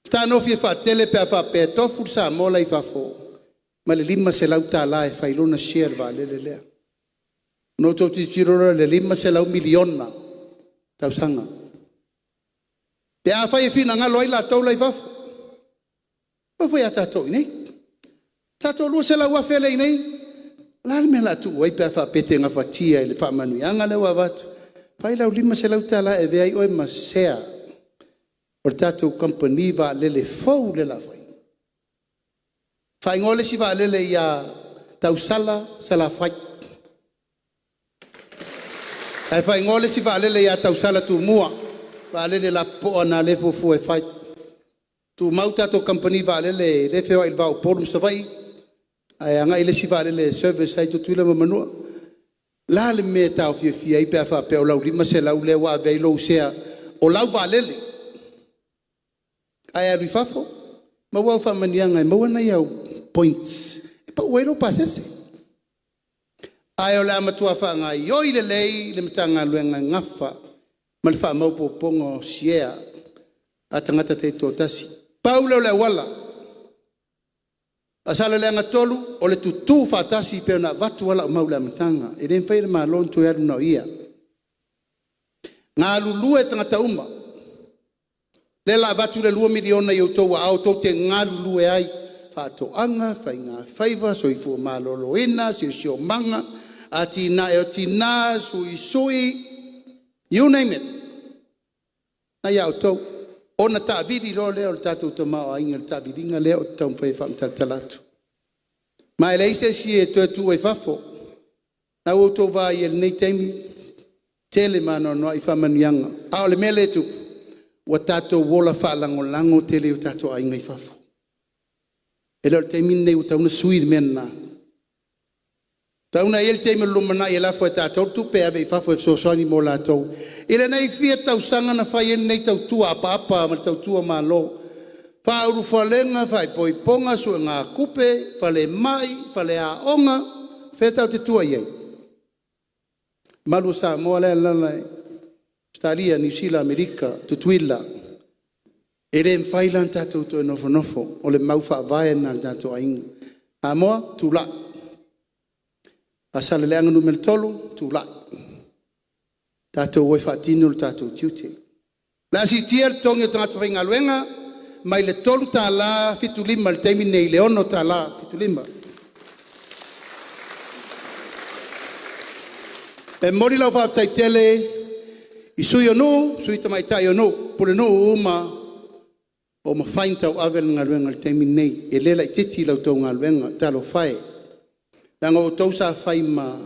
Fetagofi e faatele pe a faapea e tofu le Samoa la e i fafo ma le $500 e fai ai lona share i le vaalele lea. Ona outou tilotilo loa lea i le $500 miliona tausaga pe afai e finagalo ai latou la e i fafo. E oo foi ia tatou i inei, tatou 200,000 lea e i inei, o le a le mea o le a tuu ai pe a faapea e te gafatia e le faamanuiaga lea ua avatu, fai lau $500 e avea ai oe ma sea o le tatou kamupani vaalele fou lea o le a fai. Faaigoa le isi vaalele ia Tausala Salafai. Ae faaigoa le isi vaalele ia Tausala Tumua, vaalele lapopoa na lea e fuafua e fai. Tumau tatou Kamupani Vaalele lea e feoai i le va o Upolu ma Savaii ae agai le isi vaalele e service ai Tutuila ma Manua. O le a le mea e taofiofia ai pe a faapea o lau $500 lea ua ave ai lou sea o lau vaalele ae alu i fafo maua au faamanuiaga e maua nai au points e pau ai lou pasese. Ae o le a matua faagaoioi lelei le Matagaluega e nafa ma le faamaopoopoga o sea a tagata taitoatasi. Pau lea o le auala. Faasaleleaga 3 o le tutu faatasi pei ona avatu a lau mau i le amataga. E le mafai e le Malo ona toe alu na o ia. Galulue tagata uma, lea la avatu le $2 miliona i outou aao tou te galulue ai, faatoaga, faigafaiva, soifua maloloina, siosiomaga, atinae o Tina, Suisui, you name it, lena e ia outou. Ona taavili loa lea o le tatou tamaoaiga i le taaviliga lea ou te taumafai e faamatalatala atu. Ma e leai se isi e toe tuua i fafo. O lena ua outou vaai i ai i lenei taimi, tele ma anoanoai faamanuiaga. A o le mea lea e tupu, ua tatou ola faalagolago tele i o tatou aiga i fafo. E le o le taimi lenei ua tatau ona sui le mea lena. E tatau ona i ai le taimi i le lumanai e lafo e tatou le tupe e ave i fafo e fesoasoani mo latou i lenei fia tausaga na fai ai lenei tautua apaapa ma le tautua Malo, faaulufalega, faaipoipoga, suegatupe, falemai, faleaoga. O fea tatou te tua i ai? Mamalu o Samoa la e alaala i Ausetalia, Niu Sila, Amerika, Tutuila, e le mafai la ona tatou toe nofonofo, o le mau faavae lena a le tatou aiga. Samoa, tulai. Faasaleleaga 3, tulai. Tatou o e faatino lo tatou tiute. O le a siitia le totogi o tagata faigaluega mai le $3.75 i le taimi lenei i le $6.75. E momoli lau faafetai tele i Sui o Nuu, Sui Tamaitai o Nuu, Pulenuu uma ua mafai ona tauave le galuega i le taimi lenei. E le laitiiti la outou galuega, talofa e, leaga o outou sa fai ma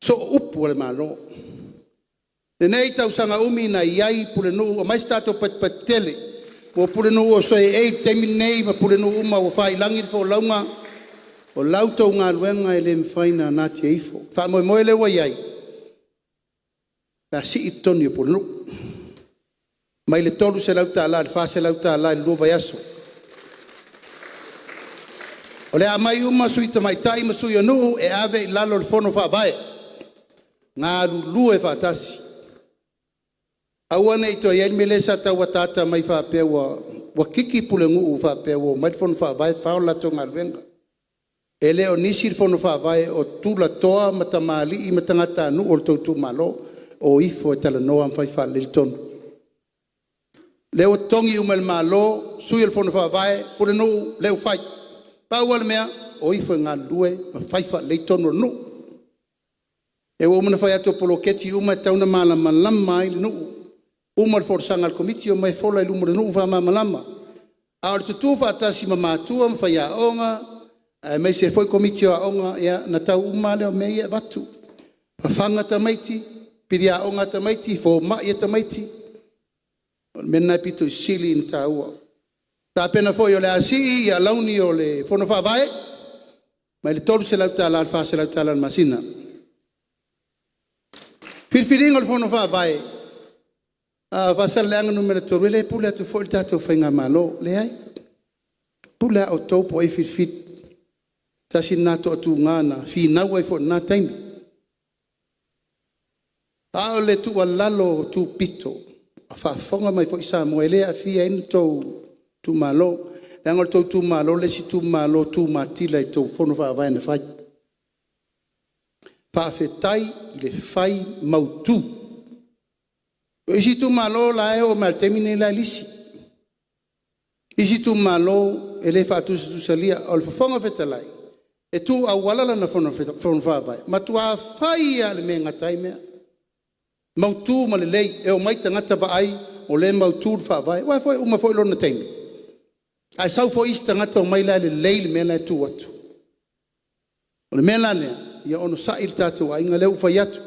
sooupu o le Malo. I lenei tausaga umi na i ai Pulenuu, aumai se tatou patupatu tele mo Pulenuu o soe i le taimi lenei ma Pulenuu uma ua faiilagi le folauga, o la outou galuega e le mafai ona natia ifo. O le faamoemoe lea ua i ai, o le a sii totogi o Pulenuu mai le $300 i le $400 i le lua vaiaso. O le a aumai uma Sui Tamaitai ma Sui o Nuu e ave i lalo o le Fono Faavae, galulue faatasi. Aua ne i toe i ai le mea lea sa tau ataata mai faapea ua kiki Pulenuu faapea ua omai le Fono Faavae fao le latou galuega. E le o nisi le Fono Faavae o tulatoa ma tamalii ma tagatanuu o le tou Itumalo. O ifo e talanoa ma fai faalelei tonu. O lea ua totogi uma e le Malo sui o le Fono Faavae, Pulenuu lea ua fai. Pau lava le mea o ifo e galulue ma fai faalelei tonu a le nuu. Lea ua uma ona fai atu o poloketi uma e tatau ona malamalama ai le nuu. Uma le folasaga a le Komiti omai e fola i luma o le nuu ma faamalamalama. A o le tutu faatasi ma matua ma faiaoga aemaise foi Komiti o Aoga, ia ona tau uma lava lea o mea ia e avatu. Fafaga tamaiti, pili aoga a tamaiti, fomai a tamaiti. O le mea lena e pito i sili ona taua. Tapena foi o le a sii alauni o le Fono Faavae mai le $300 i le $400 i le masina. Filifiliga o le Fono Faavae a Faasaleleaga 3, e le pule atu foi le tatou Faigamalo, leai. E pule lava outou po o ai e filifili. Tasi lena toatuga na finau ai foi i lena taimi. A o le tuualalo tupito a o faafofoga mai foi Samoa e le aafia ai ni tou Itumalo, leaga o le tou Itumalo le isi itumalo tumatila i le tou Fono Faavae na fai. Faafetai le fai mautu. O isi itumalo la e oo mai lava i le taimi lenei la e lisi. Isi itumalo e le faatusatusalia. O le Fofoga Fetalai e tu auala lana fono faavae, matua fai lava i le mea e gata ai mea, mautu ma lelei e omai tagata vaai o lea e mautu le faavae. Aua foi e uma foi lona taimi ae sau foi isi tagata omai la e lelei le mea la e tu atu. O le mea la lea, ia onosai le tatou aiga lea ua ou fai atu,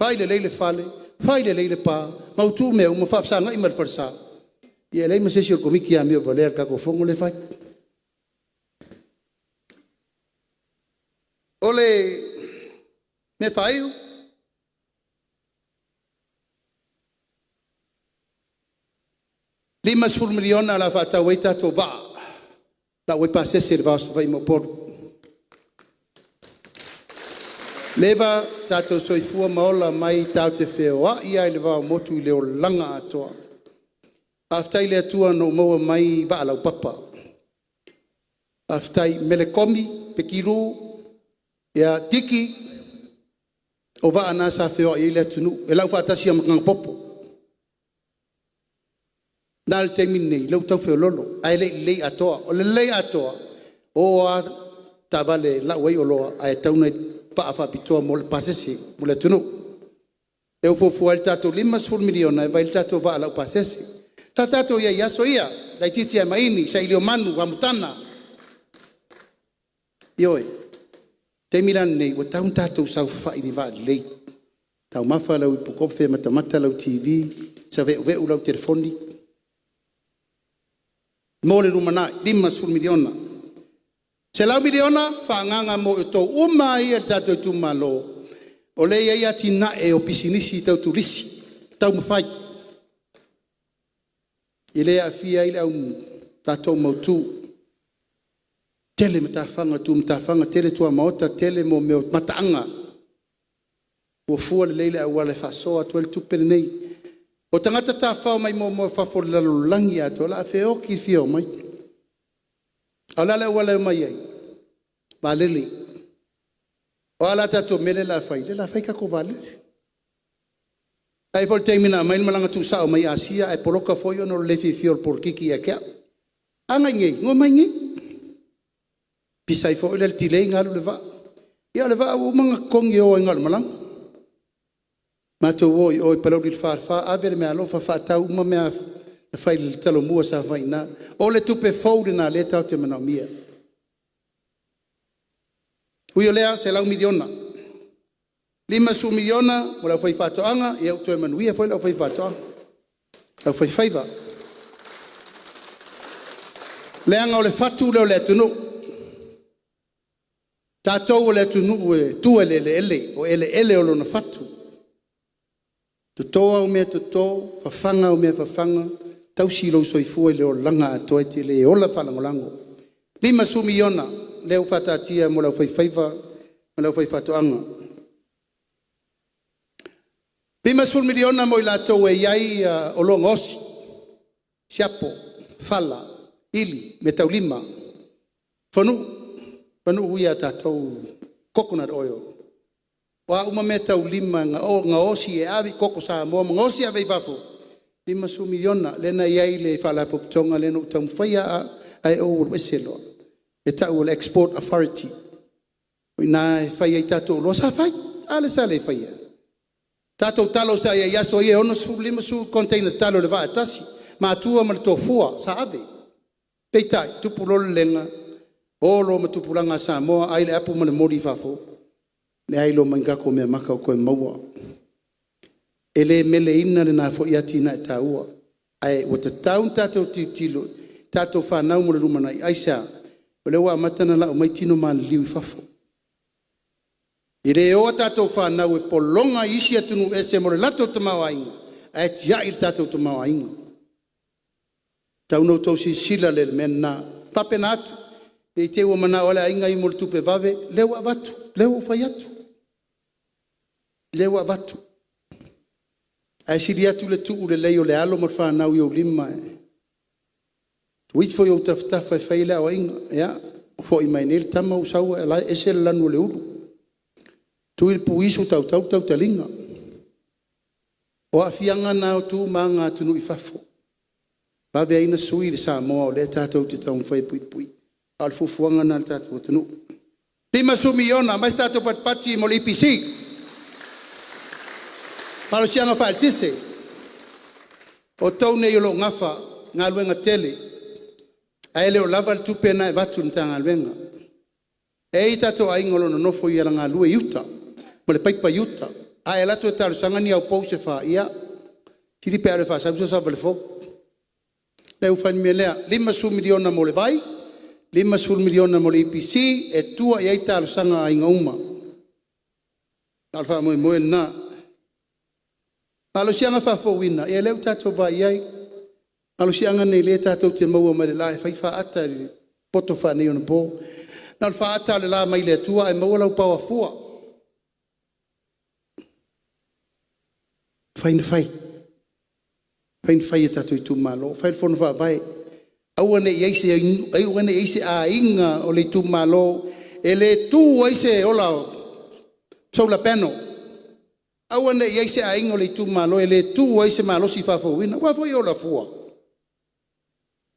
Fai lelei le fale, fai lelei le pa, mautu mea uma, faafesagai ma le falesa, ia e leai ma se isi o le Komiti e amio valea i le tatou fono lea e fai. O le mea faaiu, $50 miliona o le a faatau ai tatou vaa e lau ai pasese i le va o Savaii ma Upolu. Leva tatou soifua ma ola mai tatou te feoai a i le va o motu i le olaga atoa. Faafetai i le Atua na ou maua mai vaa laupapa, faafetai i mere komi, Pekilu, Tiki, o vaa na sa feoai ai le atunuu e lau faatasi ai ma tamapopo. A le taimi lenei lea ua tau feololo ae le i lelei atoa. O le lelei atoa e o a taavale e lau ai oloa ae tau nai vaa faapitoa mo le pasese mo le atunuu. Lea ua fuafua ai le tatou $50 miliona e fai ai le tatou vaa laupasese. Sa tatou i ai i aso ia laitiiti ia Maini, Sailiomanu, Amutana, ioe. O le taimi la lenei ua tatau ona tatou saofafai i vaa lelei, taumafa lau ipukofe matamata lau TV, saveuveu lau telefoni mo le lumanai. $50 miliona. $100 miliona faaagaaga mo outou uma lava ia i le tatou Itumalo o lea e i ai atinae o pisinisi tau turisi taumafai, e le aafia ai tatou mautu. Tele matafaga, tu matafaga, tele tuamaota, tele mea o mataaga. Fuafua lelei le auala e faasoa atu ai le tupe lenei. O tagata tafafao maimoa mai fafo o le lalolagi atoa o le a feoti le fia omai. A o le a le auala e omai ai? Vaalele. O a la tatou mea lea o le a fai? O lea o le a fai tatou vaalele. Sa i ai foi le taimi na aumai le malaga tuusao mai Asia ae poloka foi ona o le le fiafia o le polokiki ia te au. A na i inei, na omai nei. Pisa ai foi lea o le delay ona alu le vaa. Ia o le vaa ua uma ona totogi e o ai na o le malaga. Matou o i o i Palauli le Falefa ave le meaalofa faatau uma mea na fai i le talomua sa fai i ina. O le tupe fou lena o lea tatou te manaomia. Ui o lea, $100 miliona, $50 miliona mo le aufaifaatoaga, ia ua toe manuia foi le aufaifaatoaga, le aufaifaiva. Leaga o le fatu lea o le atunuu, tatou o le atunuu e tua i le eleele, o eleele o lona fatu. Toto au meatoto, fafaga au mea fafaga, tausi lou soifua i le olaga atoa e te le ola faalagolago. $50 miliona lea ua faataatia mo le aufaifaiva ma le aufaifaatoaga. $50 miliona mo i latou e i ai oloa gaosi, siapo, fala, ili, meataulima, fanuu ia a tatou coconut oil. O a uma meataulima e gaosi e ave i koko Samoa ma gaosi e ave i fafo, $50 miliona lea na i ai le faalapotopotoga lea na ou taumafaia lava ae ou alu ese loa e tau o le Export Authority. O i ina e fai ai tatou oloa. Sa fai, a lea sa le faia? Tatou talo sa i ai i aso ia e 60, 50 container talo i le vaa e tasi, matua ma le tofu sa ave. Peitai, tupu loa le lega o loa ma tupulaga a Samoa ai le apu ma le moli i fafo, leai loa ma ni tatou meamata o toe maua. E le meleina lena foi atinae taua ae ua tatau ona tatou tilotilo i tatou fanau mo le lumanai. Aisea? O lea ua amata ona lau mai tino maliliu i fafo. E le o a tatou fanau e pologa i isi atunuu ese mo le latou tamaoaiga ae tiai le tatou tamaoaiga. E tatau ona outou silasila i le mea lena. E faapena atu ne i te i ua manao le aiga ia mo le tupe vave, lea ua avatu, lea ua ou fai atu, lea ua avatu. Ae sili atu le tuulelei o le alo ma le fanau i ou lima, tuu ifo i ou tafatafa e fai ai le aoaiga. Ia, foi mai nei le tama ou sau ae o la e ese le lanu o le ulu, tui le puisu tautau le tautaliga. O aafiaga na o tu ma aga a atunuu i fafo, vave ai ona sui le Samoa o lea tatou te taumafai e puipui. A o le fuafuaga lena a le tatou atunuu. $50 miliona, aumai se tatou patipati mo le EPC, malosiaga faaeletise. O outou nei o lo o nafa i galuega tetele ae le o lava le tupe lena e avatu i le Matagaluega. E i ai tatou aiga o lo o nonofo i alagalue i uta ma le paipa i uta. A e alu atu e talosaga ni au pou se fa, ia, sili pe a alu e faasau sau savali fou. Lea ua fai le mea lea, $50 miliona mo le vai, $50 miliona mo le EPC e tua i ai talosaga a aiga uma. A o le faamoemoe lena. Malosiaga faafouina, ia lea ua tatou vaai i ai, malosiaga lenei lea tatou te maua mai le la e fai faata i le poto faaneionapo. Na o le faata lava o le la mai le Atua ae maua lau power fua. E mafai ona fai, e mafai ona fai e tatou itumalo, fai le fono faavae, aua ne i i ai se aiga o le itumalo e le tu ai se ola o solar panel, aua ne i i ai se aiga o le itumalo e le tu ai se malosi faafouina. Aua foi e ola fua.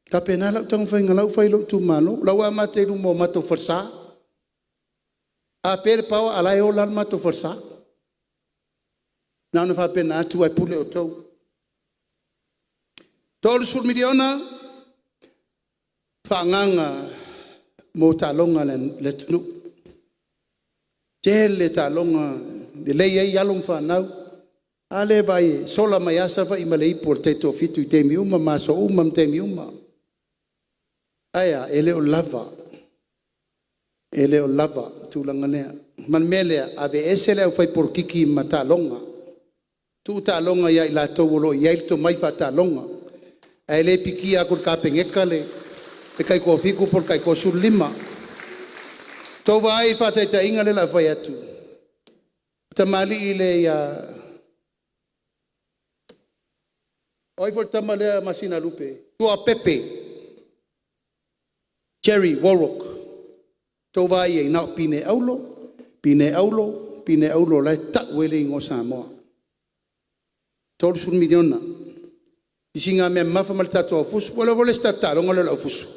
E faapena lau taumafaiga o la ua fai i lou itumalo, o la ua amata i luma o matou falesa. A pe le power a o la e ola lava le matou falesa. Na ona faapena atu ae pule outou. $30 miliona faaagaaga mo taaloga a le atunuu. Tele taaloga e lelei ai alo ma fanau. A lea e vaai e sola mai lava Savaii ma le ipu o le Taitoafitu i taimi uma ma aso uma ma taimi uma. Ae a? E le o lava, e le o lava le tulaga lea. Ma le mea lea, aveese le aufai polokiki ma taaloga, tuu taaloga ia i latou o lo o i ai le tomai faataaloga, ae le pikia atu e le Kapeneta le tai-toafitu po o le tai-toasefululima. Ua outou vaai i le faataitaiga lea o le a fai atu, le tamalii lea ia… O ai foi le tama lea Masinalupe? Tuaopepe Jerry Wallwork. Ua outou vaai i ai, na o pine auro, pine auro, pine auro o la e tau ai le igoa o Samoa. $30 miliona. Le isi lena mea mamafa ma le tatou aufusu. Ua iloa foi le isi tatou taaloga lea o le aufusu. O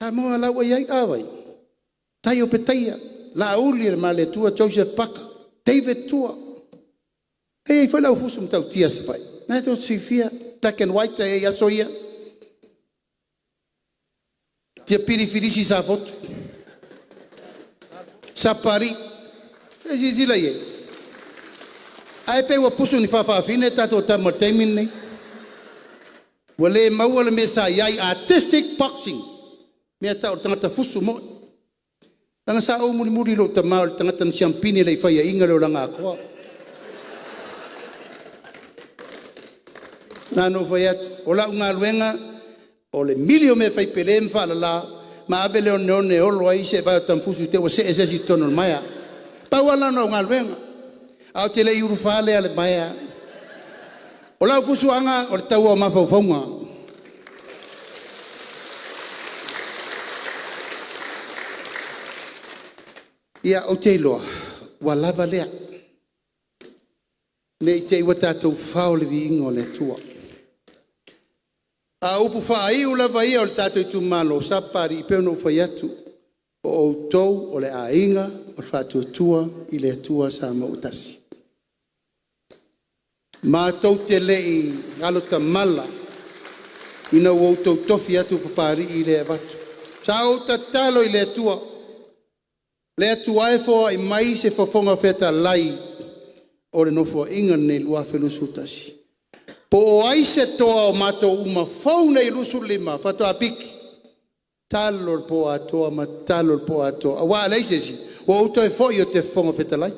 Samoa o la e ua i ai. A o ai? Tai Opetaia, Laauli ma Malietoa Joseph Parker, David Tua. E i ai foi le aufusu matautia a Savaii, lena tou te silafia, black and white sa i ai i aso ia. Tiapili Filisi Safotu, Sapapalii. Se i silasila i ai? Ae pei ua pusu i ni faafaafine tatou tama i le taimi lenei. Ua le maua le mea sa i ai, artistic boxing, mea e tau o le tagata fusu moi. Leaga sa ou mulimuli i lou tama o le tagata na siamupini e le i faiaina i le olaga atoa. Na ona ou fai atu, o lau galuega o le mili o mea faipele ma faalala ma ave le oneone e olo ai le seevae o Tamapua i te i ua see se isi i totonu o le maea. Pau lava lena o lau galuega, ae ou te le i ulufale lava i le maea. O lau fusuaga o le taua o mafaufauga. Ia, ou te iloa ua lava lea, ne i te i ua tatou fao le viiga o le Atua. A o upu faaiu lava ia o le tatou itumalo, Sapapalii, pei ona ou fai atu, o outou o le Aiga o le Faatuatua i le Atua Samoa ua Tasi. Matou te le i alo tamala ina ua outou tofi atu Papalii lea e avatu. Sa ou tatalo i le Atua, le Atua e foai mai se Fofoga Fetalai o le Nofoaiga lenei 2021, po o ai se toa o matou uma fou nei e 25 faatoa piki, talo i le po atoa ma talo i le po atoa, aua a leai se isi, ua ou toe foi ou te Fofoga Fetalai.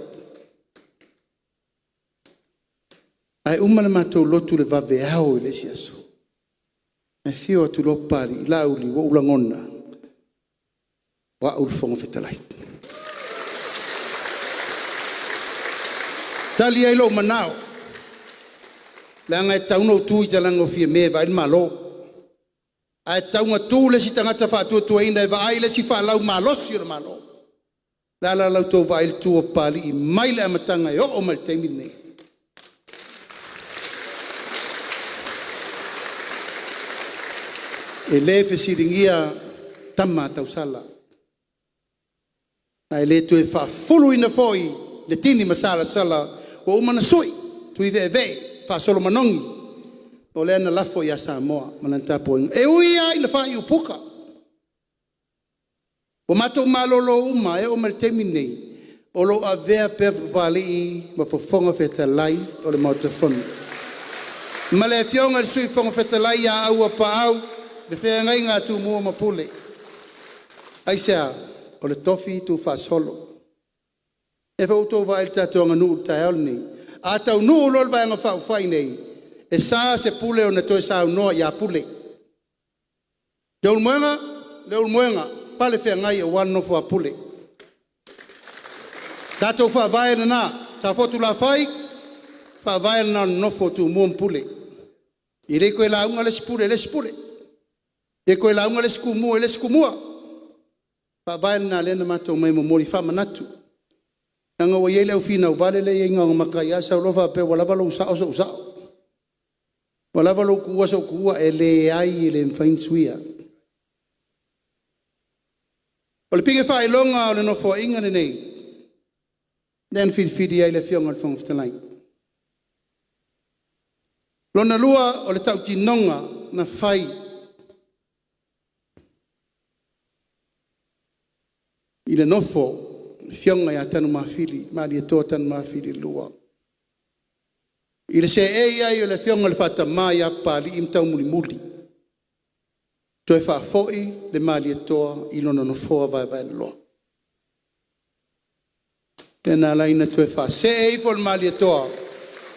Ae uma le matou lotu i le vaveao i le isi aso, ae afio atu loa Papalii, Laauli ua ou lagona, o au le Fofoga Fetalai. E tali ai lou manao, leaga e tatau ona ou tu i talaane o Fiame e vaai le Malo, ae tatau ona tu le isi tagata faatuatuaina e vaai le isi faalau malosi o le Malo. O le a la la outou vaai i le tu a Papalii mai le amataga e oo mai i le taimi lenei? E le fesiligia tama a tausala, ae le toe faafuluina foi le tini masalasala ua uma ona sui, Tuiveevee, faasolo manogi, o lea na lafo ia Samoa ma lana tapuaiga. E ui lava ina faaiu puka, ua matou malolo uma e oo mai i le taimi lenei, O loo avea pea Papalii ma Fofoga Fetalai o le Maota Fono ma le Afioga i le Sui Fofoga Fetalai ia Auapaau le feagaiga a Tumua ma Pule. Aisea? O le tofi tuufaasolo. Lea foi ua outou vaai i le tatou aganuu i le taeao lenei, a taunuu loa le Vaega Faaupufai lenei, e sa se pule ona toe saunoa ia Pule. Leulumoega, Leulumoega, pale feagai aua le nofo a Pule. Tatou faavae lena, Safotulafai, faavae lena o le nofo a Tumua ma Pule. E le toe lauga le isi Pule i le isi Pule, le toe lauga le isi Tumua i le isi Tumua. Faavae lena lea na matou omai e momoli faamanatu leaga ua iai le au finau vale lea e iai na ona matai a sau loa faapea ua lava lou sao, sou sao, ua lava lou tuua sou tuua. E leai e le mafai ona suia. O le pine faailoga o le Nofoaiga lenei lea na filifili ai le Afioga i le Fofoga Fetalai. Lona lua o le tautinoga na fai i le nofo a le Afioga ia Tanumafili Malietoa Tanumafili II i le seei ai o le Afioga i le Faatama ia Papalii ma Taumulimuli, toe faafoi le Malietoa i lona nofoa vaevaeloloa. Lea na ala ai ona toe faasee ifo le Malietoa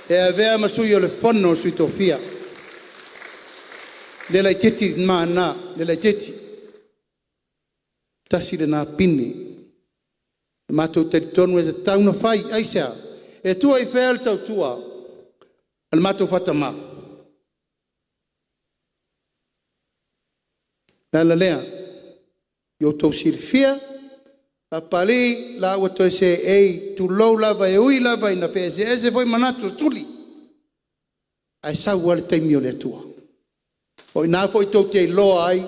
e avea ma Sui o le Fono a Sui Tofia. Le laitiiti ma lena, le laitiiti. Tasi lena pine na matou talitonu e tatau ona fai. Aisea? E tua i fea le tautua a le matou faatatama? O le ala lea ia outou silafia Papalii, la ua toe seei, tulou lava e ui lava ina feeseeseai foi manatu o suli, ae sau lava le taimi o le Atua. O i ina foi tou te iloa ai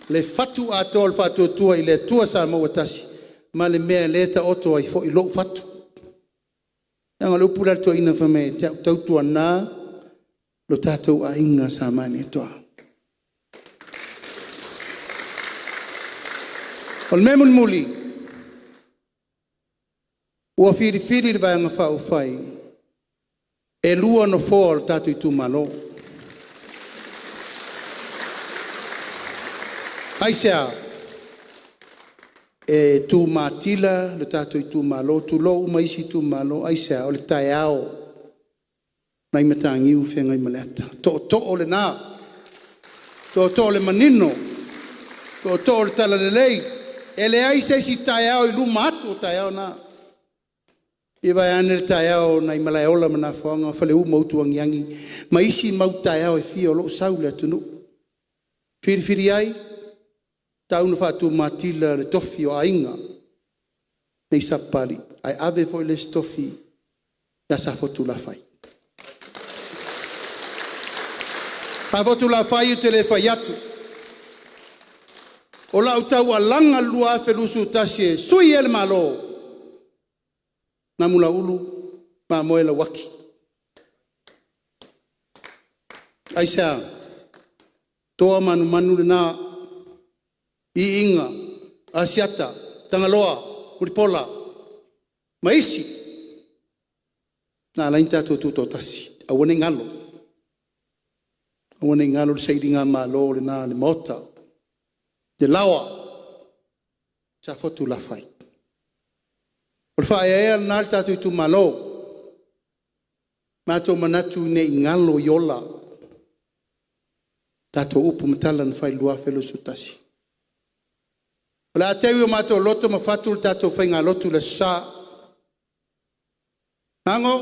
le fatu atoa o le Faatuatua i le Atua Samoa ua Tasi ma le mea lea e taoto ai foi lou fatu. Leaga o le upu lea a le toeaina fai mai, e tautuana lo tatou aiga Sa Malietoa. O le mea mulimuli, ua filifili le Vaega Faaupufai e lua nofoa o le tatou Itumalo. Aisea? E tumatila le tatou Itumalo tulou ma isi Itumalo. Aisea? O le taeao nai Mataniu Feagaimaleata. O tootoo lena, tootoo o le manino, tootoo o le Talalelei. E leai se isi taeao i luma atu o taeao na, vaeane le taeao nai Malaeola ma Nafoga, Faleu ma Utuagiagi ma isi mau taeao e fia o lo o sau i le atunuu. Filifili ai, tau ina faatumatila le tofi o Aiga nei Sapapalii, ae ave foi le isi tofi ia Safotulafai. Safotulafai ou te le fai atu, o lau taualaga i le 2021 e sui ai le Malo, Namulauulu mamoe lauaki. Aisea? Toa manumanu lena, Viiga, Asiata, Tagaloa, Mulipola ma isi na ala ai ona tatou tutoatasi, aua ne i galo, aua ne i galo le sailigamalo lena a le Maota, le Laoa Safotulafai. O le faaeaea lena le tatou Itumalo, matou manatu ina ne i galo i ola tatou upu ma tala na fai i le 2021. O le a teu i o matou loto ma fatu le tatou faigalotu i le Aso Sa. Mago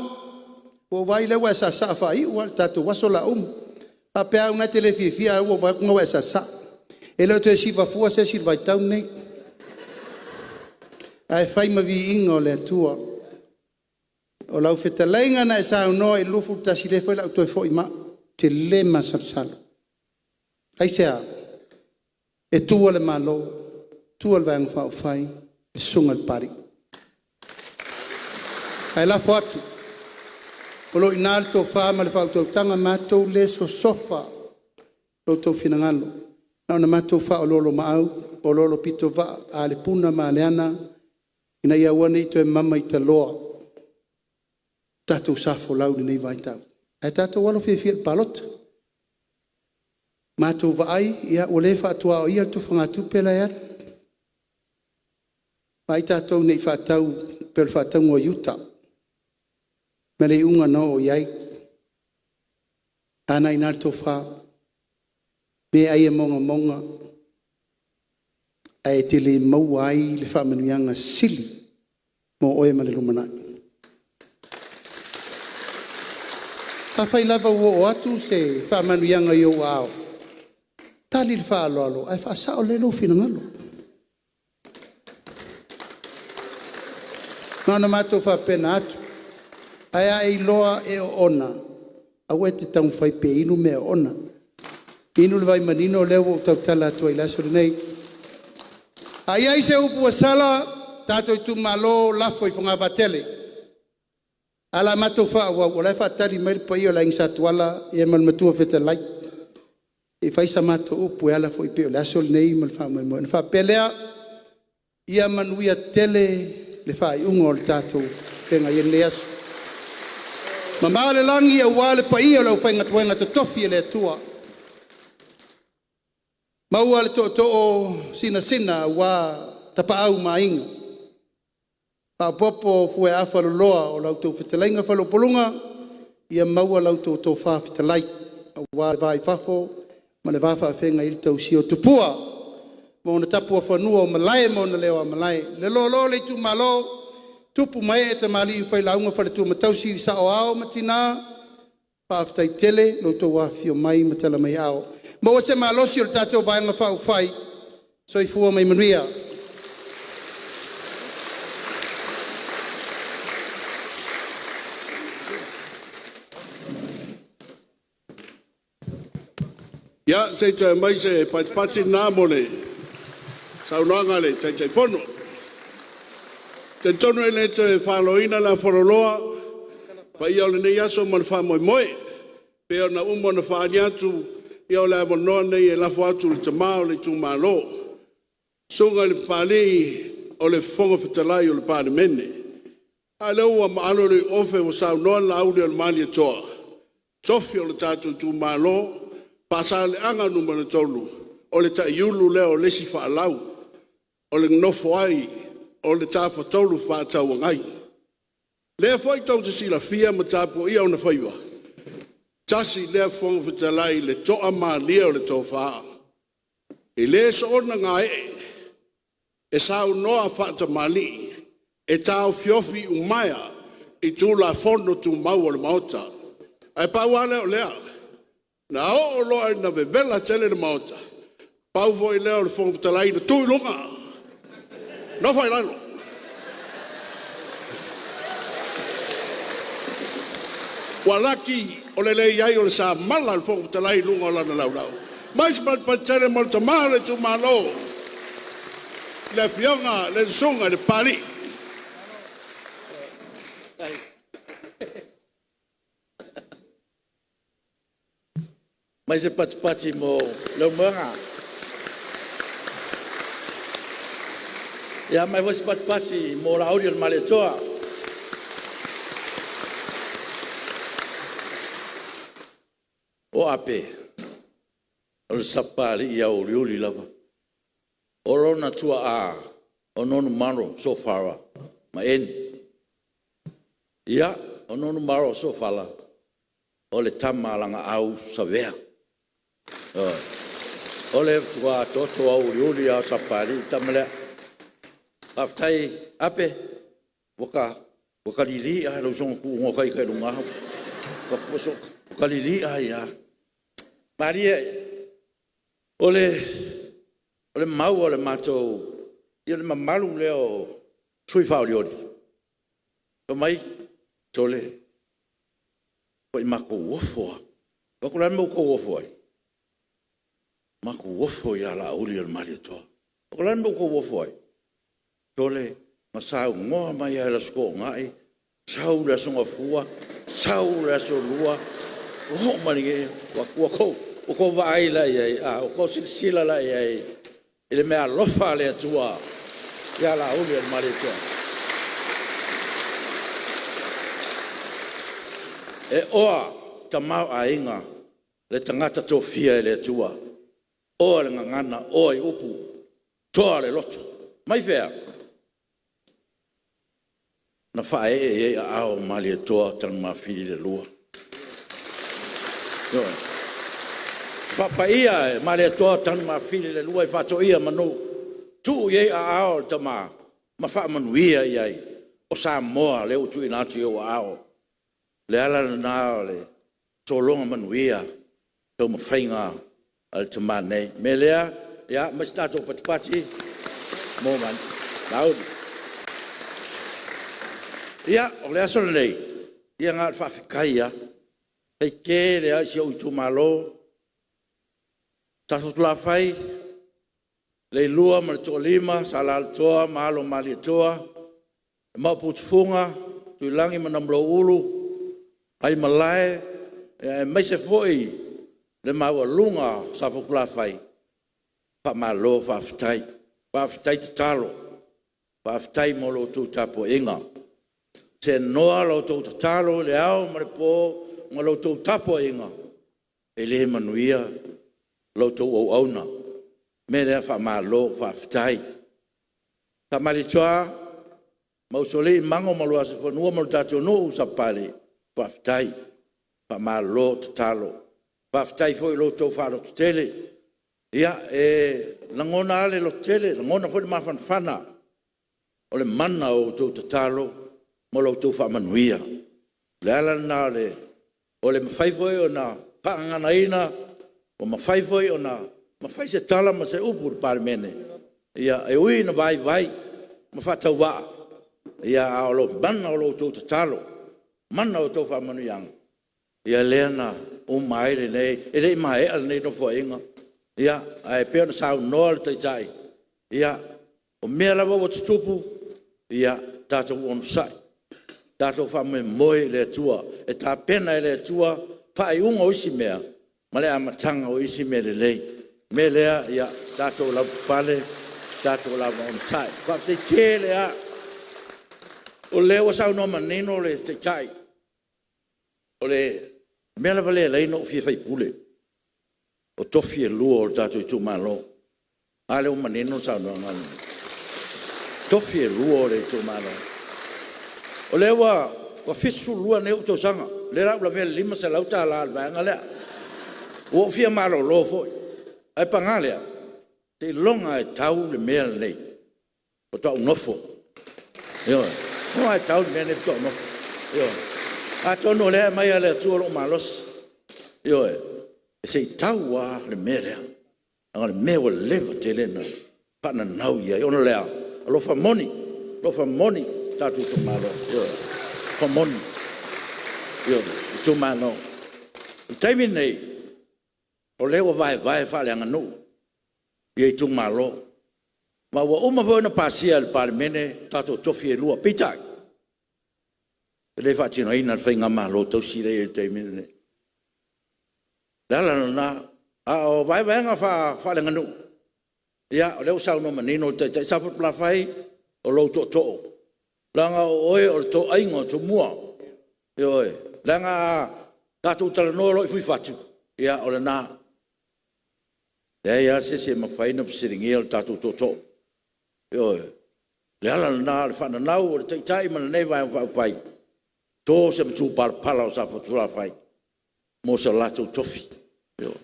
ua ou vaai o lea ua e saasaa faaiu lava le tatou aso o le a uma. E faapea lava au o lena e te le fiafia ae ua ou vaai atu o lena ua e saasaa. E le o toe siva fua se isi i le vaitau lenei. Ae fai ma viiga o le Atua. O lau fetalaiga na e saunoa i le 21, lea foi o le a ou toe foi ma au, ou te le masalosalo. Aisea? E tua le Malo, tua le Vaega Faaupufai, le Susuga i le Papalii. Ae lafo atu, o lo o i ina le tofa ma le faautautaga, matou te le sosofa lo outou finagalo, na ona matou faaoloolomaau, oloolopitovaa a le puna ma a le ana. Ina ia aua nei toe mamaitaloa tatou sa folau i lenei vaitau ae tatou alo fiafia i le palota. Matou vaai ua le faatuaoia le tufagatupe la e alu, vaai tatou nei faatau pei o le faatauga o iuta ma le iuga na oo iai. A na i ina le tofa, meaai e mogamoga ae te le maua ai le faamanuiaga sili mo oe ma le lumanai. Afai lava ua oo atu se faamanuiaga i ou aao, tali i le faaaloalo ae faasao lelei lou finagalo. Na ona matou faapena atu, ae a e iloa e oona aua e te taumafai pe inu mea oona, inu le vai manino lea ua ou tautala atu ai i le aso lenei. A i ai se upu ua sala tatou Itumalo lafo i fogavaa tele ae o le a matou faaauau o la e faatali mai le paia o le Aiga Sa Tuala ma le Matua Fetalai se i fai sa matou upu e ala foi pei o le aso lenei ma le faamoemoe. Ona faapea lea, ia manuia tele le faaiuga o le tatou feagai ai i lenei aso. Mamao le lagi aua le paia o le aufaigaluega totofi a le Atua, maua le tootoo sinasina aua Tapaau ma Aiga, faaopoopo fueafa loloa o la outou fetalaiga Faleupoluga, ia maua la outou tofa fetalai aua le va i fafo ma le va faafeagai ai le tausia o Tupua ma ona tapuafanua o Malae ma ona leoa malae. Le loaloa o le Itumalo, tupu ma ee, tamalii ma failauga, faletua ma tausi, saoao ma tina, faafetai tele i lo outou afifio mai ma tala mai aao. Maua se malosi o le tatou Vaega Faaupufai. Soifua ma ia manuia. Ia, se i toe aumai se patipati lena mo le saunoaga a le Taitaifono. Ou te talitonu e le toe faloina le alafaaloloa i paia o lenei aso ma le faamoemoe e pei ona uma ona faaali atu, ia o le avanoa lenei e lafo atu i le Tama o le Itumalo, le Susuga i le Papalii o le Fofoga Fetalai o le Palemene. A lea ua maalo le iuofe ua saunoa le Laauli o le Malietoa, tofi o le tatou Itumalo, Faasaleleaga 3, o le taiulu lea o le isi faalau o le nonofo ai o le Tafatolu Fefaatauagai. Lea foi tou te silafia ma tapuaia ona faiva, tasi lea Fofoga Fetalai i le toamalie o le tofa. E le soona gaee, e saunoa faatamalii, e taofiofi iumaea i Tulafono Tumau a le Maota. Ae pau lava lea o lea, na oo loa ina vevela tele le Maota, pau foi lea o le Fofoga Fetalai na tu i luga, nofo i lalo. Ua laki o le leai o le samala a le Fofoga Fetalai i luga o lana laulau. Aumai se patipati tele mo le tama o le itumalo, le afioga le susuga i le Papalii. Aumai se patipati mo Leulumoega. Ia aumai foi se patipati mo Laauli o le Malietoa. O Ape, o le Sapapalii auliuli lava. O lona tuaa o Nonumalo Sofara ma Eni. Ia, o Nonumalo Sofala o le tama a Lagaau Savea. Ioe. O le matua toto auliuli lava o Sapapalii le tama lea. Faafetai Ape, ua ta lili'a lava i lou soona tuua o ita i luga ua ta lili'a ai lava. Malie o le mau a le matou, ia le mamalu lea o sui usufono faaolioli, fai mai, sole, ua matuai matou ofo lava. Ou fai atu, o le a le mea ua outou ofo ai? Matou ofo ia Laauli o le Malietoa. Ou fai atu, o le a le mea ua outou ofo ai? Sole, na saunoa mai lava i le Aso Toonai, sau le Aso Gafua, sau le Aso Lua, ua oo mai i lenei… Ua outou vaai la i ai a? Ua outou silasila la i ai i le meaalofa a le Atua ia Laauli o le Malietoa? E oa tamaoaiga le tagata tofia e le Atua, oa le gagana, oa i upu, toa le loto. Mai fea? Na faaee i ai aao o Malietoa Tanumafili II. Ioe. Faapaia e Malietoa Tanumafili II i Faatoia manu, tuu i ai aao o le tama ma faamanuia i ai. O Samoa lea ua tuuina atu i ou aao. O le ala lena o le sologa manuia o taumafaiga a le tama nei. O le mea lea, ia aumai se tatou patipati mo Laauli. Ia, o le aso lenei, ia na o le faafetai lava. Faafetai tele lava i si ou itumalo. Safotulafai, Leilua ma le Toalima, Sa Alalatoa ma Alo o Malietoa, le Maopu o Tufuga, Tuilagi ma Namulauulu, Aimalae aemaise foi le maualuga o Safotulafai, faamalo faafetai. Faafetai tatalo, faafetai mo la outou tapuaiga. Seanoa la outou tatalo i le ao ma le po ma la outou tapuaiga, e le manuia la outou auauna. O le mea lea, faamalo faafetai. Sa Malietoa ma Usoalii, Mago ma Luasiufanua ma le tatou nuu i Sapapalii, faafetai. Faamalo tatalo. Faafetai foi i lo outou faalototele. Ia, e lagona lava le lototele, e lagona foi le mafanafana o le mana o a outou tatalo ma la outou faamanuia. O le ala lena o le mafai foi ona faagaganaina, ua mafai foi ona fai se tala ma se upu i le Palemene. E ui ina vaivai ma faatauvaa, a o le mana o la outou tatalo, mana o a outou faamanuiaga, ia lea na uma ai lenei… E le i maea lenei Nofoaiga, ae pei ona saunoa le Taitai, ia, o mea lava ua tutupu, ia tatou onosai, tatou faamoemoe i le Atua e tapena e le Atua faaiuga o isi mea ma le amataga o isi mea lelei. O le mea lea, ia tatou lavapapale, tatou lava onosai. Faafetai tele lava. O lea ua saunoa manino le Taitai, o le mea lava lea e ala ai ona ou fia faipule, o tofi e lua o le tatou itumalo. A lea ua manino le saunoaga a le… Tofi e lua o le itumalo. O lea ua 72 nei ou tausaga, o lea o le a ou lavea i le $500 a le vaega lea. Ua ou fia malolo foi, ae paga lea, seiloga lava e tau le mea lenei faatoa ou nofo. Ioe, seiloga lava e tau le mea lenei faatoa ou nofo. Ioe. Atonu o lea e aumai lava e le Atua lou malosi, ioe, se i tau lava le mea lea, leaga o le mea ua leva tele ona faananau i ai. Ona o le a? Alofa moni, alofa moni i le tatou itumalo, ioe, alofa moni i le itumalo. O le taimi lenei, o lea ua vaevae faaleaganuu itumalo, ma ua uma foi ona pasia e le Palemene tatou tofi e lua. Peitai, e le faatinoina e le faigamalo tausi lea e i ai i le taimi lenei. O le ala lena. A o vaevaega faaleaganuu, ia o lea ua saunoa manino le Taitai. Safotulafai, o lou tootoo, leaga o oe o le toaiga o Tumua, ioe. Leaga a tatou talanoa loa i Fuifatu, ia o lena. E leai lava se isi e mafai ona fesiligia lo tatou tootoo. Ioe. O le ala lena o le faananau o le Taitai ma lenei Vaega Faaupufai, to se matupalapala o Safotulafai mo so latou tofi. Ioe.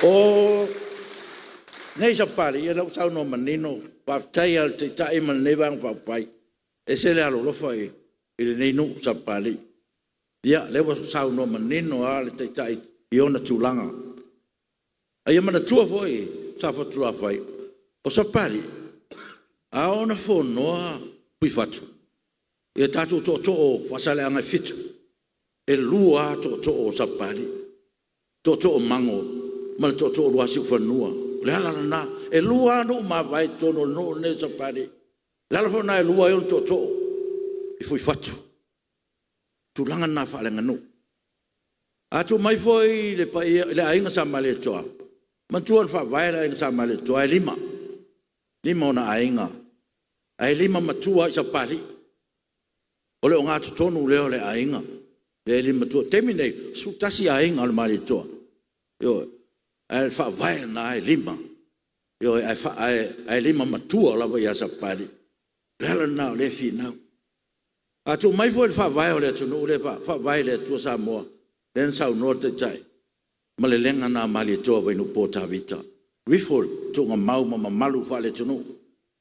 O nei Sapapalii, ia o lea ua saunoa manino, faafetai lava i le Taitai ma lenei Vaega Faaupufai, e ese le alolofa i lenei nuu i Sapapalii. Ia o lea ua saunoa manino lava le Taitai i ona tulaga. A ia manatua foi Safotulafai, o Sapapalii, a oo ina fonoa Fuifatu, ia tatou tootoo o Faasaleleaga e 7, e lua lava tootoo o Sapapalii, tootoo o Mago ma le tootoo o Luasiufanua. O le ala lena. E lua lava nuu mavae i totonu o le nuu lenei o Sapapalii. O le ala foi lena e lua ai ona tootoo i Fuifatu. O tulaga na faaleaganuu. A tuu mai foi i le Aiga Sa Malietoa, manatua na faavae le Aiga Sa Malietoa e lima, lima ona aiga, ae lima matua lava i Sapapalii. O le ogatotonu lea o le aiga lea e limamatua. O le taimi lenei, e 11 aiga o le Malietoa, ioe, ae o le faavae lena e 5, ioe, ae limamatua lava ia Sapapalii. O le ala lena o lea e finau. A tuu mai foi i le faavae o le atunuu lea e faavae i le Atua Samoa lea na saunoa le Taitai, malelega lena a Malietoa Vainuupo Tavita, alu ifo i tuugamau ma mamalu faale-atunuu,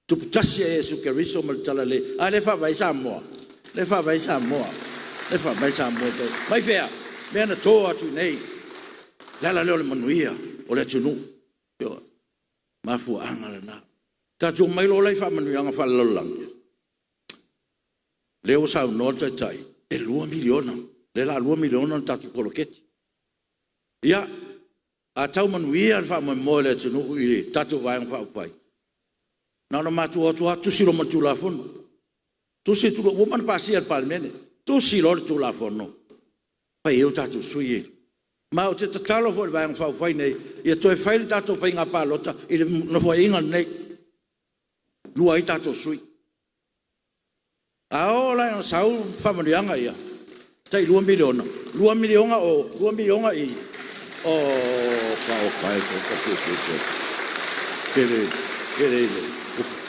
tupu tasi ai Iesu Keriso ma le Talalelei. A lea e faavae ai Samoa? O lea e faavae ai Samoa. O lea e faavae Samoa. Mai fea? O mea na to atu i inei. O le ala lea o le manuia o le atunuu. Ioe. O le mafuaaga lena. Tatou omai loa la i faamanuiaga faalelalolagi, lea ua saunoa le Taitai e $2 miliona, lea o le a $2 miliona le tatou poloketi. Ia, a tau manuia le faamoemoe o le atunuu i le tatou Vaega Faaupufai, na ona matou o atu lava tusi loa ma le Tulafono. Tusi le Tulafono ua uma ona pasia e le Palemene, tusi loa le Tulafono fai ai o tatou sui ia. Ma ou te tatalo foi i le Vaega Faaupufai lenei, ia toe fai le tatou faiga palota i le Nofoaiga lenei, e 2 ai tatou sui. A oo la ina sau faamanuiaga ia tai $2 miliona, $2 miliona o, $2 miliona i, oka oka e.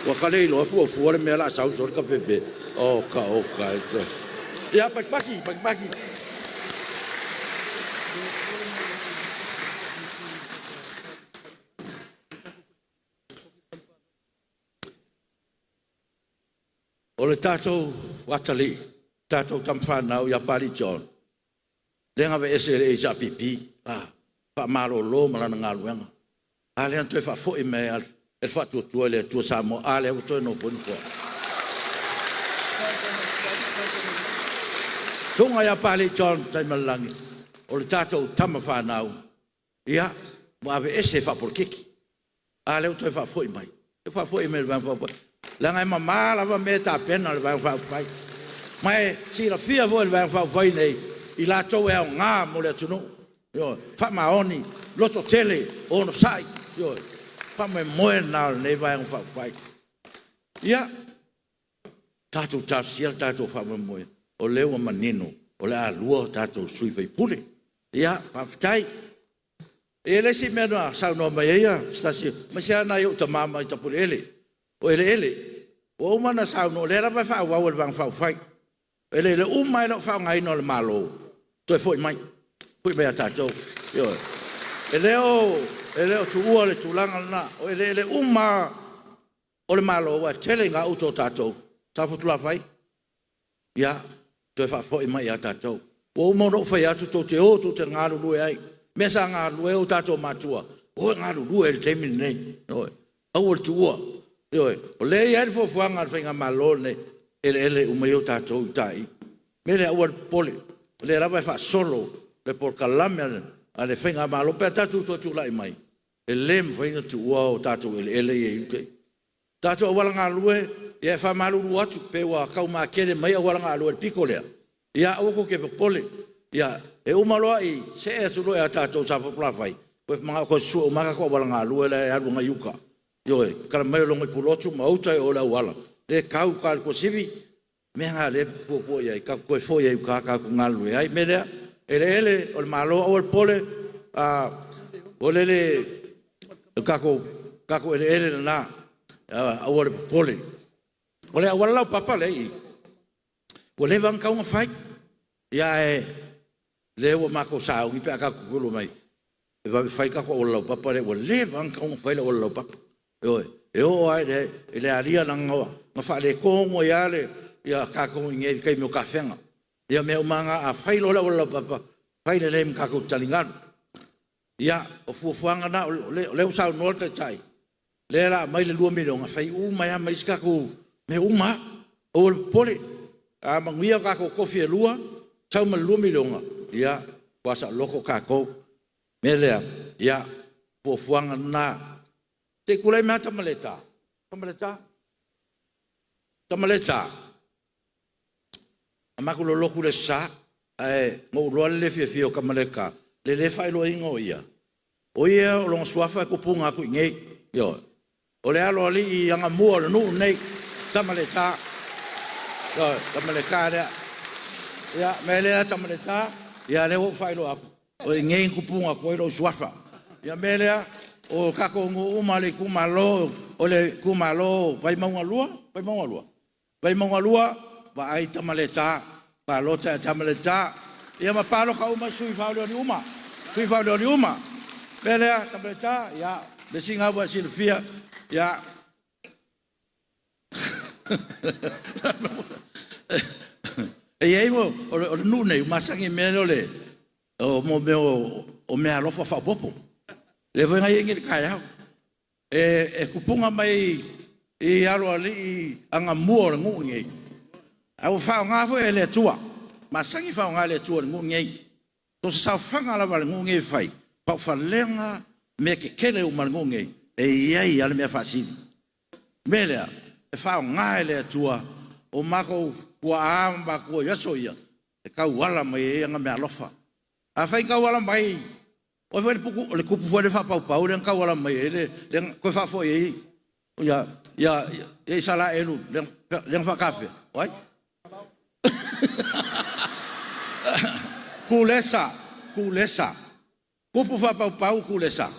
Ua ta le iloa fuafua le mea o le a sau solo KPP. Oka oka e. Ia patipati patipati. O le tatou atalii, le tatou tamafanau ia Papalii John, lea na aveese e le HRPP, faamalolo ma lana galuega. A lea na toe faafoi mai lava e le Faatuatua i le Atua Samoa. A lea ua toe nofoi le nofoa. Le Susuga ia Papalii John Taimالelagi o le tatou tama fanau, ia, ua aveese faapolokiki, a lea ua toe faafoi mai, toe faafoi mai i le Vaega Faaupufai, leaga e mama lava mea e tapena e le Vaega Faaupufai. Ma e silafia foi e le Vaega Faaupufai lenei i latou e aoga mo le atunuu, ioe, faamaoni, lototele, onosai. Ioe. O le faamoemoe lena o lenei Vaega Faaupufai. Ia, tatou talosia lo tatou faamoemoe, o lea ua manino o le a 2 tatou sui usufono. Ia, faafetai. E i ai le isi mea na saunoa mai ai se tasi, aemaise lava nai ou tama mai Tapueleele. O eleele. Ua uma ona saunoa, o lea lava e faaauau e le Vaega Faaupufai. O eleele uma lava e le o faaaogaina e le Malo, toe foi mai, foi mai ia tatou. Ioe. E le o tuua le tulaga lena. O eleele uma lava o le Malo aua e tele i gauta o tatou Safotulafai, ia toe faafoi mai ia tatou. Ua uma ona ou fai atu tou te o tou te galulue ai. O mea sa galulue ai o tatou matua, o e galulue ai i le taimi lenei. Ioe. Aua le tuua. Ioe. O lea e i ai le fuafuaga a le faigamalo lenei, o eleele uma ia o tatou i uta i i. O le mea lea aua le popole, o lea lava e faasolo le polokalame a le faigamalo pe a tatou toe tulai mai, e le mafai ona tuua o tatou eleele ia i uta i i. Le tatou auala galue, ia e faamalulu atu pe ua tau matele mai auala galue i le pito lea, ia aua tou te popole. E uma loa i i, see atu loa ia tatou i Safotulafai, toe mananao e toe susue uma lava tatou auala galue la e alu agai i uta. Ioe, i tala mai o Logoipulotu ma uta i o i le auala lea e tau i uta i le Tuasivi. O le mea lena o lea e fuafua i ai, tatou toe foi ai i uta tatou galulue ai. O le mea lea, o eleele o le Malo, aua le popole, o tatou eleele na, aua le popole. O le auala laupapa lea e i i, ua leva lava ona tatau ona fai, ae o lea ua matou sauni pe a tatou tulai mai e vave fai le tatou auala laupapa lea, ua leva lava ona tatau ona fai le auala laupapa. Ioe. E oo lava i le alia leaga na faaletonu ai lava tatou i inei i le taimi o tafega. Ia mea uma lava na, a fai loa le auala laupapa, fai lelei ma tatou taligalu. Ia, o fuafuaga na, o lea ua saunoa le Taitai, o lea o le a aumai le $2 miliona e fai uma ai lava ma isi tatou mea uma lava. Aua le popole, a manuia tatou tofi e lua, sau ma le $2 miliona, ia, matua saoloto tatou. O le mea lea, ia, o fuafuaga na. Se i tulai mai lava Tamaleta, Tamaleta, na matou lolotu i le Aso Sa, ae na ou iloa le le fiafia o Tamaleta i le le faailoaina o ia, o ia o lona suafa e tupuga atu i inei, ioe. O le aloalii agamua o le nuu lenei, Tamaleta, ioe, Tamaleta lea. Ia, o le mea lea Tamaleta, ia lea ua ou faailoa atu, o i inei na tupu atu ai lou suafa. Ia o le mea lea, o tatou nuu uma lava o le itumalo o Vaimauga 2, Vaimauga 2? Vaimauga 2, vaai Tamaleta, palota ia Tamaleta. Ia ma palota uma i sui faaolioli uma, sui faaolioli uma. O le mea lea Tamaleta, ia o le measili lena ua e silafia. Ia, o le nuu lenei ua masani i le mea lea o meaalofa faaopoopo, lea foi na i ai nei i le taeao. E tupuga mai i aloalii agamua o le nuu lenei, ae ua faaaoga foi e le Atua, e masani ona faaaoga e le Atua i le nuu lenei. So o se saofaga lava a le nuu lenei e fai, paofalega, mea tetele uma a le nuu lenei, e i ai lava le mea faasili. O le mea lea, e faaaoga e le Atua o matou tuaa ma matua i aso ia e tauala mai ai ana meaalofa. Afai na tauala mai, o ai foi le tupu foi lea faapaupau lea na tauala mai ai le… lea na toe faafoi ai Isaraelu lea na faatafea? O ai? Kulesa, Kulesa, tupu faapaupau Kulesa,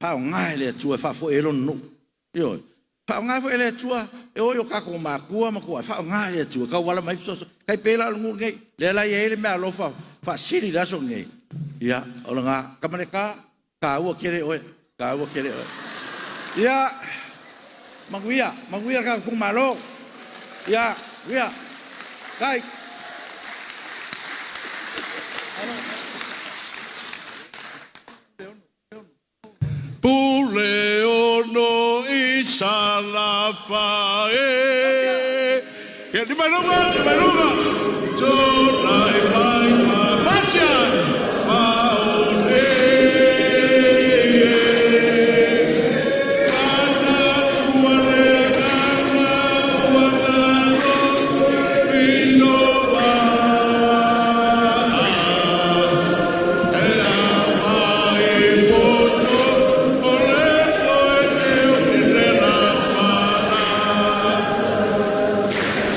faaaoga e le Atua e faafoi ai Lona nuu. Ioe. Faaaoga foi e le Atua, e oo i o tatou matua ma tuaa, e faaaoga e le Atua e tauala mai ai fesoasoani. E tai pei la o le nuu lenei, lea la e i ai le meaalofa faasili i le aso lenei, ia o lena. Tamaleta, e taua tele oe, e taua tele oe. Ia manuia, manuia le tatou itumalo. Ia manuia. Faafetai. Puleono i Salafai e. Ia, lima i luga, lima i luga. Tulai mai ma patia. Maone. Manatua le agaga ua galo pito maa. E a mai poto o le koe leo i le la mana.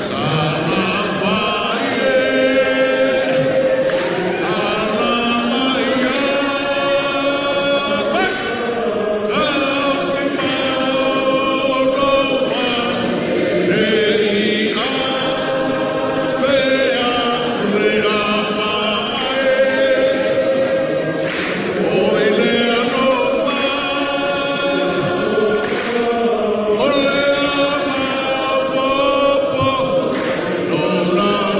Salafai e, ala mai ai, au i maono le i a pe a le apa ai. O ile alofa, o le amaopopo, no lau,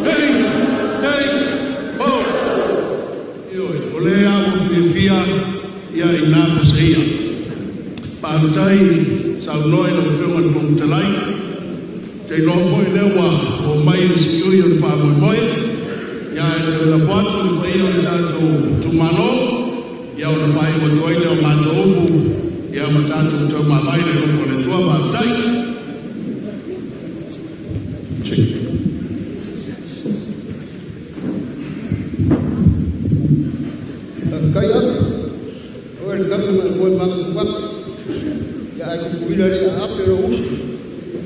hei, hei, ho. Ioe, o le ua fiafia ia i na pasaia. Faafetai saunoa i lau Afioga i le Fofoga Fetalai. Ou te iloa foi o lea ua oo mai le siui o le faamoemoe. Ia ae toe lafo atu i le paia o le tatou itumalo, ia ona faaiu atu ai lea o matou upu, ia ma tatou taumamae i le alofa o le Atua. Faafetai. Faafetai Ape, o oe o le tama na e moe mamatumatu, ae Tutuila e le aape lou uso.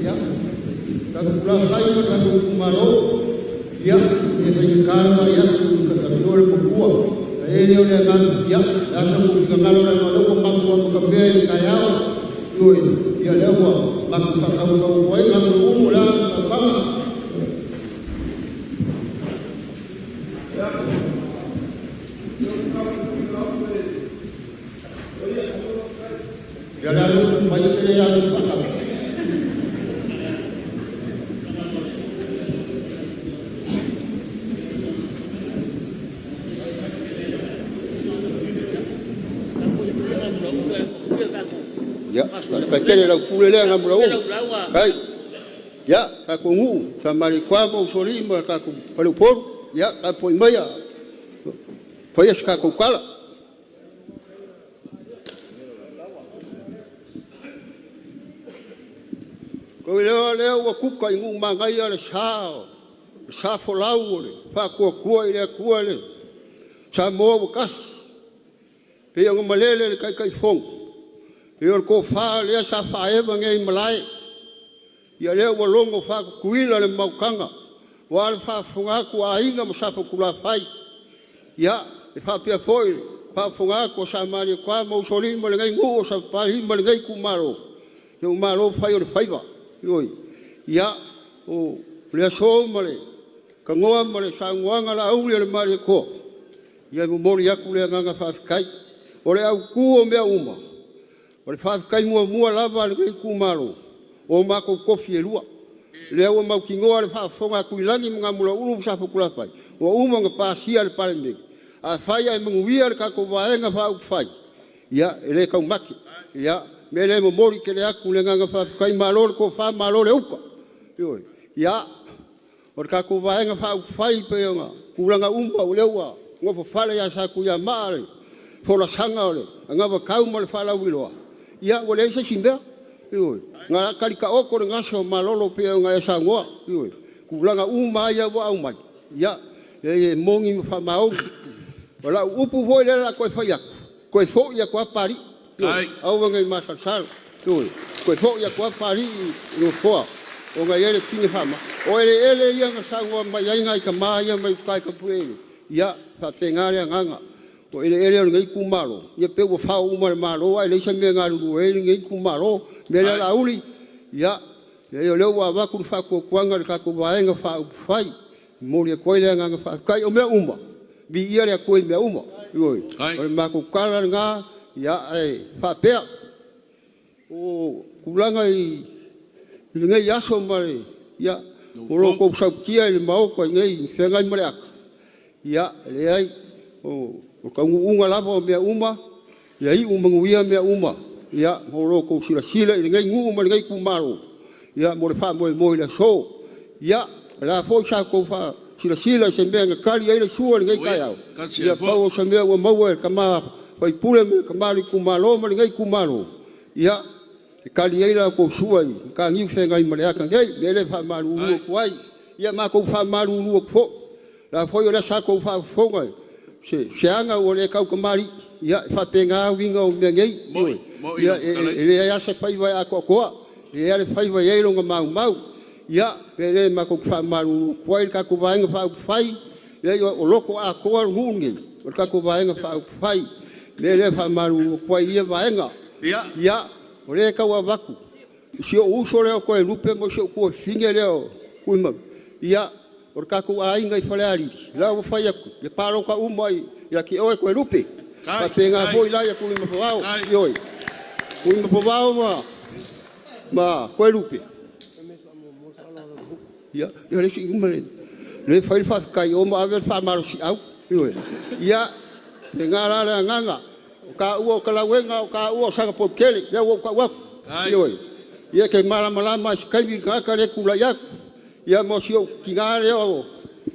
Ia, tatou tulafai ma le tatou itumalo, ia, e faigata le vaai atu i le afio o le Matua, ona i ai lea o le agaga, ia, o le a so matou finagalo leaga o lea ua matou amatamea i le taeao, ioe, ia lea ua matou faatautau atu ai Ulu, o le a lau talosaga? Ia o le a le upu mai e te le alu i le faatanu. Ia, faafetai tele i lau pule lea Namulauulu. Faafetai. Ia, tatou nuu, Samalietoa ma Usoalii ma le tatou faleupolu, ia tapuai maia se i fai se tatou tala. O lea ua tuta i numanaia le sa o le sa folau o le Faatuatua i le Atua le Samoa ua Tasi, e pei ona malele le Taitaifono, ia o le tofa lea sa faaeva nei i malae, ia lea ua logo faa-Tutuila le maukaga Aua le faafofoga atu a Aiga ma Safotulafai, ia, e faapea foi le faafofoga atu a Sa Malietoa ma Usoalii ma lenei nuu o Sapapalii ma lenei itumalo, ia malo fai o le faiva. Ioe. Ia, o le aso ma le tanoa ma le saunoaga Laauli a le Malietoa, ia e momoli atu le agaga faafetai. O le autu o mea uma, o le faafetai muamua lava a lenei itumalo, o matou tofi e lua, lea ua mautinoa i le faafofoga a Tuilagi ma Gamulaulu ma Safotulafai, ua uma ona pasia e le Palemene. Afai ae manuia le tatou Vaega Faaupufai, ia e le taumate. Ia, o le mea lea e momoli tele atu le agaga faafetai, malo le tofa malo le uta. Ioe. Ia, o le tatou Vaega Faaupufai e pei ona tulaga uma o lea ua nofofale ia Satuiamaa i le folasaga o le anavatau ma le faalauiloa, ia ua leai se isi mea. Ioe. Na ona tali taoto le gasa o malolo pei ona e saunoa. Ioe. O tulaga uma lava ia ua aumai, ia, leai e moni ma faamaoni. O lau upu foi lea o le a toe fai atu, toe foi atu lava Papalii, ioe, aua ne i masalosalo. Ioe. Toe foi atu lava Papalii i le nofoa ona e i ai le pine faamama. O eleele ia na saunoa mai ai nai tama ia mai uta i Tapuleaele, ia e faapena le agaga. O eleele o lenei itumalo, ia pei ua fao uma e le Malo ae leai se mea e galulue ai lenei itumalo. O le mea lea Laauli, ia, leai o lea ua avatu le faatuatuaga i le tatou Vaega Faaupufai e momoli atu ai le agaga faafetai. O mea uma, viia le Atua i mea uma. Ioe. O le matou tala lena, ae faapea, o tulaga i lenei aso ma le… ia, o lo outou sautia i le Maota nei i feagai ma le ata, ia, e leai, o le taunuuga lava o mea uma, ia iu manuia mea uma mo lo outou silasila i lenei nuu ma lenei itumalo mo le faamoemoe i le aso. Ia, o le a foi sa outou silasila i se mea na tali ai le sua i lenei taeao, ia pau o se mea ua maua e le tama sui usufono ma le tama o le itumalo ma lenei itumalo, ia, e tali ai la outou sua i mataniu Feagaimaleata nei. O le mea lea e faamalulu atu ai, ia matou faamalulu atu foi, afai o lea sa outou faafofoga i se aga ua le tautamalii, ia e faapena uiga o mea nei. Ioe. Ia e leai lava se faiva e atoatoa, e i ai lava le faiva e i ai lona maumau. Ia, o le mea lea matou te faamalulu atu ai i le tatou Vaega Faaupufai, leai o loto atoa le nuu lenei, o le tatou Vaega Faaupufai. O le mea lea e faamalulu atu ai i ia vaega. Ia, o lea e tau avatu i si ou uso lea o Toelupe ma si ou tuafafine lea o Tuimavave, ia, o le tatou aiga i Falealili, o la ua fai atu, ia palota uma ia te oe Toelupe. E faapena foi la ia Tuimavavao, ioe, Tuimavavao ma Toelupe, ia lea e fai le faafetai i o ma ave le faamalosiau. Ioe. Ia, o lena la le agaga, o taua o Talauega o taua o Sagapolutele, lea ua ou tau atu. Ioe. Ia e te malamalama lava i se taimi i le tagata lea e tulai atu. Ia ma si ou tina lea o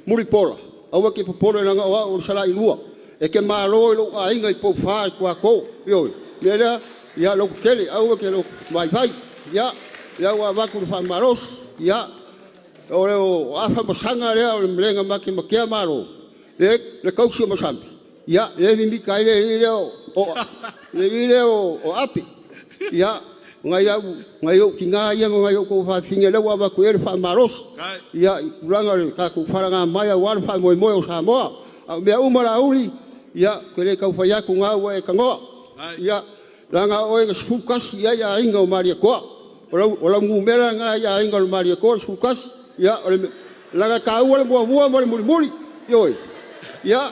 Mulipola, aua e te popole leaga o au o le Salailua. E te malo i lou aiga i Poufa i Tuato. Ioe. O le mea lea, ia lototele aua e te vaivai. Ia, o lea ua avatu le faamalosi. Ia, o afa ma saga lea o le malega matematea Malo, le tausi o masani, ia lea e mimita ai le alii lea o Ape. Ia, o nai ou tina ia ma nai ou tuafafine lea ua avatu i ai le faamalosi i le tulaga o le tatou falaga mai aua le faamoemoe o Samoa. A o mea uma Laauli, ia, ou te le tau fai atu o lena ua e tanoa, ia, leaga o oe na 11 i ai aiga o Malietoa. O lau numera lena i aiga o le Malietoa o le 11. Ia, leaga e taua le muamua ma le mulimuli. Ioe. Ia,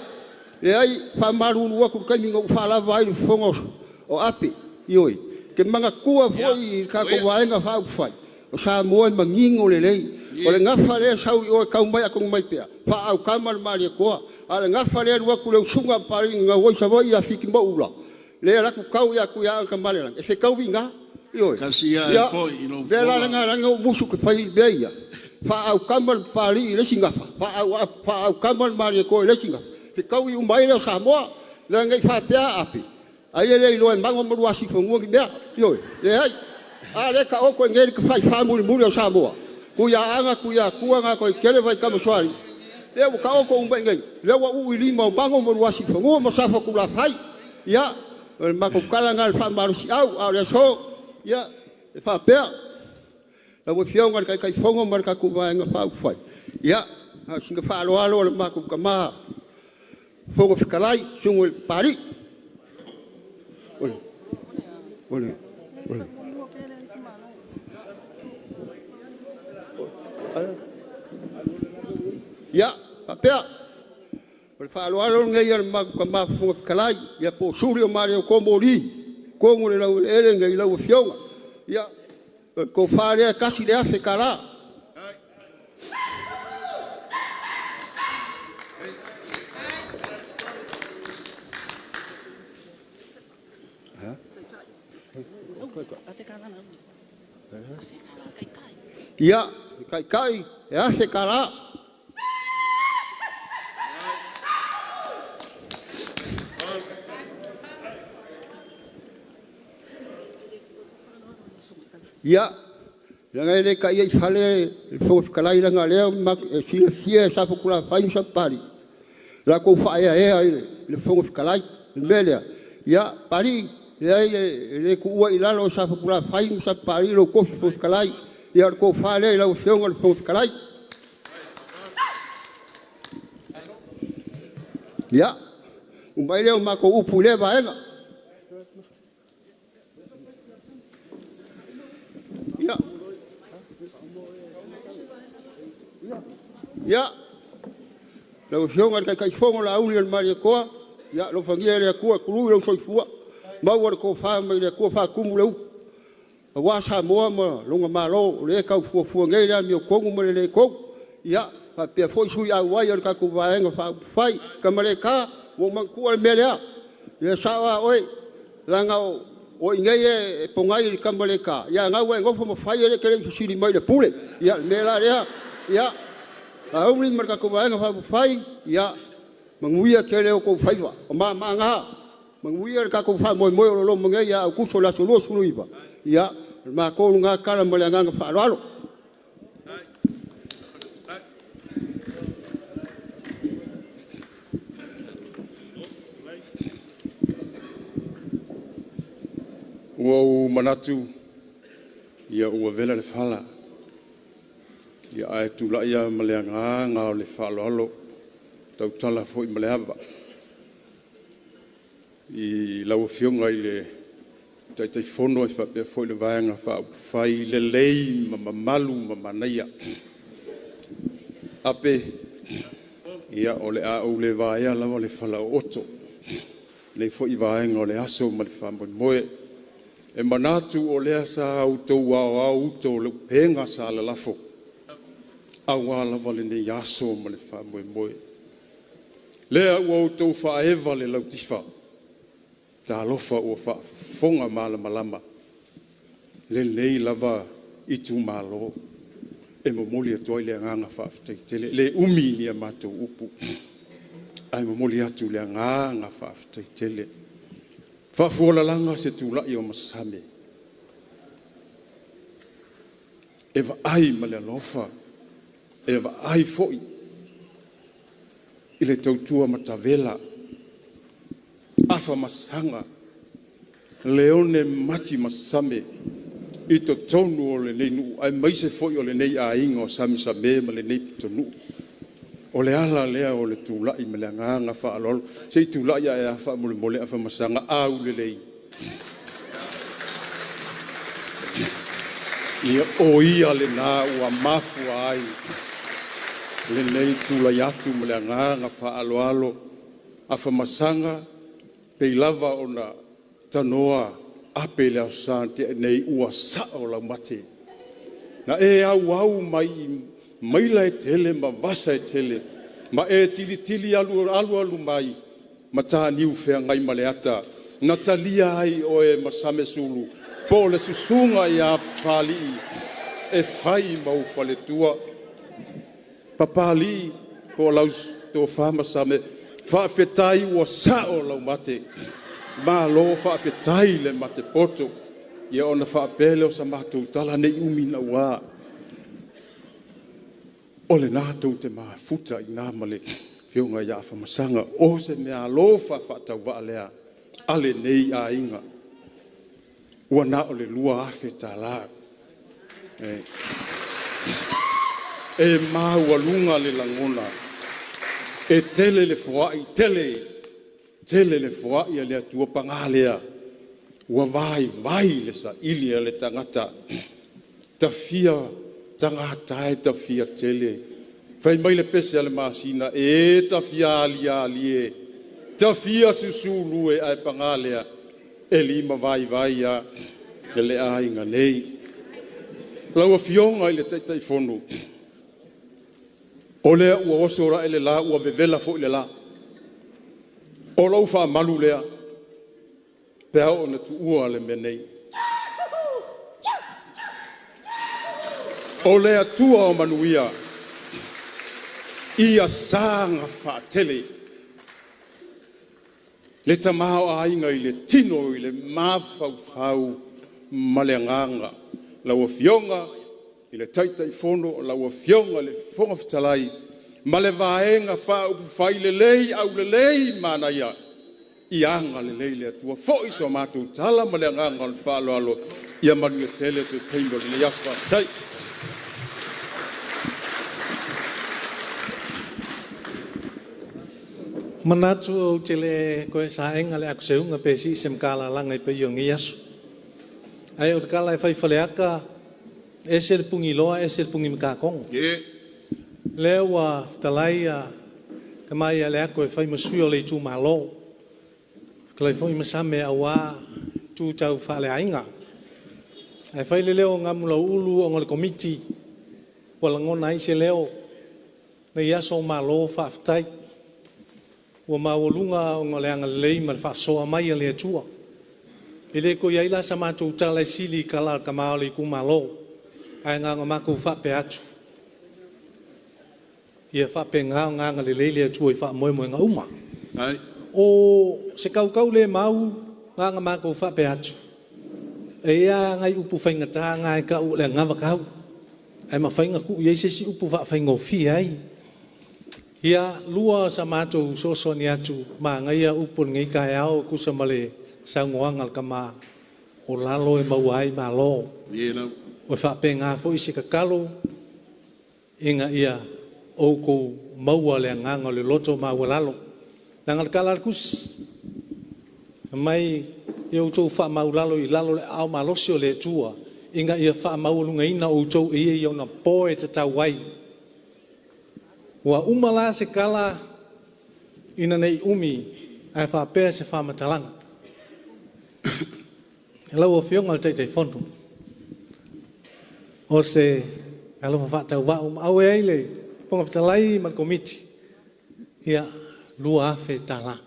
leai, e faamalulu atu i le taimi na ou faalava ai le fofoga o Ape, ioe. Ou te manatua foi i le tatou Vaega Faaupufai, o Samoa e manino lelei. O le gafa lea e sau i o e tau mai ia Tonumaipea, faa-aukama le Malietoa. A o le gafa lea e alu atu i le usuga a Papalii na gau ai Savaii ia Fiti ma Ula, lea e alu atu tau ia Tuiaana Tamaalelagi, e fetaui i ina. Ioe. Ia, o le mea la lena na ala ai ona ou musu ou te fai mea ia, faa-aukama le Papalii i le isi gafa, faa-aukama le Malietoa i le isi gafa, fetaui uma ai lea o Samoa. Ina ne i faapea Ape, ai e le iloa e mago ma luasifanua ni mea. Ioe. Leai. A lea e taoto i inei le tafaifa mulimuli o Samoa, Tuiaana Tuiatua Gatoaitele Faitama Sualii, lea ua taoto uma i inei, lea ua uu i lima o Mago ma Luasifanua ma Safotulafai. Ia, o le matou tala lena i le faamalosiau, a o le aso, ia, e faapea, lau Afioga i le Taitaifono ma le tatou Vaega Faaupufai, ia Na o sina faaaloalo a le matou Tama Fofoga Fetalai, le Susuga i le Papalii. Ia, faapea, o le faaaloalo lenei a le matou Tama Fofoga Fetalai, ia po o Suli o Malietoa Moli i totonu o le laueleele lenei i lau Afioga. Ia, o le tofa lea e $1,000. Ia, le Taitai e $1,000. Ia, leaga e le taia i fale le Fofoga Fetalai leaga o lea e silafia e Safotulafai ma Sapapalii le latou faaeaea i le Fofoga Fetalai. O le mea lea, ia Papalii, leai e le tuua i lalo e Safotulafai ma Sapapalii lou tofi Fofoga Fetalai. Ia o le tofa lea i lau Afioga i le Fofoga Fetalai. Ia, uma ai lea o matou upu i lea vaega. Ia, lau Afioga i le Taitaifono o Laauli ma Malietoa, ia alofagia e le Atua e tului lou soifua, maua le tofa mai le Atua faatumu le utu aua Samoa ma lona Malo o lea e tau fuafua nei le amiotonu ma le le tonu. Ia faapea foi sui auai o le tatou Vaega Faaupufai. Tamaleta, ua ou manatua le mea lea, e sao lava oe, leaga o i inei e pogai i le Tamaleta, a o lena ua e nofo ma fai ae te le i fesili mai i le pule. Ia o le mea la lea, ia Laauli ma le tatou Vaega Faaupufai, ia manuia tele outou faiva, o mama na. Manuia le tatou faamoemoe o lo o loma nei ia Aokuso i le aso 29. Ia, o le matou lena tala ma le agaga faaaloalo. Ua ou manatu ua vela le fala, ae tulai lava ma le agaga o le faaaloalo e tautala foi ma le ava i lau Afioga i le Taitaifono faapea foi le Vaega Faaupufai, lelei ma mamalu ma manaia. Ape, ia o le a ou le vaea lava le falaooto i lenei foi vaega o le aso ma le faamoemoe. E manatu o lea sa outou aoao uta o le upega sa lalafo aua lava lenei aso ma le faamoemoe. Lea ua outou faaeva le lautifa, talofa ua faafofoga malamalama lenei lava itumalo. E momoli atu ai le agaga faafetai tele. E le umi ni a matou upu, ae momoli atu le agaga faafetai tele. Faafualalaga se tulai o Masame e vaai ma le alofa, e vaai foi i le tautua matavela, Afamasaga, leone mati masame i totonu o lenei nuu aemaise foi o lenei aiga o Samesamē ma lenei pitonuu. O le ala lea o le tulai ma le agaga faaaloalo. Se i tulai ae a faamolemole Afamasaga. Aulelei. Ia, o ia lena ua mafua ai lenei tulai atu ma le agaga faaaloalo. Afamasaga, e pei lava ona tanoa Ape i le Aso Sa na tea nei, ua sao lau mate. Na e auau mai i maila e tele ma vasa e tele, ma e tilitili alualu mai mataniu feagaimaleata na talia ai oe e Masamesulu po o le Susuga ia Papalii e fai ma ou faletua. Papalii po o lau Tofa Masame, faafetai ua sao lau mate, malo faafetai le matepoto. Ia ona faapea lea o sa matou tala, ne i umi naua, o lena tou te mafuta i ina ma le Afioga ia Afamasaga. O se meaalofa faatauvaa lea a lenei aiga, ua na o le $2,000. E maualuga le lagona, e tele le foai, tele, tele le foai a le Atua, paga lea, ua vaivai le saili a le tagata, ta fia tagata e ta fia tele. Fai mai le pese a le masina, e ta fia aliali e, ta fia susulu e, ae paga lea, e limavaivai lava le aiga nei. Lau Afioga i le Taitaifono, o lea ua oso ae le la ua vevela foi le la. O lou faamalu lea pe a oo ina tuua le mea nei. O le Atua o manuia, ia saga faatele le tamaoaiga i le tino i le mafaufau ma le agaga. Lau Afioga i le Taitaifono, lau Afioga i le Fofoga Fetalai ma le Vaega Faaupufai lelei aulelei manaia, ia agalelei le Atua. Foi sa matou tala ma le agaga o le faaaloalo, ia manuia tele toe taimi o lenei aso. Faafetai. E manatu ou te le toe saega le atuseuga pe sii se matalalaga i paia o lenei aso. Ae o le tala e fai i Faleata, e ese le puniloa ese le punimatatogo. O lea ua fetalai le tama ia Leato e fai ma sui o le itumalo, fetalai foi Masame aua itu tau faaleaiga. Ae fai le leo o Gamulauulu ona o le Komiti ua lagona ai se leo i lenei aso, malo faafetai. Ua maualuga ona o le agalelei ma le faasoa mai a le Atua. E le toe i ai la sa matou tala e sili i le tala a le tama o le itumalo, ae na ona matou faapea atu, ia faapena ona agalelei le Atua i faamoemoega uma. O se tautaulemau na ona matou faapea atu, e i ai lava nai upu faigata na e tau o le anavatau, ae mafai ona tuu i ai se isi upu e faafaigofie ai. Ia, lua o se matou fesoasoani atu, manaia upu o lenei taeao e tusa ma le saunoaga a le tama, o lalo e maua ai malo. E faapena foi se tatalo ina ia outou maua le agaga o le loto maualalo. Leaga o le tala a le Tusi, fai mai, ia outou faamaualalo i lalo o le aao malosi o le Atua ina ia faamaualugaina outou e ia i ona po e tatau ai. Ua uma la se tala ina ne i umi ae faapea se faamatalaga. Lau Afioga i le Taitaifono, o se alofa faatauvaa ua maua e ai le Fofoga Fetalai ma le Komiti, ia, $2,000.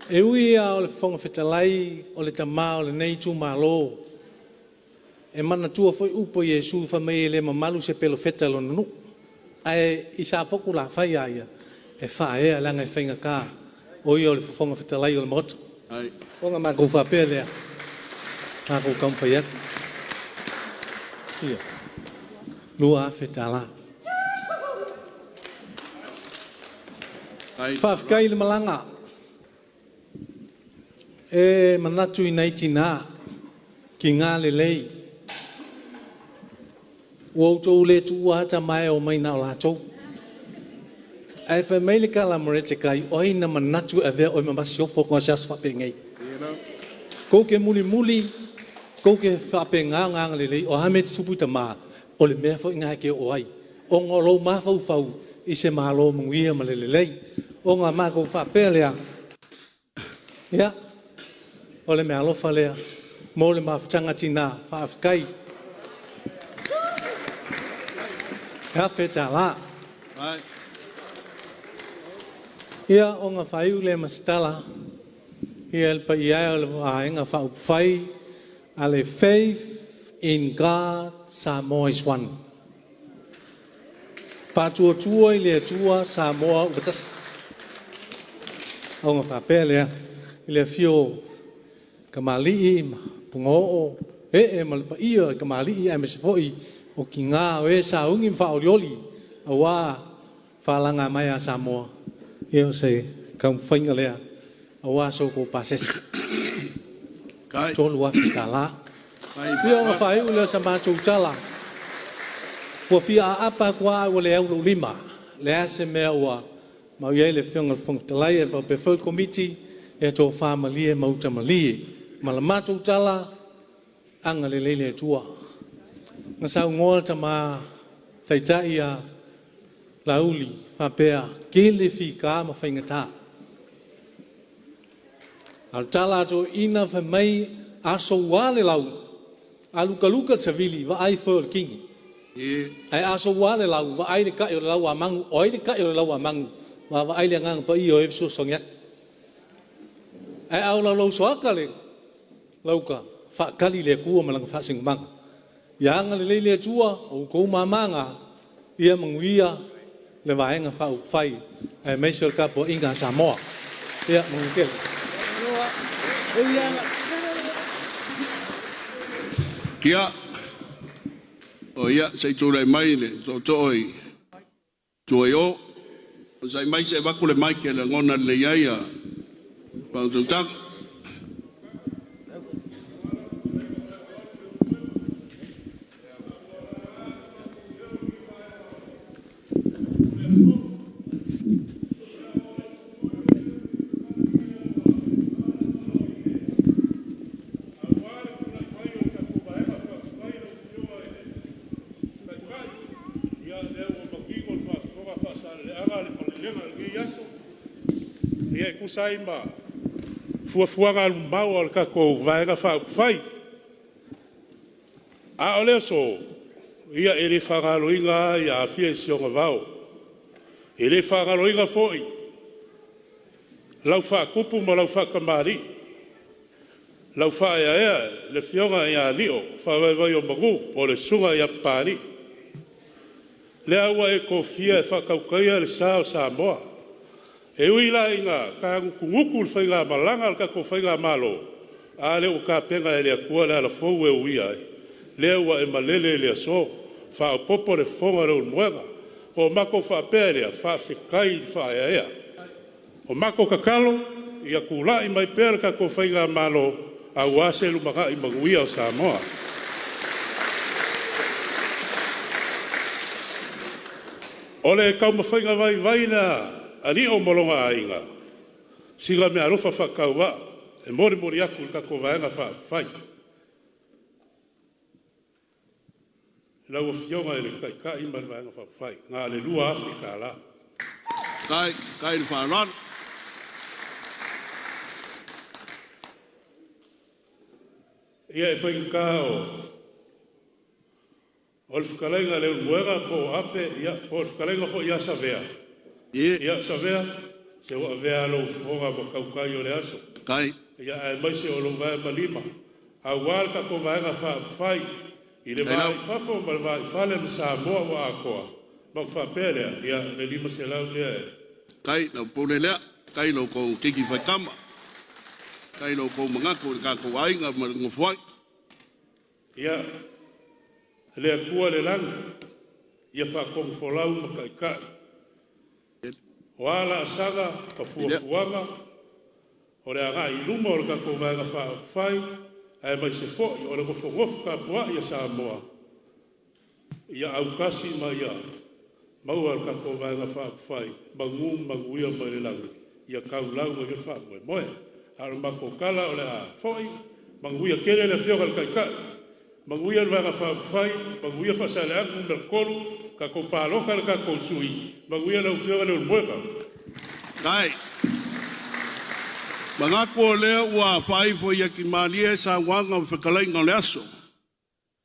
E ui lava o le Fofoga Fetalai o le tama o lenei itumalo, e manatua foi upu a Iesu fai mai e le mamalu se perofeta i lona nuu. Ae i Safotulafai lava ia, e faaea leaga e faigata o ia o le Fofoga Fetalai o le Maota. Ona matou faapea lea, matou taumafai atu. Ia, $2,000. Faafetai i le malaga. E manatu i nai tina, tina lelei, ua outou le tuua lava tama e omai na o latou. Ae fai mai le tala a Moretekai, o ai na manatu e avea oe ma masiofo na o se aso faapenei? Tou te mulimuli, tou te faapena ona agalelei, o a mea e tutupu i tama, o le mea foi lena e te oo ai, ona o lou mafaufau i se Malo manuia ma le lelei. Ona matou faapea lea, ia, o le meaalofa lea mo le mafutaga a tina, faafetai. $1,000. Ia, ona faaiu lea ma se tala, ia le paia e o le Vaega Faaupufai a le Faith in God Samoa is One. Faatuatua i le Atua Samoa ua tasi. Ona faapea lea, i le afio o tamalii ma punaoo, ee ma le paia i tamalii aemaise foi o tina o e sauni ma faaolioli aua faalagamaea a Samoa, ia o se taumafaiga lea aua so outou pasese, $3,000. Ia ona faaiu lea o sa matou tala, ua fia aapa atu lava ae ua le au lou lima. O le a se mea ua mau i ai le Afioga i le Fofoga Fetalai ae faapea foi le Komiti, ia tofa malie ma uta malie. Ma le matou tala, agalelei le Atua. Na saunoa le Tama Taitai ia Laauli e faapea, tele fita ma faigata. A o le tala a toeaiina fai mai, a soua le lau, a lutaluta le savili, vaai foe o le tini. Ae a soua le lau, vaai le tai o le lauamanu, o ai le tai o le lauamanu? Vaavaai i le Agaga Paia o ai e fesoasoani atu. Ae a olaolausoata le lauta, faatali i le Atua ma Lana faasinomaga. Ia agalelei le Atua, o outou mama na, ia manuia le Vaega Faaupufai aemaise o le tapuaiga a Samoa. Ia manuia tele. Ia, o ia, se i tulai mai le tootoo i tua i o. Onosai mai se i avatu le mic e lagona lelei ai le faautautaga. Ia e tusa ai ma fuafuaga alualu a le tatou Vaega Faaupufai. A o le aso, ia e le faagaloina lava Afia i si ona vao. E le faagaloina foi lau faatupu ma lau faatamalii, lau faaeaea le Afioga ia Lio Faavaevaeomanu po o le Susuga ia Papalii, lea ua e tofia e faatautaia le sa o Samoa. E ui la ina ta nutunutu i le faigamalaga a le tatou faigamalo, a lea ua tapena e le Atua le alafou e uia ai, lea ua e malele i le aso, faaopoopo le fofoga o Leulumoega. Ona matou faapea lea, faafetai le faaeaea. O le matou tatalo, ia tulai mai pea le tatou faigamalo aua se lumanai manuia o Samoa. O le taumafaiga vaivai lea a Lio ma lona aiga, sina meaalofa faatauvaa e molimoli atu i le tatou Vaega Faaupufai. Lau Afioga i le Taitai ma le Vaega Faaupufai, na o le $2,000. Faafetai le faaaloalo. Ia e faigata o le fetalaiga ia Leulumoega po o Ape po o le fetalaiga foi ia Savea, ia Savea, se ua avea lava lou fofoga ma tautai o le aso, aemaise o lou vae ma lima aua le tatou Vaega Faaupufai i le va i fafo ma le va i fale ma Samoa ua atoa. Ona ou faapea lea, ia, le $500 lea e Faafetai lau pule lea, faafetai i lo outou titi faitama, faafetai i lo outou manatu i le tatou aiga ma le nofo ai. Ia, le Atua i le lagi ia faatonufolau ma taitai, o a laasaga ma fuafuaga o le agai i luma o le tatou Vaega Faaupufai, aemaise foi o le nofonofo tapuai a Samoa, ia autasi ma ia maua e le tatou Vaega Faaupufai manu ma manuia mai le lagi ia taulau ai le faamoemoe. A o le matou tala o le a foi, manuia tele le Afioga i le Taitai, manuia le Vaega Faaupufai, manuia Faasaleleaga 3, tatou palota i le tatou sui. Manuia lau Afioga Leulumoega. Faafetai. E manatu o lea ua faaifo i atimalie saunoaga ma fetalaiga o le aso.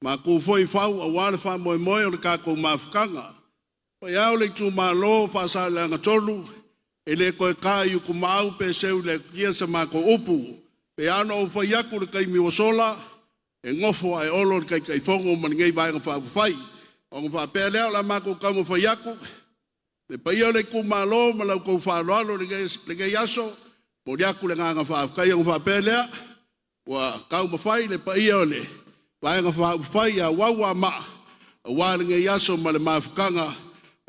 Matu foi fau aua le faamoemoe o le tatou mafutaga. O paia e o le itumalo o Faasaleleaga 3, e le toe ta i utumaau pe seu i le atutia sa matou upu. E pei lava ona ou fai atu i le taimi ua sola, e nofo ae olo le Taitaifono ma lenei Vaega Faaupufai. Ona faapea lea, o le a matou taumafai atu, le paia o le itumalo ma la outou faaaloalo i lenei aso, e momoli atu le agaga faafetai. Ona faapea lea, ua taumafai le paia o le Vaega Faaupufai ia auau a maa aua lenei aso ma le mafutaga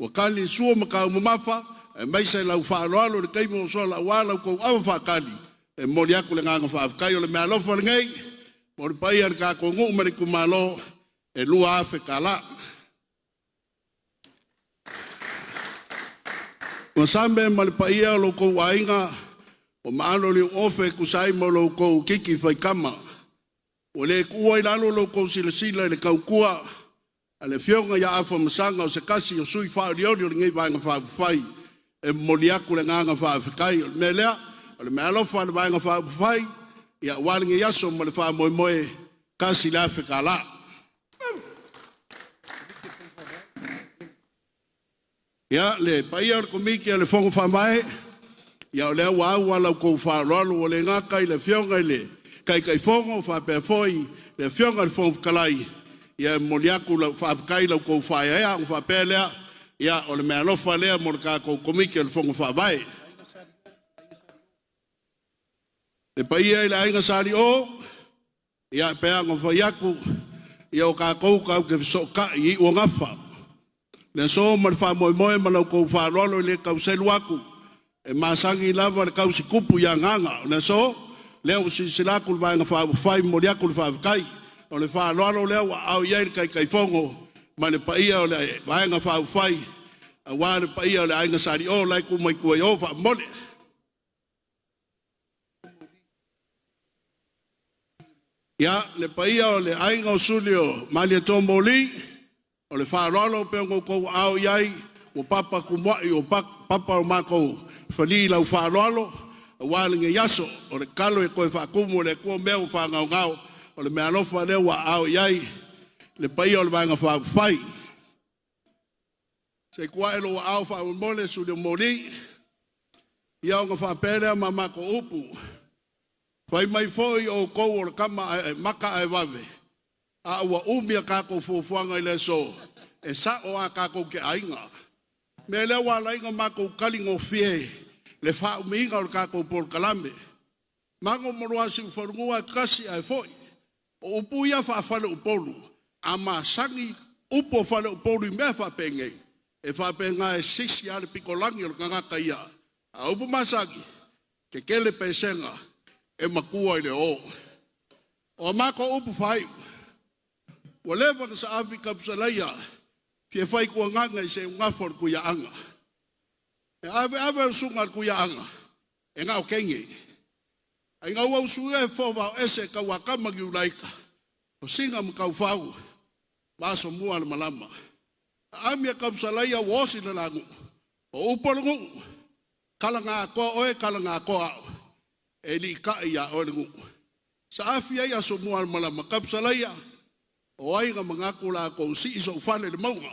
ua tali le sua ma taumamafa aemaise lau faaaloalo i le taimi ua sola aua la outou ava faatali. E momoli atu le agaga faafetai. O le meaalofa lenei. Mo le paia i le tatou nuu ma le itumalo, e $2,000 tala. Masame ma le paia o lo outou aiga ua maalo le iuofe e tusa ai ma lo outou titi faitama. Ua le tuua i lalo lo outou silasila i le tautua a le Afioga ia Afamasaga o se tasi o sui faaolioli o lenei Vaega Faaupufai. E momoli atu le agaga faafetai. O le mea lea, o le meaalofa a le Vaega Faaupufai aua lenei aso ma le faamoemoe, $1,000. Ia, le paia o le Komiti a le Fono Faavae, ia o lea ua au a la outou faaaloalo, ua le gata i le Afioga i le Taitaifono faapea foi le Afioga i le Fofoga Fetalai. Ia e momoli atu lau faafetai i la outou faaeaea. Ona faapea lea, ia o le meaalofa lea mo le tatou Komiti o le Fono Faavae. Le paia i le Aiga Sa Alio, ia e pei lava ona fai atu, ia o tatou tatou te fesootai i iuogafa. O le aso ma le faamoemoe ma la outou faaaloalo e le tau selu atu, e masani lava le tausitupu i agaga. O le aso, lea ua silasila atu le Vaega Faaupufai, e momoli atu le faafetai. O le faaaloalo lea ua aao i ai le Taitaifono ma le paia o le Vaega Faaupufai aua le paia o le Aiga Sa Alio la e tuu mai tua i o faamomoli. Ia, le paia o le Aiga o Suli o Malietoa Moli, o le faaaloalo pei ona outou aao i ai, ua papa tumuai ua papa o matou fali i lau faaaloalo aua lenei aso. O le tatalo ia toe faatumu e le Atua mea ua faagaogao, o le meaalofa lea ua aao i ai le paia o le Vaega Faaupufai. Se i tuu ae lou aao faamolemole Suli o Moli, ia ona faapea lea ma matou upu, fai mai foi o outou o le tama ae maka ae vave, a ua umi a tatou fuafuaga i le aso, e sao a tatou te aiga. O le mea lea ua ala ai ona matou taligofie le faaumiina o le tatou polokalame. Mago ma lua Siufanua e tasi ae foi. O upu ia faa-faleupolu, a masani upu o faleupolu i mea faapenei, e faapena e sisi lava le pitolagi o le tagata ia. A o upu masani, tetele pesega e matua i le o. O a matou upu faaiu, ua leva ona saafi Tapusalaia fia fai tuagaga i seugafa o le Tuiaana. E ave ave le susuga a le Tuiaana, e na o teine. Ae ua usuia e fofo ese tauatama ni ulaita, o sina ma taufau, ma asomua le malama. Aami e Tapusalaia ua osi le lanu, o upu o le nuu, kala na atoa oe, kala na atoa au, e liitai ia oe le nuu. Saafi ai asomua le malama, Tapusalaia, o ai na manatu la kou sii soufale le mauga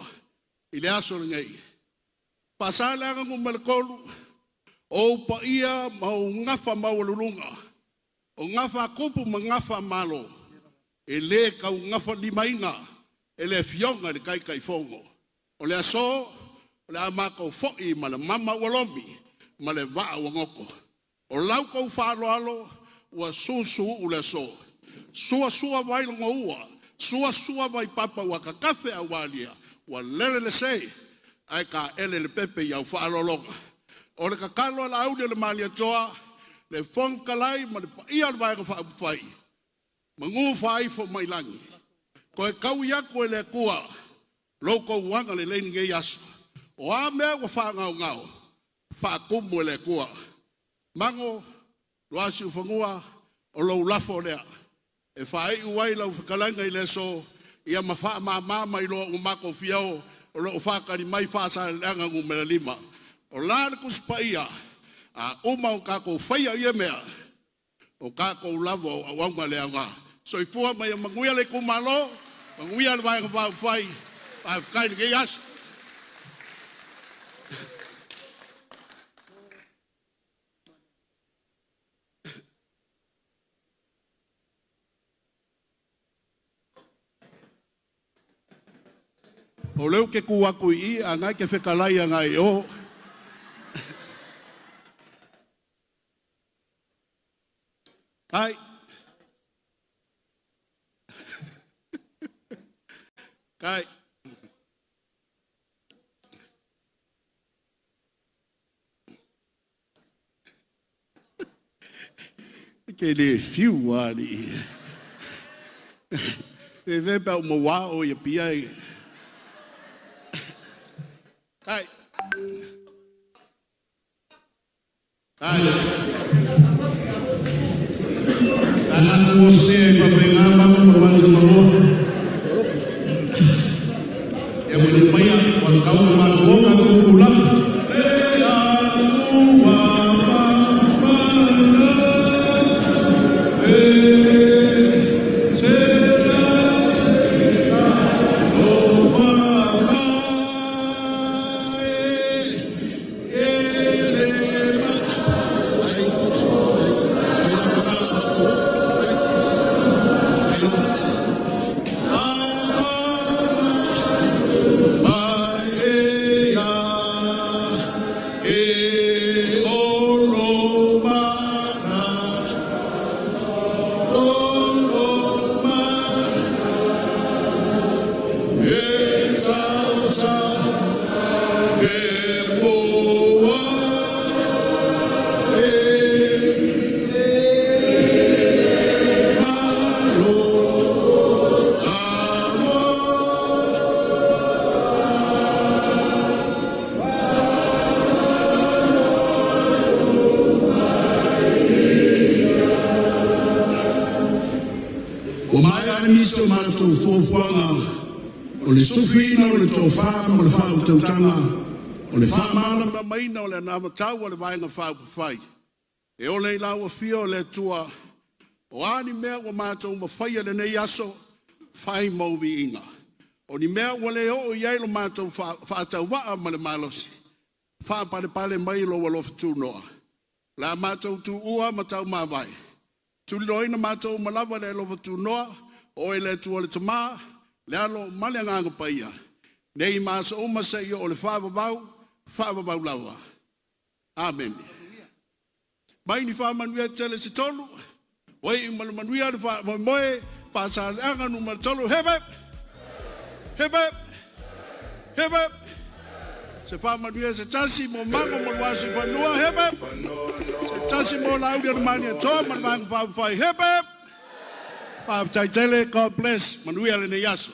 i le aso lenei. Faasaleleaga Nu.3, o ou paia ma ou gafa maualuluga, o gafa a tupu ma gafa a Malo, e le taugafalimaina e le Afioga i le Taitaifono. O le aso, o le a matou foi ma le mama ua lomi ma le vaa ua goto. O lau tou faaaloalo ua susuu le aso, sua sua vai logoua, sua sua vai papa ua tatafe aualia, ua lele le se ae taele le pepe i au faaaloaloga. O le tatalo a Laauli o le Malietoa, le Fofoga Fetalai ma le paia o le Vaega Faaupufai, manu faaifo mai lagi, toe taui atu e le Atua lo outou agalelei i lenei aso. O a mea ua faagaogao, faatumu e le Atua. Mago, Loa Siufanua, o lou lafo lea e faaiu ai lau fetalaiga i le aso, ia ma faamama mai loa ua matou fia o o lo o faatali mai Faasaleleaga 5. O la le Tusi Paia, a uma o tatou faia ia mea, o tatou lava o auauna le aoga. Soifua ma ia manuia le itumalo, manuia le Vaega Faaupufai, faafetai i lenei aso. O lea ou te tu atu i i, ae o lena e te fetalai agai i o. Kai. Kai. E te le fiu lava alii. Fe pe au maua o ia pia e. Ai. Ai. Ana mo se pa penga ma mo ma ma mo. E mo ni mai a kau ma ko ka ko kula. Le atua ma ma na. E se la o ma ma e le ma. Ai ai ai Ua maea nisi o matou fuafuaga o le sufiina o le tofa ma le faautautaga o le faamalamalamaina o le anavatau a le Vaega Faaupufai e ola i lau Afio le Atua. O a ni mea ua matou mafaia i lenei aso, fai ma ou viiga. O ni mea ua le oo i ai lo matou faatauvaa ma le malosi, faapalepale mai lou alofa tunoa. La matou tuua ma taumavae, tuliloaina matou uma lava le alofa tunoa, o oe le Atua le Tamā, le Alo ma le Agaga Paia, nei ma aso uma seia oo i le faavavau, faavavau lava. Amene. Mai ni faamanuia tele se tolu, oi ma le manuia le faamoemoe, Faasaleleaga Nu.3, hip hip! Hip hip! Hip hip! Se faamanuia se tasi mo Mago ma Luasi Fanua, hip hip! Se tasi mo Lauli o le Malietoa ma le Vaega Faaupufai, hip hip! Faafetai tele, God bless, manuia lenei aso.